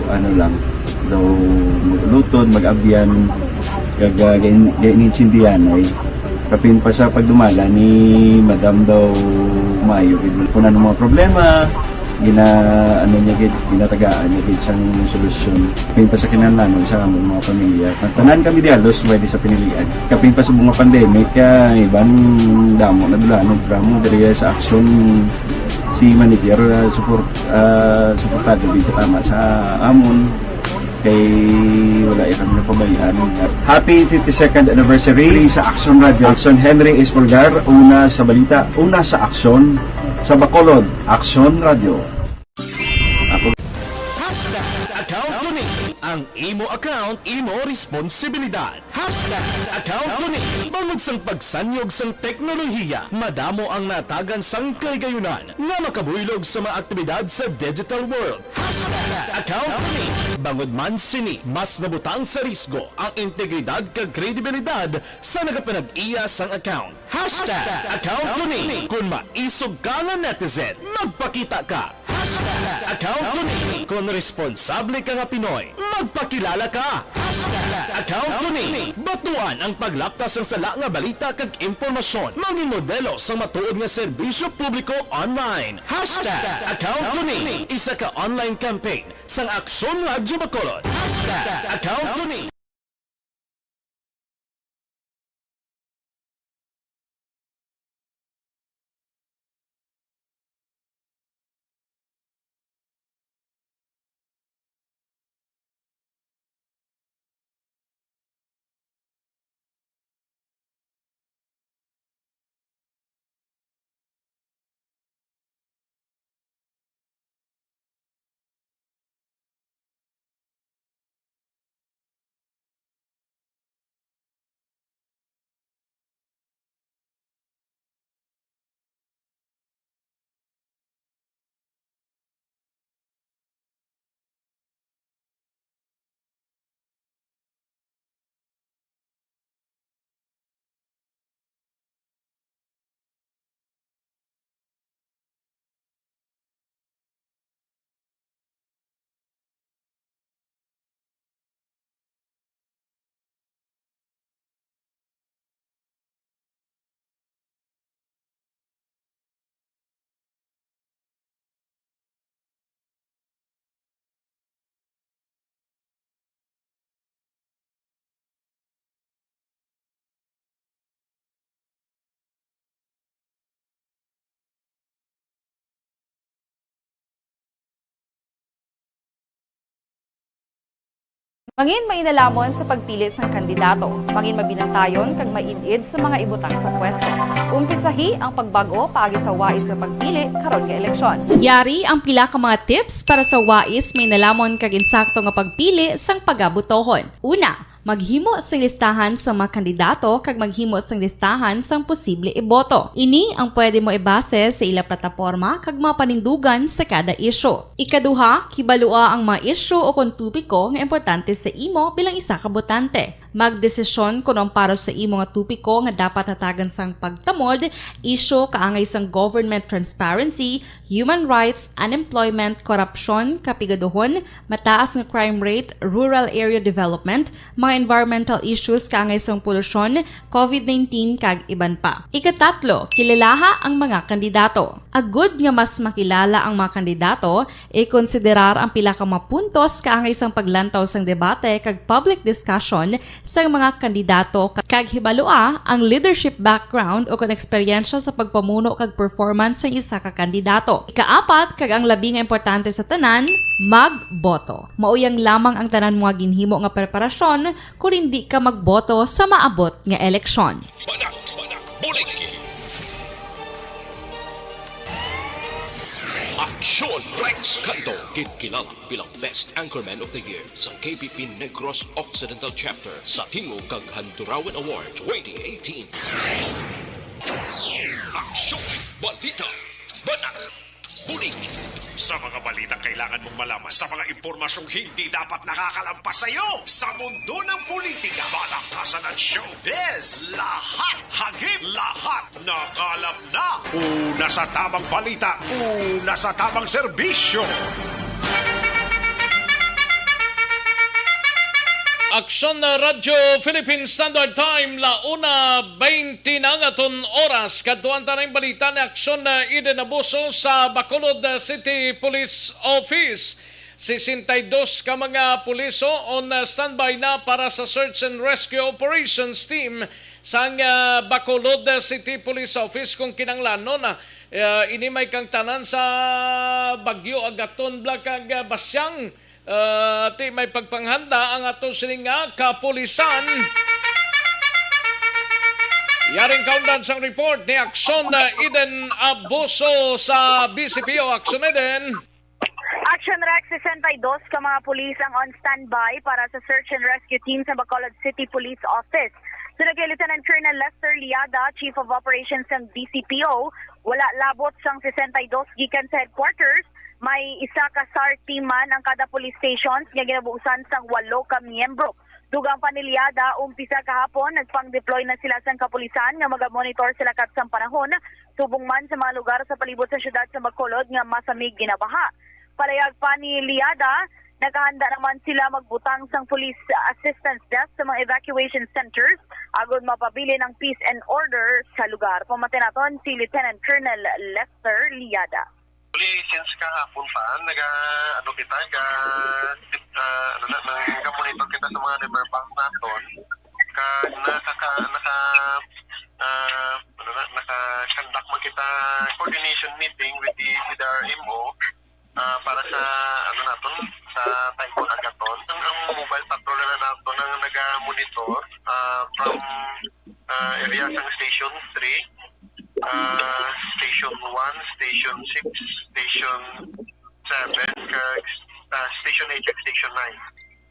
ano lang, daw mag-ulutod, mag-abyan, kag, ah, gain-, gainintindihan ay. Kapin pa sa pagdumala ni Madam daw maayo gid. Kung ano mga problema, gina-, ano niya gid, ginatagaan niya gid sang solusyon. Kapin pa sa kinahanglanon sa among mga pamilya. Tanan kami di halos pwede sa pinilian. Kapin pa sa mga pandemic, ah, iban damo na dula, ano, damo diri sa aksyon si manager, ah, support, ah, suportado gid tama sa amon. Kay wala ya kami napabayaan. Happy fifty-second anniversary sa Action Radio. Action Henry Espolgar, una sa balita, una sa aksyon, sa Bacolod, Action Radio. Ako. Hashtag account ko ni. Ang imo account, imo responsibilidad. Hashtag account ko ni. Bangod sang pagsanyog sang teknolohiya, madamo ang natagan sang kahigayunan nga makabuylog sa mga aktibidad sa digital world. Hashtag account ko ni. Bangod man sini, mas nabutang sa risgo ang integridad kag kredibilidad sa nagapanag-iya sang account. Hashtag account ko ni. Kung maisog ka nga netizen, magpakita ka. Hashtag account ko ni. Kung responsable ka nga Pinoy, magpakilala ka. Hashtag account ko ni. Batuan ang paglapta sang sala nga balita kag impormasyon. Mangin modelo sang matuod nga serbisyo publiko online. Hashtag account ko ni. Isa ka online campaign sang Aksyon Radyo Bacolod. Hashtag account ko ni. Mangin mainalomon sa pagpili sang kandidato. Mangin mabinantayon kag maid-id sa mga ibutang sa pwesto. Umpisahi ang pagbag-o paagi sa wais nga pagpili karon nga eleksyon. Yari ang pila ka mga tips para sa wais, mainalomon kag insakto nga pagpili sang pagabotohon. Una, maghimo sing listahan sa mga kandidato kag maghimo sing listahan sang posible iboto. Ini ang pwede mo ibase sa ila plataporma kag mga panindugan sa kada isyu. Ikaduha, kibalua ang mga isyu o kon topiko nga importante sa imo bilang isa ka botante. Magdesisyon kon ang para sa imo nga topiko nga dapat hatagan sang pagtamod, isyu kaangay sang government transparency, human rights, unemployment, korupsyon, kapigaduhon, mataas nga crime rate, rural area development, mga environmental issues kaangay sang polusyon, covid nineteen, kag iban pa. Ikatatlo, kilalaha ang mga kandidato. Agud nga mas makilala ang mga kandidato, ikonsiderar ang pila ka mga puntos kaangay sang paglantaw sang debate kag public discussion sang mga kandidato ka-, kag hibalua ang leadership background o kon eksperyensya sa pagpamuno kag performance sang isa ka kandidato. Ikaapat, kag ang labi nga importante sa tanan, magboto. Mao yang lamang ang tanan mo nga ginhimo nga preparasyon kon indi ka magboto sa maabot nga eleksyon. Banat, Banat, Bulig. Aksyon Rex Canto, ginkilala bilang Best Anchorman of the Year sa K P P Negros Occidental Chapter sa tingog kag Handurawan Award twenty eighteen. Aksyon, balita, banat, bulig. Sa mga balitang kailangan mong malaman, sa mga impormasyong hindi dapat nakakalampas sa iyo, sa mundo ng politika, palakasan at showbiz, lahat, hagip, lahat, nakalap na. Una sa tamang balita, una sa tamang serbisyo. Aksyon na Radyo Philippine Standard Time, la una veinte na ang aton oras. Kadtuan ta na ang balita ni Aksyon na Eden Abuso sa Bacolod City Police Office. Sesenta y dos ka mga pulis on standby na para sa search and rescue operations team sang, ah, Bacolod City Police Office kung kinahanglanon. Ah, ini may kangtanan sa Bagyo Agaton, bla, kag, ah, Basyang. Ah, ti may pagpanghanda ang ato sining nga kapulisan. Yaring kaundan sang report ni Aksyon, ah, Eden Abuso sa B C P O. Aksyon, Eden. Ah, Shamrock, sesenta y dos ka mga pulis ang on standby para sa search and rescue team sa Bacolod City Police Office. Suno kay Lieutenant Colonel Lester Liada, Chief of Operations sang D C P O, wala labot sang sesenta y dos gikan sa headquarters. May isa ka SAR team man ang kada police stations nga ginabuusan sang walo ka miyembro. Dugang pa ni Liada, umpisa kahapon, nagpang-deploy na sila sang kapulisan nga magamonitor sa lakat sang panahon, subong man sa mga lugar sa palibot sa siyudad sa Bacolod nga masamig ginabaha. Palayag pa ni Liada, nakahanda naman sila magbutang sang police assistance desk sa mga evacuation centers agod mapabilin ang peace and order sa lugar. Pamati naton si Lieutenant Colonel Lester Liada. Actually, since kahapon pa, naga, ano kita, ga, ah, ano na, nag-monitor kita sa mga river banks naton. Ka, nakaka, naka, ah, ano na, naka-conduct man kita coordination meeting with the, with the R M O, ah, para sa, ano naton, sa Typhoon Agaton. Ang, ang mobile patrol na naton ang naga-monitor, ah, from, ah, area sang Station three, ah, Station one, Station six, Station seven, kag, ah, Station eight, kag Station nine.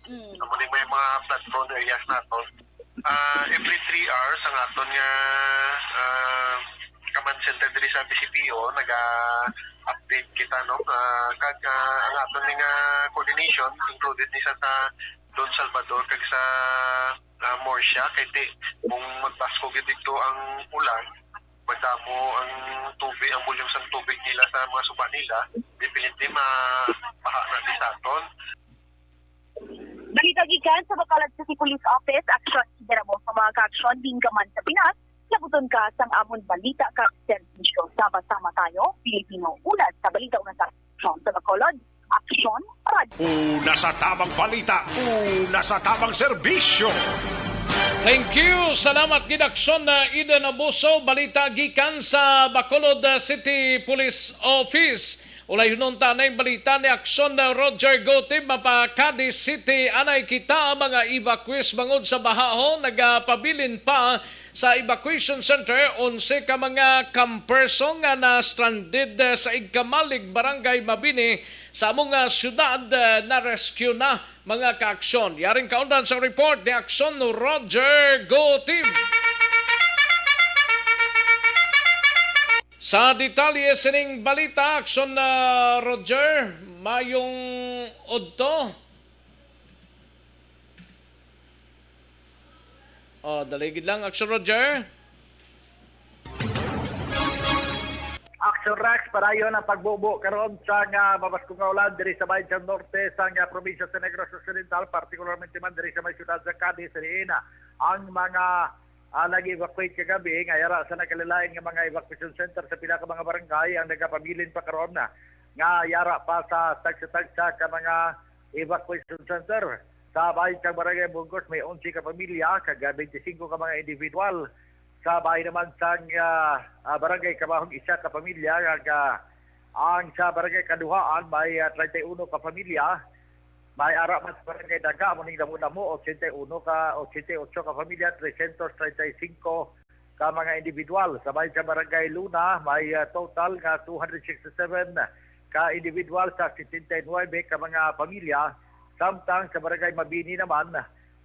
Mm. Amo ni may mga flood prone areas naton. Ah, every three hours ang aton nga, ah, command center diri sa B C P O naga-update kita, no? Ah, kag, ah, ang aton ni nga coordination included ni sa, sa Don Salvador kag sa, ah, Murcia, kay ti kung magbaskog gyud didto ang ulan, magdamo ang tubig, ang volume sang tubig nila sa mga suba nila, definitely mabaha na di sa aton. Balita gikan sa Bacolod City Police Office, aksyon, idara mo sa mga kaaksyon, diin ka man sa Pinas, labuton ka sang amon balita kag serbisyo. Sama-sama tayo, Pilipino, una sa balita, una sa aksyon sa Bacolod, aksyon, radyo. Una sa tamang balita, una sa tamang serbisyo. Thank you. Salamat gid, Aksyon na Eden Abuso. Balita gikan sa Bacolod, uh, City Police Office. Ulayhunon ta anay balita ni Aksyon na Roger Gotib, mapa Cadiz City. Anay kita, mga evacuees bangod sa bahaho nagapabilin pa sa evacuation center. Onse ka mga campers nga na-stranded, uh, sa Igkamalig, Barangay Mabini, sa among, uh, syudad, uh, na-rescue na. Mga kaaksyon, yaring kaundan sa report ni Aksyon Roger Gotib. Sa detalye sining balita, Aksyon na Roger, mayong udto. Oh, dali gid lang, Aksyon Roger. Action Rex, padayon ang pagbubo karon sa nga mabaskog nga ulan diri sa bahin sa norte sa nga probinsya sa Negros Occidental, partikularmente man diri sa may siyudad sa Cadiz, diin ang mga, ah, nag-evacuate kagabi nga yara sa nagkalain-lain nga mga evacuation center sa pila ka mga barangay ang nagapabilin pa karon nga yara pa sa tagsa-tagsa ka mga evacuation center. Sa bahin sa Barangay Bungkos, may onse ka pamilya kag, ah, twenty-five ka mga individual. Sa bahin naman sang, ah, ah, Barangay Kabahog, isa ka pamilya, kag, ah, ang sa Barangay Kaduhaan may, ah, treinta y uno ka pamilya. May ara man sa Barangay Daga, amo ning damo-damo, ochenta y uno ka, ochenta y ocho ka pamilya, trescientos treinta y cinco ka mga individual. Sa bahin sa Barangay Luna, may, ah, total nga two hundred sixty-seven ka individual sa setenta y nuebe ka mga pamilya. Samtang sa Barangay Mabini naman,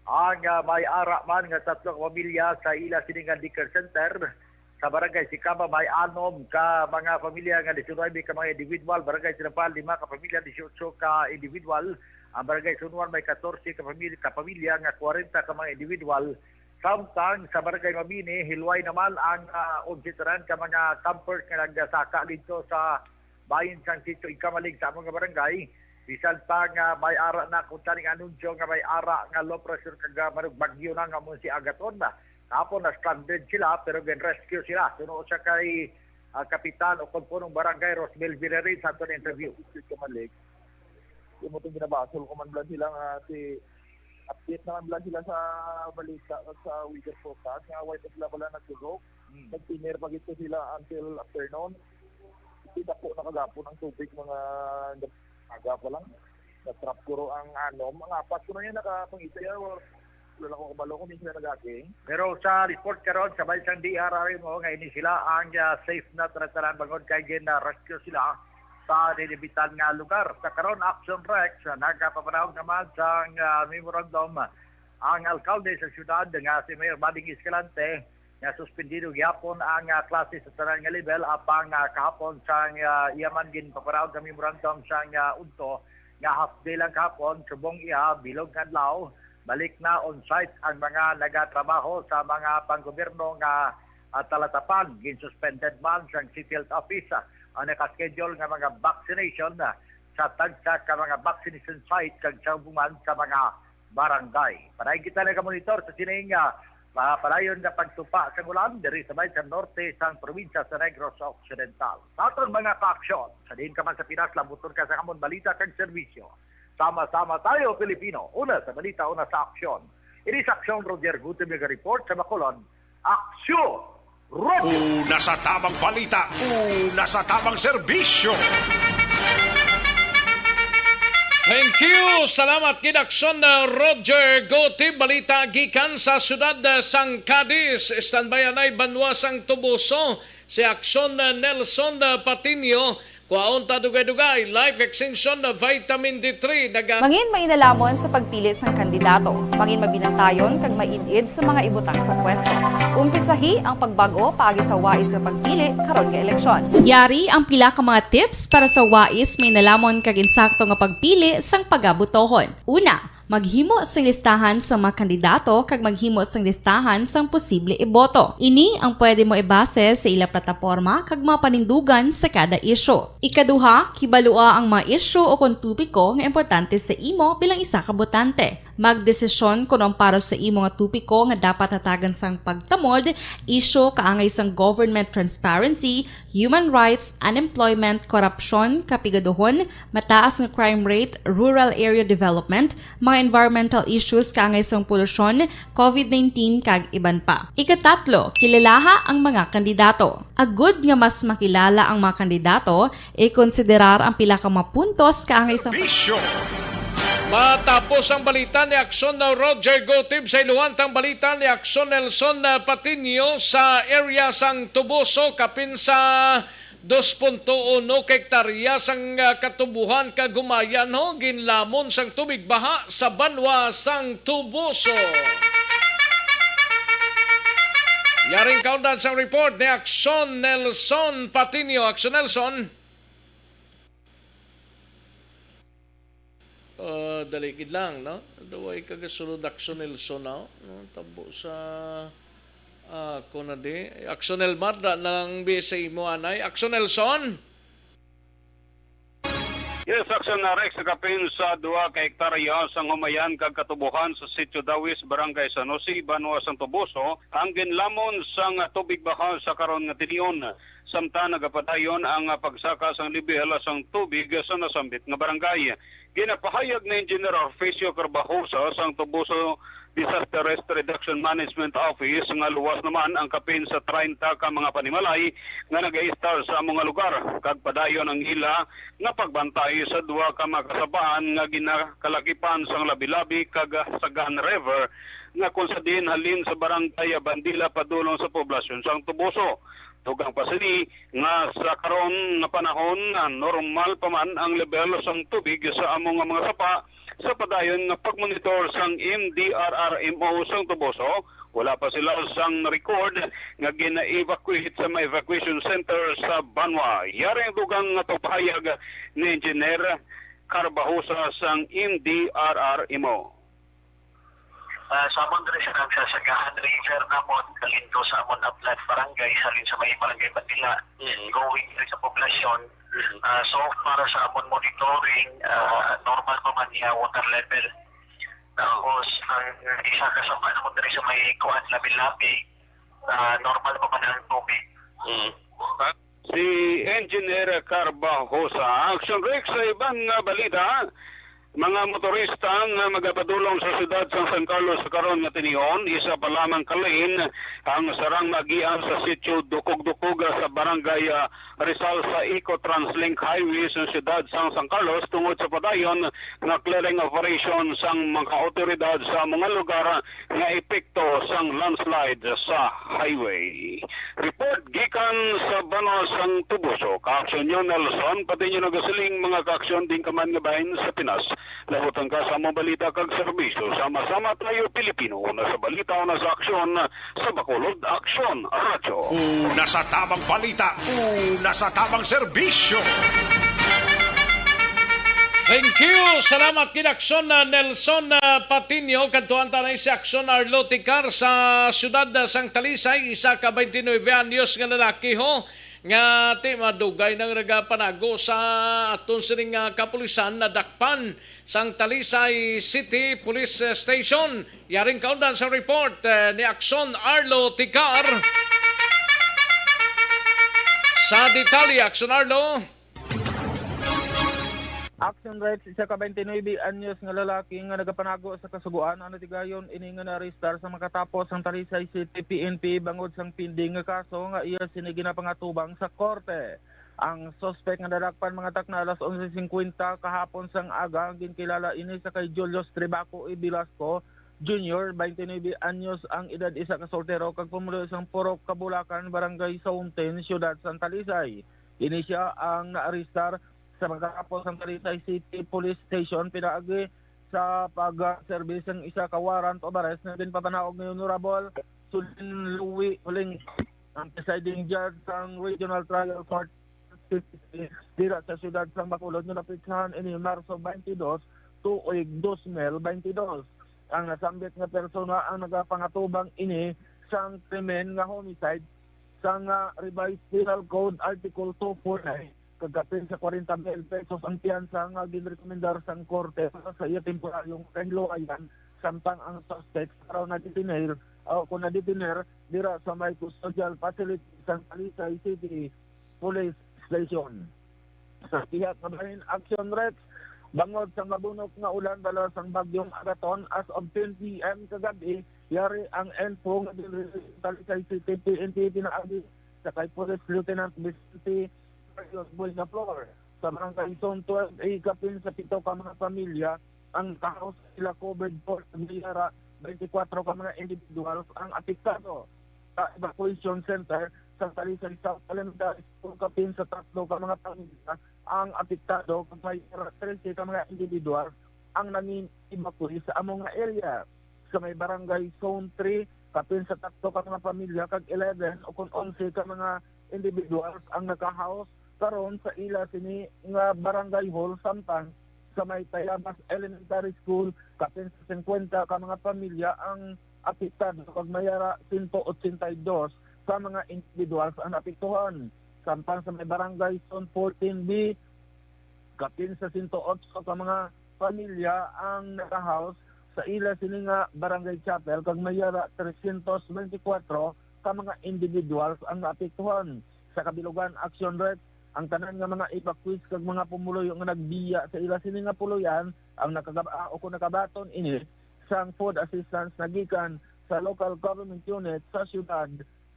ang, ah, may ara man nga tatlo ka pamilya sa ila sini nga daycare center. Sa Barangay Sicaba, may anom ka mga pamilya nga diecinuebe ka mga individual. Barangay Tinampan, lima ka pamilya, dieciocho ka individual. Ang Barangay Sunuan may catorce ka pamilya, ka pamilya nga kwarenta ka mga individual. Samtang sa Barangay Mabini, hilway naman ang, ah, onse tanan ka mga campers nga nagsaka didto sa bahin sang Sitio Igkamalig sa among nga barangay. Bisan pa nga may ara na kuntani nga anunsyo nga may ara nga low pressure kag, ah, manug-bagyo na nga amo si Agaton. Kahapon na-stranded sila pero gin-rescue sila. Suno sa kay, ah, Kapitan o Punong Barangay Rosmel Villarin sa aton interview. Igkamalig. Imo tong ginabasol ko man bala sila nga si update naman bala sila sa balita at sa weather forecast nga wala pa sila bala nagdurog. Hmm. Nag-tinir pa gito sila until afternoon. Kita po nakagapon ang tubig mga aga pa lang. Na-trap ko ro ang anom. Ang apat ko na yun nakapangita yan. Wala, wala lang ko kabalo kung sila nag-aging. Pero sa report karon sa bahin sang D R R M O nga ini sila ang, ah, safe na tanan-tanan bangod kay gin-rescue sila sa nilibitan nga lugar. Sa karon, Action Rex, nagapapanahog naman sang, ah, memorandum ang alkalde sa siyudad nga si Mayor Bading Escalante nga suspendido gihapon ang, ah, klase sa tanan nga level, apang, ah, kahapon sang, ah, iya man ginpapanahog nga memorandum sang, ah, udto nga half day lang kahapon, subong iya bilog nga adlaw, balik na on site ang mga nagatrabaho sa mga panggobyerno nga, ah, talatapan. Ginsuspended man sang City Health Office, ah, ang nakaschedule nga mga vaccination, ah, sa tagsa ka mga vaccination site kag sa ubuman sa mga barangay. Padayon kita nagamonitor sa sining, ah, ah, padayon nga pagtupa sang ulan diri sa may sa norte sang probinsya sa Negros Occidental. Sa aton mga kaaksyon, sa diin ka man sa Pinas, lambuton ka sa amon balita kag serbisyo. Sama-sama tayo, Pilipino. Una sa balita, una sa aksyon. Ini sa aksyon, Roger Gutim naga-report sa Bacolod. Aksyon! Roger! Una sa tamang balita, una sa tamang serbisyo. Thank you. Salamat gid, Aksyon, uh, Roger Gutib. Balita gikan sa siyudad, uh, sang Cadiz. Standby anay banwa sang Toboso. Si Aksyon, uh, Nelson, uh, Patiño. Kuhaon ta dugay-dugay, Life Extension na Vitamin D three, naga- Mangin mainalomon sa pagpili sang kandidato. Mangin mabinantayon kag maid-id sa mga ibutang sa pwesto. Umpisahi ang pagbag-o paagi sa wais nga pagpili karon nga eleksyon. Yari ang pila ka mga tips para sa wais, mainalomon kag insakto nga pagpili sang pagabotohon. Una, maghimo sing listahan sa mga kandidato kag maghimo sing listahan sang posible iboto. Ini ang pwede mo ibase sa ila plataporma kag mga panindugan sa kada isyu. Ikaduha, kibalua ang mga isyu o kon topiko nga importante sa imo bilang isa ka botante. Magdesisyon kon ang para sa imo nga topiko nga dapat hatagan sang pagtamod, isyu kaangay sang government transparency, human rights, unemployment, korupsyon, kapigaduhon, mataas nga crime rate, rural area development, mga environmental issues kaangay sang polusyon, covid nineteen, kag iban pa. Ikatatlo, kilalaha ang mga kandidato. Agud nga mas makilala ang mga kandidato, ikonsiderar ang pila ka mga puntos kaangay sang Bisyo. Matapos ang balita ni Aksyon na Roger Gotib, sa iluhan tang balita ni Aksyon Nelson na Patiño sa area sang Tubuso, kapin sa dos punto uno ka hektarya sang, ah, katubuhan kag humayan, ho, ginlamon sang tubig baha sa banwa sang Tubuso. Yaring kaundan sang report ni Aksyon Nelson Patiño. Aksyon Nelson. Ah, dali gid lang, no? Duway ka gasulod, Aksyon Nelson, no? No, tabo sa, ah, ako na di. Aksyon Elmar, da na lang bi sa imo, anay. Aksyon Nelson? Yes, Aksyon Rex, kapin sa duha ka hektarya sang humayan kag katubuhan sa Sitio Dawis, Barangay San Jose, Banwa sang Tubuso, ang ginlamon sang tubig baha sa karon nga tinion. Samtang nagapadayon ang pagsaka sang lebel sang tubig sa nasambit nga barangay. Ginapahayag ni Engineer Orfisio Carbajosa sang Tubuso Disaster Risk Reduction Management Office nga luwas naman ang kapin sa treinta ka mga panimalay nga nagaistar sa amo nga lugar, kag padayon ang ila nga pagbantay sa duha ka mga kasabaan nga ginakalakipan sang Labi-Labi kag Sagan River, nga kon sa diin halin sa barangay Bandila padulong sa poblasyon sang Tubuso. Dugang pa sini nga sa karon nga panahon, ah, normal pa man ang lebel sang tubig sa amo nga mga sapa sa padayon nga pagmonitor sang M D R R M O sang Tubuso. Wala pa sila sang record nga gina-evacuate sa mga evacuation center sa banwa. Yari ang dugang nga pagpahayag ni Engineer Carbajosa sang M D R R M O. Ah, sa amon diri sa, sa Sagahan River namon, kalindo sa amon Aplat Barangay, sa, sa may Barangay Bandila, Mm. going diri sa poblasyon. Mm. Ah, so far sa amon monitoring, ah, normal pa man niya water level. Tapos, ang isa ka sapa namon diri sa may kuan, Labi-Labi, ah, normal pa man ang tubig. Mm. Si Engineer Carbajosa. Action Rex, sa iban nga balita, Mga motorista nga magapadulong sa siyudad sang San Carlos sa karon nga tinion, isa pa lamang ka lane ang sarang maagian sa sitio Dukog-Dukog sa barangay, ah, Rizal sa Eco Translink Highway sa siyudad sang San Carlos tungod sa padayon nga clearing operation sang mga awtoridad sa mga lugar nga epekto sang landslide sa highway. Report gikan sa banwa sang Toboso, Kaaksyon Nelson, pati nyo nagasiling mga kaaksyon din kaman nga bahin sa Pinas. Labutan ka sa among balita kag serbisyo. Sama-sama tayo, Pilipino. Una sa balita, una sa aksyon, sa Bacolod Aksyon Radyo. Una sa tabang balita, una sa tabang serbisyo. Thank you. Salamat gid, Aksyon, ah, Nelson, ah, Patiño. Kadtuan ta na si Aksyon Arlo Ticar sa siyudad, ah, sang Talisay, isa ka twenty-nine anyos nga lalaki, ho, nga ti madugay nang nagapanago sa aton sining, ah, kapulisan, nadakpan sang Talisay City Police Station. Yaring kaundan sa report, eh, ni Aksyon Arlo Ticar. Sa detalye, Aksyon Arlo. Action Rights, isa ka twenty-nine anyos nga lalaki nga nagapanago sa Kasugoan ang natigayon ini nga naarestar sa makatapos ang Talisay City P N P bangod sang pending nga kaso nga iya sini ginapangatubang sa korte. Ang suspek nga nadakpan mga takna alas onse singkwenta kahapon sang aga, ang ginkilala ini sa kay Julius Tribaco E. Velasco Junior, twenty-nine anyos ang edad, isa ka soltero kag pumulo sang Purok Kabulakan, Barangay Zone ten, Siyudad sang Talisay. Ini sia ang naarestar sa pagkatapos sang Talisay City Police Station pinaagi sa pag-serve sang isa ka warrant of arrest nga ginpapanaog ni Honorable Sulin Louie Uling, ang presiding judge sang Regional Trial Court dira sa siyudad sang Bacolod, nga napetsahan ini Marso twenty-two, tuig dos mil twenty-two. Ang nasambit nga persona ang nagapangatubang ini sang krimen nga homicide sang, ah, Revised Penal Code Article two four nine, kag kapin sa kwarenta mil pesos ang piyansa nga ginrekomendar sang korte para sa iya temporaryong kahiluwayan, samtang ang suspect sa raw na-detener, o kung na-detener, dira sa may custodial facility sang Talisay City Police Station. Sa pihak nga bahin, Action Rex, bangod sa mabunok nga ulan dala sang Bagyong Agaton, as of ten P M kagab-i, yari ang info nga ginrelease sa Talisay City P N P pinaagi sa kay Police Lieutenant Vicente Carlos Buenaflor. Sa Barangay Zone twelve A, kapin sa pito ka mga pamilya ang nakahaos sa ila covered fort, may yara twenty-four ka mga individuals ang apektado. Sa evacuation center sa Talisay South Elementary School, kapin sa tatlo ka mga pamilya ang apektado, kag may yara trese ka mga individuals ang nangin-evacuate sa amo nga area. Sa may Barangay Zone three, kapin sa tatlo ka mga pamilya kag eleven o kon onse ka mga individuals ang nakahaos karon sa ila sini nga barangay hall, samtang sa may Tayabas Elementary School, kapin sa singkwenta ka mga pamilya ang apektado kag may yara sento otsenta y dos ka mga individuals ang naapektuhan. Samtang sa may Barangay Zone fourteen B, kapin sa sento otso ka mga pamilya ang nakahaos sa ila sini nga barangay chapel, kag may yara trescientos veinticuatro ka mga individuals ang naapektuhan. Sa kabilugan, Action Rex, ang tanan nga mga evacuees kag mga pumuluyo nga nagbiya sa ila sini nga puloy-an ang nakagab-, ah, o kung nakabaton ini sang food assistance na gikan sa local government unit sa siyudad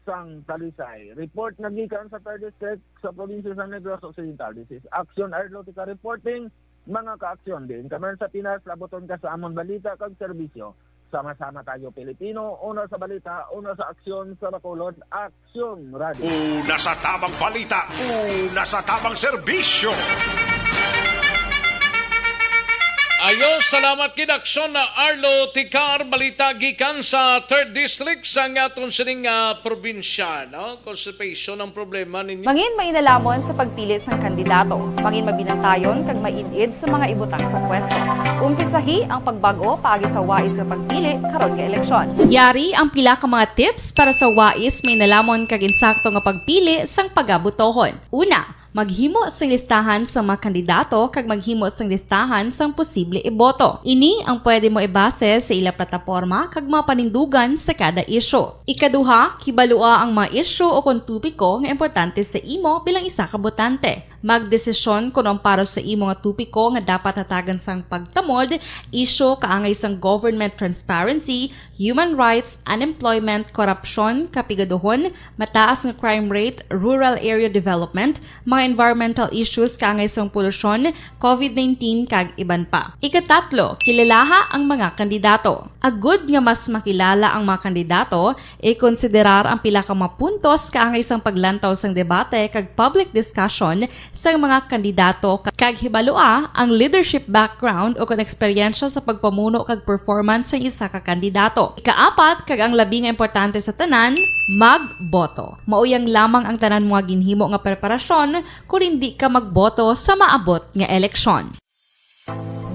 sang Talisay. Report nga gikan sa third district sa probinsya sa Negros Occidental. This is Action Arlotica reporting, mga kaaksyon. Diin ka man sa Pinas, labuton ka sa amon balita kag serbisyo. Sama-sama tayo, Pilipino. Una sa balita, una sa aksyon, sa Bacolod, Aksyon Radio. Una sa tabang balita, una sa tabang serbisyo. Ayo, salamat gid, Aksyon na Arlo Ticar. Balita gikan sa third District sa aton sining, ah, probinsya, no? Constipation ang problema ninyo. Mangin mainalamon sa pagpili sang kandidato. Mangin mabinantayon kag maid-id sa mga ibutang sa pwesto. Umpisahi ang pagbag-o paagi sa wais nga pagpili karon nga eleksyon. Yari ang pila ka mga tips para sa wais, mainalamon kag insakto nga pagpili sang pagabotohon. Una, Maghimo sing listahan sang mga kandidato kag maghimo sing listahan sang posible iboto. Ini ang pwede mo ibase sa ila plataporma kag mga panindugan sa kada isyu. Ikaduha, kibalua ang mga isyu o kon topiko nga importante sa imo bilang isa ka botante. Magdesisyon kon ang para sa imo nga topiko nga dapat hatagan sang pagtamod, isyu kaangay sang government transparency, human rights, unemployment, korupsyon, kapigaduhon, mataas nga crime rate, rural area development, mga environmental issues kaangay sang polusyon, covid nineteen, kag iban pa. Ikatatlo, kilalaha ang mga kandidato. Agud nga mas makilala ang mga kandidato, ikonsiderar ang pila ka mga puntos kaangay sang paglantaw sang debate kag public discussion sang mga kandidato, kag hibalua ang leadership background o kon eksperyensya sa pagpamuno kag performance sang isa ka kandidato. Ikaapat, kag ang labi nga importante sa tanan, magboto. Mao yang lamang ang tanan mga ginhimo nga preparasyon kon indi ka magboto sa maabot nga eleksyon.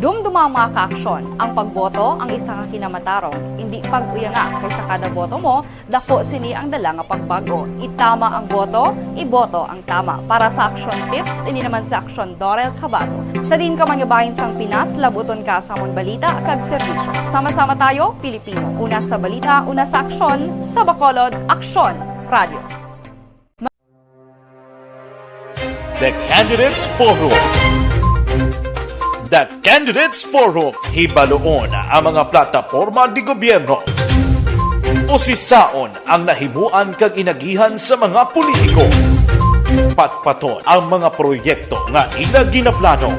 Dumduma ang mga kaaksyon. Ang pagboto ang isa ka kinamatarong. Indi pag-uyanga, kay sa kada boto mo, dako sini ang dala nga pagbago. Itama ang boto, iboto ang tama. Para sa Aksyon Tips, ini naman si Aksyon Dorel Cabato. Sa diin ka man nga bahin sang Pinas, labuton ka sa amon balita kag serbisyo. Sama-sama tayo, Pilipino. Una sa balita, una sa aksyon, sa Bacolod, Aksyon Radio. The Candidates Forum. The Candidates Forum, hibaluon ang mga plataporma de gobyerno. Usisaon ang nahimuan kag inagihan sa mga politiko. Patpaton ang mga proyekto nga ila ginaplano.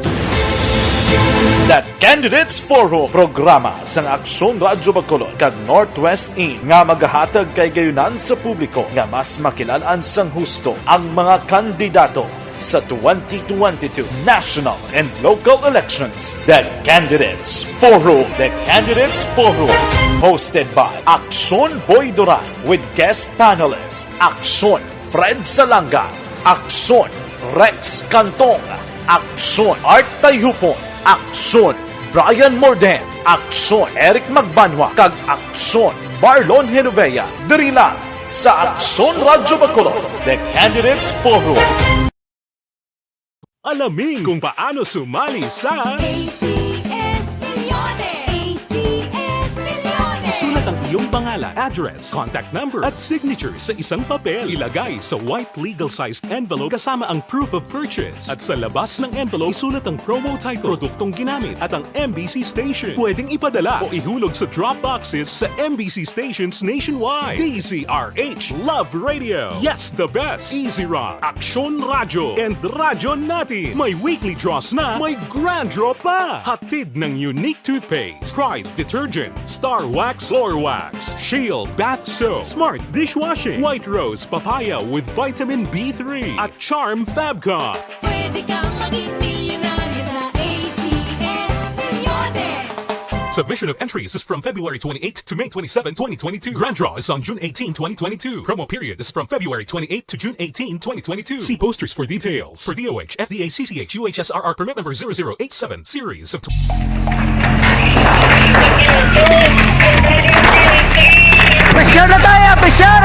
The Candidates Forum, programa sang Aksyon Radyo Bacolod kag Northwest In nga magahatag kahigayonan sa publiko nga mas makilalaan sang husto ang mga kandidato sa twenty twenty-two national and local elections. The Candidates Forum. The Candidates Forum, hosted by Aksyon Boy Duran with guest panelist Aksyon Fred Salanga, Aksyon Rex Cantong, Aksyon Art Tayhupon, Aksyon Brian Morden, Aksyon Eric Magbanwa, kag Aksyon Marlon Genovea. Diri lang sa Aksyon Radyo Bacolod, The Candidates Forum. Alamin kung paano sumali sa A C S Millones. A C S Millones. Isulat ang iyong pangalan, address, contact number, at signature sa isang papel. Ilagay sa white legal-sized envelope kasama ang proof of purchase. At sa labas ng envelope, isulat ang promo title, produktong ginamit, at ang M B C station. Pwedeng ipadala o ihulog sa drop boxes sa M B C stations nationwide. D Z R H Love Radio. Yes, the best. Easy Rock, Aksyon Radyo, and Radyo Natin. May weekly draws na, may grand draw pa. Hatid ng Unique Toothpaste, Pride Detergent, Star Wax Floor Wax, Shield Bath Soap, Smart Dishwashing, White Rose Papaya with Vitamin B three, at Charm Fabcon. Pwede kang maging milyonaryo sa A C S Millones. Submission of entries is from February twenty-eighth to May twenty-seven, twenty twenty-two. Grand draw is on June eighteen, twenty twenty-two. Promo period is from February twenty-eighth to June eighteen, twenty twenty-two. See posters for details. For D O H, F D A, C C H, U H S R R permit number zero zero eight seven, series of tw- Pressure na tayo! Pressure!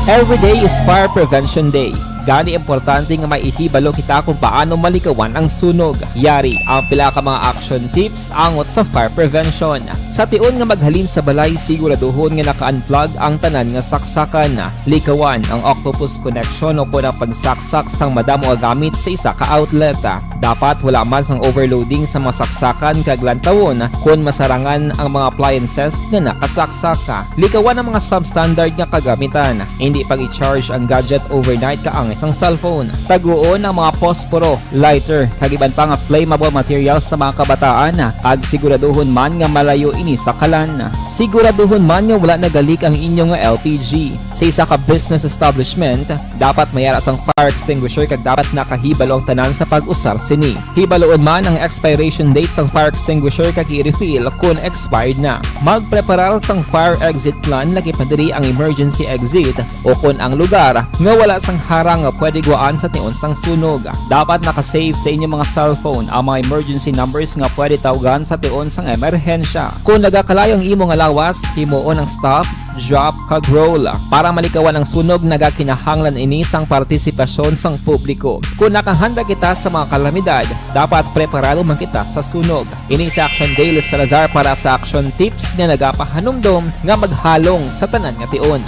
Every day is Fire Prevention Day. Gani, importante nga may ihibalo kita kung paano malikawan ang sunog. Yari ang pila ka mga action tips angot sa fire prevention. Sa tion nga maghalin sa balay, siguraduhon nga naka-unplug ang tanan nga saksakan. Likawan ang octopus connection o kon ang pagsaksak sang madamo nga gamit sa isa ka outlet. Dapat wala man sang overloading sa mga saksakan kag lantawon kon masarangan ang mga appliances nga nakasaksak. Likawan ang mga substandard nga kagamitan. Indi pag-i-charge ang gadget overnight kaangay sang cellphone. Taguon ang mga posporo, lighter, kag iban pa nga flammable materials sa mga kabataan, kag siguraduhon man nga malayo ini sa kalan. Siguraduhon man nga wala nagalik ang inyo nga L P G. Sa isa ka business establishment, dapat may ara sang fire extinguisher kag dapat nakahibalo ang tanan sa pag-usar sini. Hibaloon man ang expiration date sang fire extinguisher kag i-refill kon expired na. Magpreparar sang fire exit plan, lagi pa diri ang emergency exit o kon ang lugar nga wala sang harang nga pwede guwaan sa tion sang sunog. Dapat naka-save sa inyo mga cellphone ang mga emergency numbers nga pwede tawgan sa tion sang emerhensya. Kung nagakalayo ang imo nga lawas, himuon ang stop, drop, kag roll. Para malikawan ang sunog, nagakinahanglan ini sang partisipasyon sang publiko. Kung nakahanda kita sa mga kalamidad, dapat preparado man kita sa sunog. Ini si Action Dale Salazar para sa Action Tips nga nagapahanumdom nga maghalong sa tanan nga tion.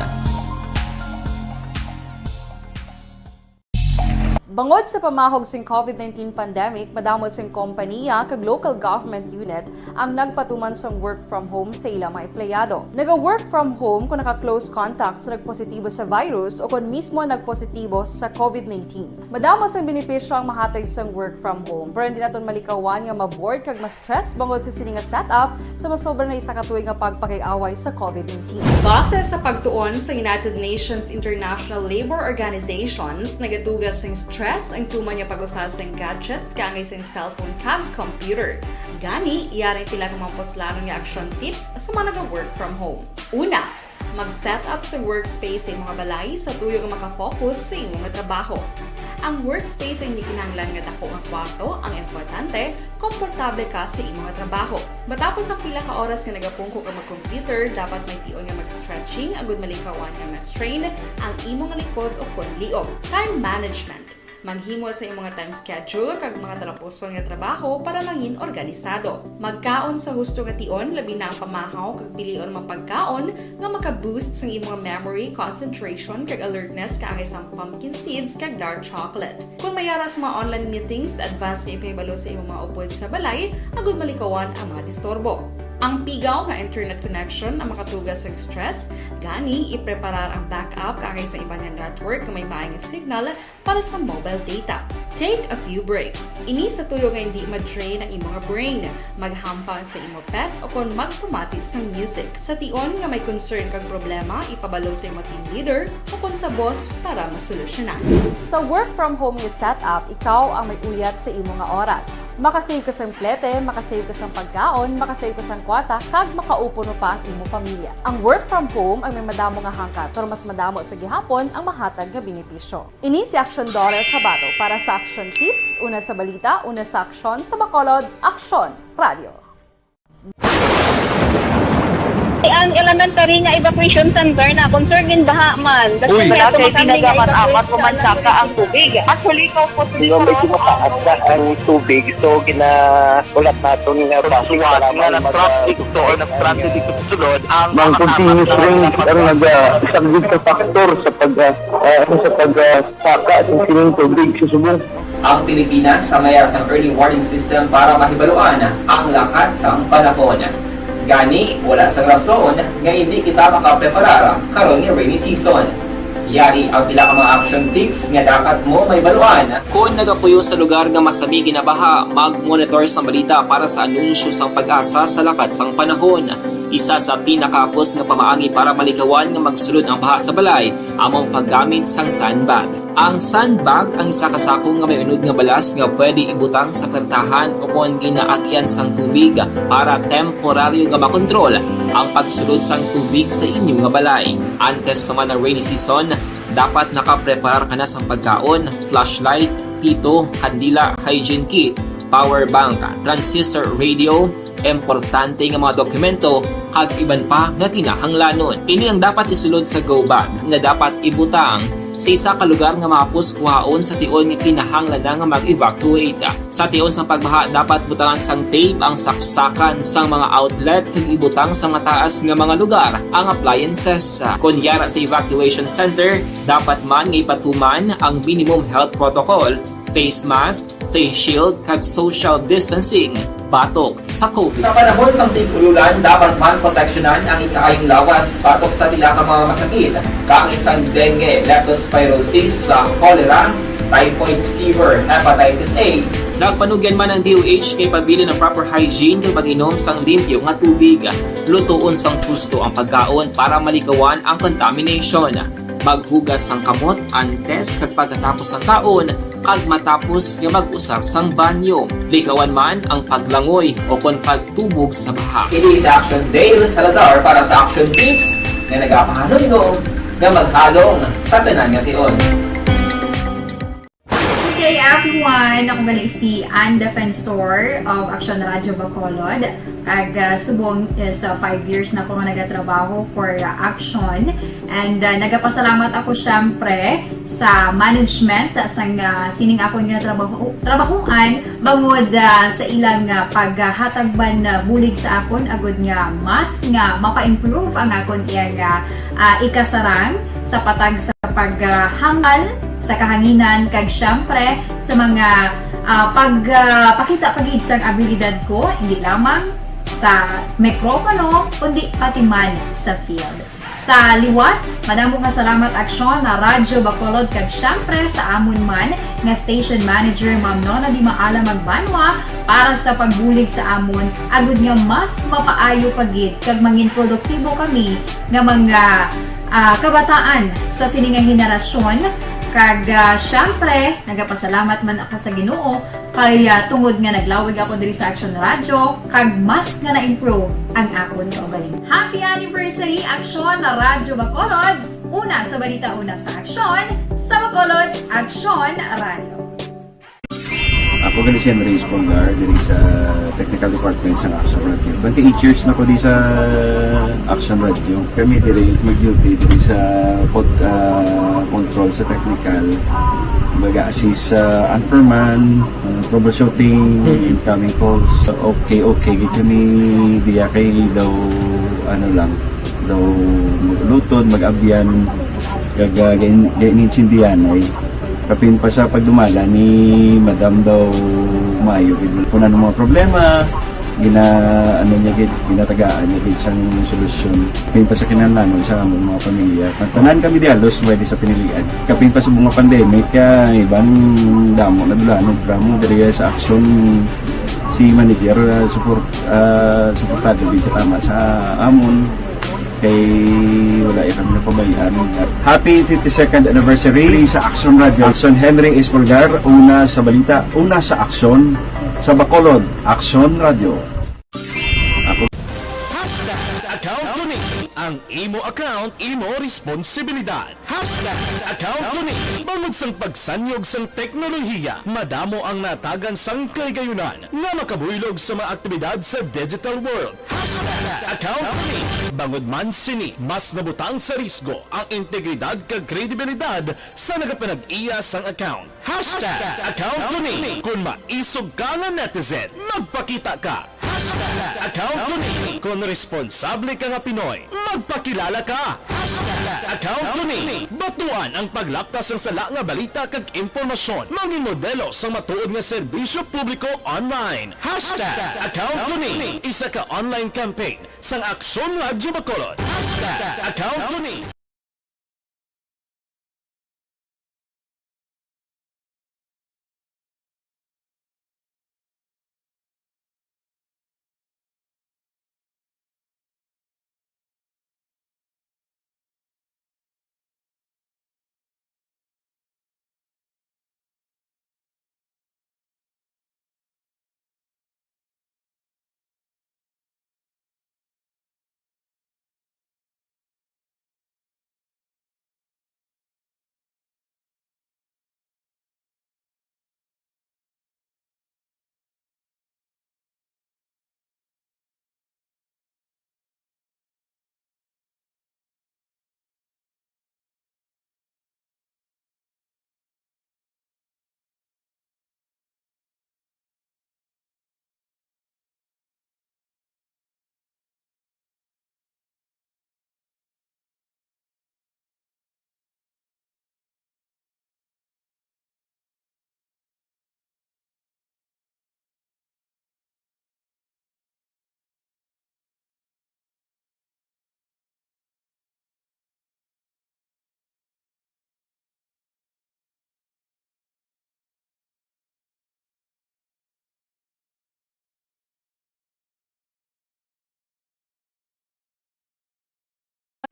Bangod sa pamahog sing COVID nineteen pandemic, madamo sing kompaniya kag local government unit ang nagpatuman sang work from home sa ila mga empleyado. Naga-work from home kung naka-close contact sa nagpositibo sa virus o kon mismo nagpositibo sa COVID nineteen. Madamo sang benepisyo ang mahatag sang work from home, pero hindi naton malikawan nga ma-bored kag ma-stress bangod sa sini nga setup sa masobra na isa ka tuig nga pagpakig-away sa COVID nineteen. Base sa pagtuon sa United Nations International Labour Organizations, nagatuga sing stress ang tuman nga pag-usa sing gadgets kaangay sing cellphone kag computer. Gani, yari ang pila ka mga puslanon nga action tips sa mga naga-work from home. Una, mag-set up sa workspace sa imong balay sa tuyo nga maka-focus sa imong trabaho. Ang workspace ay hindi kinahanglan nga dako nga kwarto, ang importante, komportable ka sa imong trabaho. Matapos ang pila ka oras nga nagapungko ka mag-computer, dapat may tion nga mag-stretching agud malikawan nga ma-strain ang imong likod o kon liog. Time management. Maghimo sa imong time schedule kag mga talapuson nga trabaho para mangin organisado. Magkaon sa husto nga tion, labi na ang pamahaw kag pilion nga pagkaon nga maka-boost sang imong memory, concentration, kag alertness kaangay sang pumpkin seeds kag dark chocolate. Kung may ara sa mga online meetings, advance nga ipahibalo sa imong mga upod sa balay agud malikawan ang mga disturbo. Ang pigaw nga internet connection ang makatuga sa stress, gani ipreparar ang backup kaangay sa iban nga network nga may maay nga signal para sa mobile data. Take a few breaks. Ini sa tuyo nga hindi ma-drain ang imong brain. Maghampang sa imo pet o kon magpamati sang music. Sa tion nga may concern kag problema, ipabalo sa imo team leader o kon sa boss para masolusyonan. Sa work from home nga setup, ikaw ang may uyat sa imo nga oras. Makasave ka sang plete, makasave ka sang pagkaon, makasave ka sang kwarta, kag makaupo pa ang imo pamilya. Ang work from home ang may madamo nga hangkat, pero mas madamo sa gihapon ang mahatag nga benepisyo. Ini si Action Daughter Kabato para sa Action Tips, una sa balita, una sa aksyon, sa Bacolod, Aksyon Radio. Ang elementary nga evacuation center na concern gin baha man. Uy. Wala kay ginagamat-amat, human saka ang tubig. Actually, ikaw po, medyo mataas na ang tubig, so gina-, ulat naton nga traffic, suwat nga mag-, nag-traffic to or nag-transit dito sa sulod ang mga continuous rain ang nag-, ah, isang big factor sa pag, ah, ah, sa pag, ah, saka sa sining tubig sa subong. Ang Pilipinas ang may ara sang early warning system para mahibaluan ang lakat sang panahon. Gani, wala sang rason nga indi kita makapreparar karon nga rainy season. Yari ang pila ka mga action tips nga dapat mo mahibaluan. Kon nagapuyo sa lugar nga masami ginabaha, mag-monitor sang balita para sa anunsyo sang PAGASA sa lakat sang panahon. Isa sa pinakahapos nga pamaagi para malikawan nga magsulod ang baha sa balay amo ang paggamit sang sandbag. Ang sandbag ang isa ka sako nga may unod nga balas nga pwede ibutang sa pertahan o kon ginaagyan sang tubig para temporaryo nga makontrol ang pagsulod sang tubig sa inyo nga balay. Antes pa man ang rainy season, dapat nakapreparar ka na sang pagkaon, flashlight, pito, kandila, hygiene kit, power bank, transistor radio, importante nga mga dokumento, kag iban pa nga kinahanglanon. Ini ang dapat isulod sa go bag nga dapat ibutang sa isa ka lugar nga mahapos kuhaon sa tion nga kinahanglan na nga mag-evacuate. Sa tion sang pagbaha, dapat butangan sang tape ang saksakan sang mga outlet kag ibutang sa mataas nga mga lugar ang appliances. Kon yara sa evacuation center, dapat man nga ipatuman ang minimum health protocol, face mask, face shield, kag social distancing batok sa COVID. Sa panahon sang tig-ululan, dapat man proteksyonan ang ikaayong lawas batok sa pila ka mga masakit, kaangay sang dengue, leptospirosis, sa cholera, typhoid fever, hepatitis A. Nagpanugyan man ang D O H nga ipabilin ang proper hygiene kag pag-inom sang limpyo nga tubig. Lutoon sang husto ang pagkaon para malikawan ang contamination. Maghugas sang kamot antes kag pagkatapos sang kaon kag matapos nga mag-usar sang banyo. Likawan man ang paglangoy o kon pagtubog sa baha. Ini si Action Dale Salazar para sa Action Tips nga nagapahanumdom nga maghalong sa tanan nga tion. Everyone, ako gali si Ann Defensor of Action Radio Bacolod. Kag, ah, subong is, ah, five years na ako nga nagatrabaho for, ah, Action. And, ah, nagapasalamat ako, syempre, sa management, ah, sang, ah, sining akon nga trabaho, trabahoan, bangod, ah, sa ilang, ah, paghatag man, ah, bulig sa akon, agud nga mas nga mapa-improve ang akon iyang, ah, ah, ikasarang sa patag sa paghambal sa kahanginan, kag syempre sa mga, ah, pag, ah, pakita pa gid sang abilidad ko, hindi lamang sa mikropono, kundi pati man sa field. Sa liwat, madamo nga salamat, Action na Radyo Bacolod, kag syempre sa amon man nga station manager, Ma'am Nona Di Maala Magbanwa, para sa pagbulig sa amon, agud nga mas mapaayo pa gid kag mangin produktibo kami nga mga, ah, kabataan sa sini nga henerasyon. Kag, ah, syempre, nagapasalamat man ako sa Ginoo kay, ah, tungod nga naglawig ako diri sa Action Radio, kag mas nga na-improve ang akon kaugalingon. Happy anniversary, Action na Radyo Bacolod! Una sa balita, una sa aksyon, sa Bacolod, Action Radio. Ako gali si Henry Espolgar, diri sa Technical Department sa Action Radio. Twenty-eight years na ko di sa Action Radio. Kami diri mag-duty diri sa pod-, ah, control sa technical. Baga assist sa anchorman, ah, troubleshooting, Mhm. incoming calls. Okay, okay, gid kami diya kay daw, ano lang, daw mag-ulutod, mag-abyan, kag, ah, gain-, gain-, gaintindihan ay kapin pa sa pagdumala ni Madam daw maayo gid. Kung ano mga problema, gina, ano niya gid, ginatagaan niya gid sang solusyon. Kapin pa sa kinahanglanon sa among mga pamilya. Ang tanan kami di halos pwede sa pinilian. Kapin pa sa mga pandemic, kaya iban damo na dula, no, drama diri sa aksyon si manager, ah, support, ah, suportado gid tama sa amon. Kay wala ya kami napabayaan. Happy fifty-second anniversary sa Action Radio. Action Henry Espolgar, una sa balita, una sa aksyon, sa Bacolod, Action Radio. Ako Hashtag account ko ni. Ang imo account, imo responsibilidad. Hashtag account ko ni. Bangod sang pagsanyog sang teknolohiya, madamo ang natagan sang kahigayunan nga makabuylog sa mga aktibidad sa digital world. Hashtag account ko ni. Bangod man sini, mas nabutang sa risgo ang integridad kag kredibilidad sa nagapanag-iya sang account. Hashtag account ko ni. Kon maisog ka nga netizen, magpakita ka. Hashtag account ko ni. Kon responsable ka nga Pinoy, magpakilala ka. Hashtag account ko ni. Batuan ang paglapta sang sala nga balita kag impormasyon. Mangin modelo sang matuod nga serbisyo publiko online. Hashtag account ko ni. Isa ka online campaign sang Aksyon Radyo Bacolod. Hashtag account ko ni.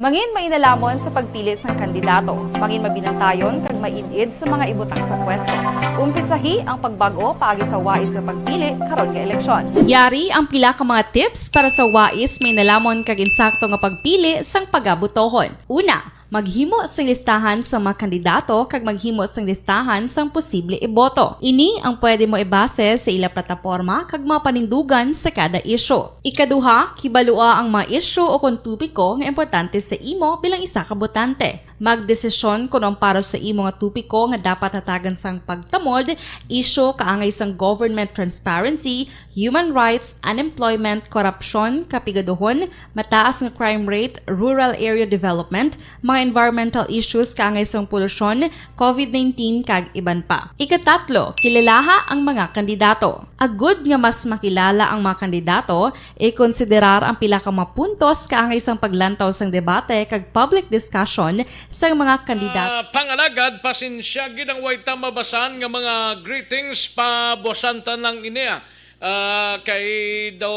Mangin mainalamon sa pagpili sang kandidato. Mangin mabinantayon kag maid-id sa mga ibutang sa pwesto. Umpisahi ang pagbag-o paagi sa wais nga pagpili karon nga eleksyon. Yari ang pila ka mga tips para sa wais, mainalamon kag insakto nga pagpili sang pagabotohon. Una, Maghimo sing listahan sang mga kandidato kag maghimo sing listahan sang posible iboto. Ini ang pwede mo ibase sa ila plataporma kag mga panindugan sa kada isyu. Ikaduha, kibalua ang mga isyu o kon topiko nga importante sa imo bilang isa ka botante. Magdesisyon kon ang para sa imo nga topiko nga dapat hatagan sang pagtamod, isyu kaangay sang government transparency, human rights, unemployment, korupsyon, kapigaduhon, mataas nga crime rate, rural area development, mga environmental issues kaangay sang polusyon, covid nineteen, kag iban pa. Ikatatlo, kilalaha ang mga kandidato. Agud nga mas makilala ang mga kandidato, ikonsiderar ang pila ka mga puntos kaangay sang paglantaw sang debate kag public discussion sang mga kandidato. Ah, pangalagad, pasensya gid ang way ta mabasan nga mga greetings pa buwasan ta lang ini, ah. Ah, kay daw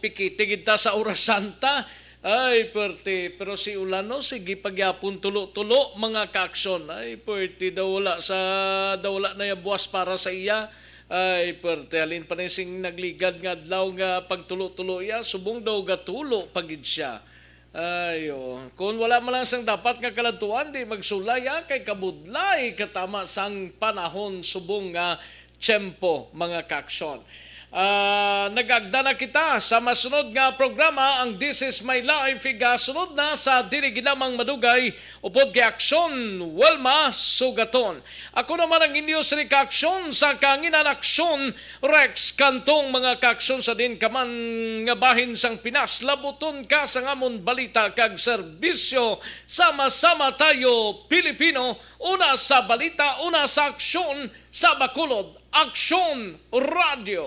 pikiti gid ta sa Oras Santa. Ay, perte. Pero si Ulano, sige pagyapon tulo-tulo, mga kaaksyon. Ay, perte daw wala sa, daw wala na ya buwas para sa iya. Ay, perte. Halin pa ni sing nagligad nga adlaw nga pagtulo-tulo iya, subong daw gatulo pa gid siya. Ayo, kung wala man lang sang dapat nga kaladtuan, di magsulaya kay kabudlay katama sang panahon subong nga tiyempo, mga kaaksyon. Ah, nagagda na kita sa masunod nga programa, ang This Is My Life. Igasunod na sa dili gid lamang madugay upod kay Aksyon Wilma Sugaton. Ako naman ang inyo sini kaaksyon sa Kahanginan, Aksyon Rex Cantong, mga kaaksyon, sa din ka man nga bahin sang Pinas, labuton ka sang amon balita kag serbisyo. Sama-sama tayo, Pilipino, una sa balita, una sa aksyon, sa Bacolod, Aksyon Radio.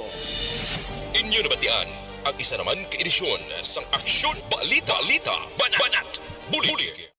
Inyo nabatian ang isa naman ka edisyon sang Aksyon Balita, Balita, Banat, Banat, Bulig.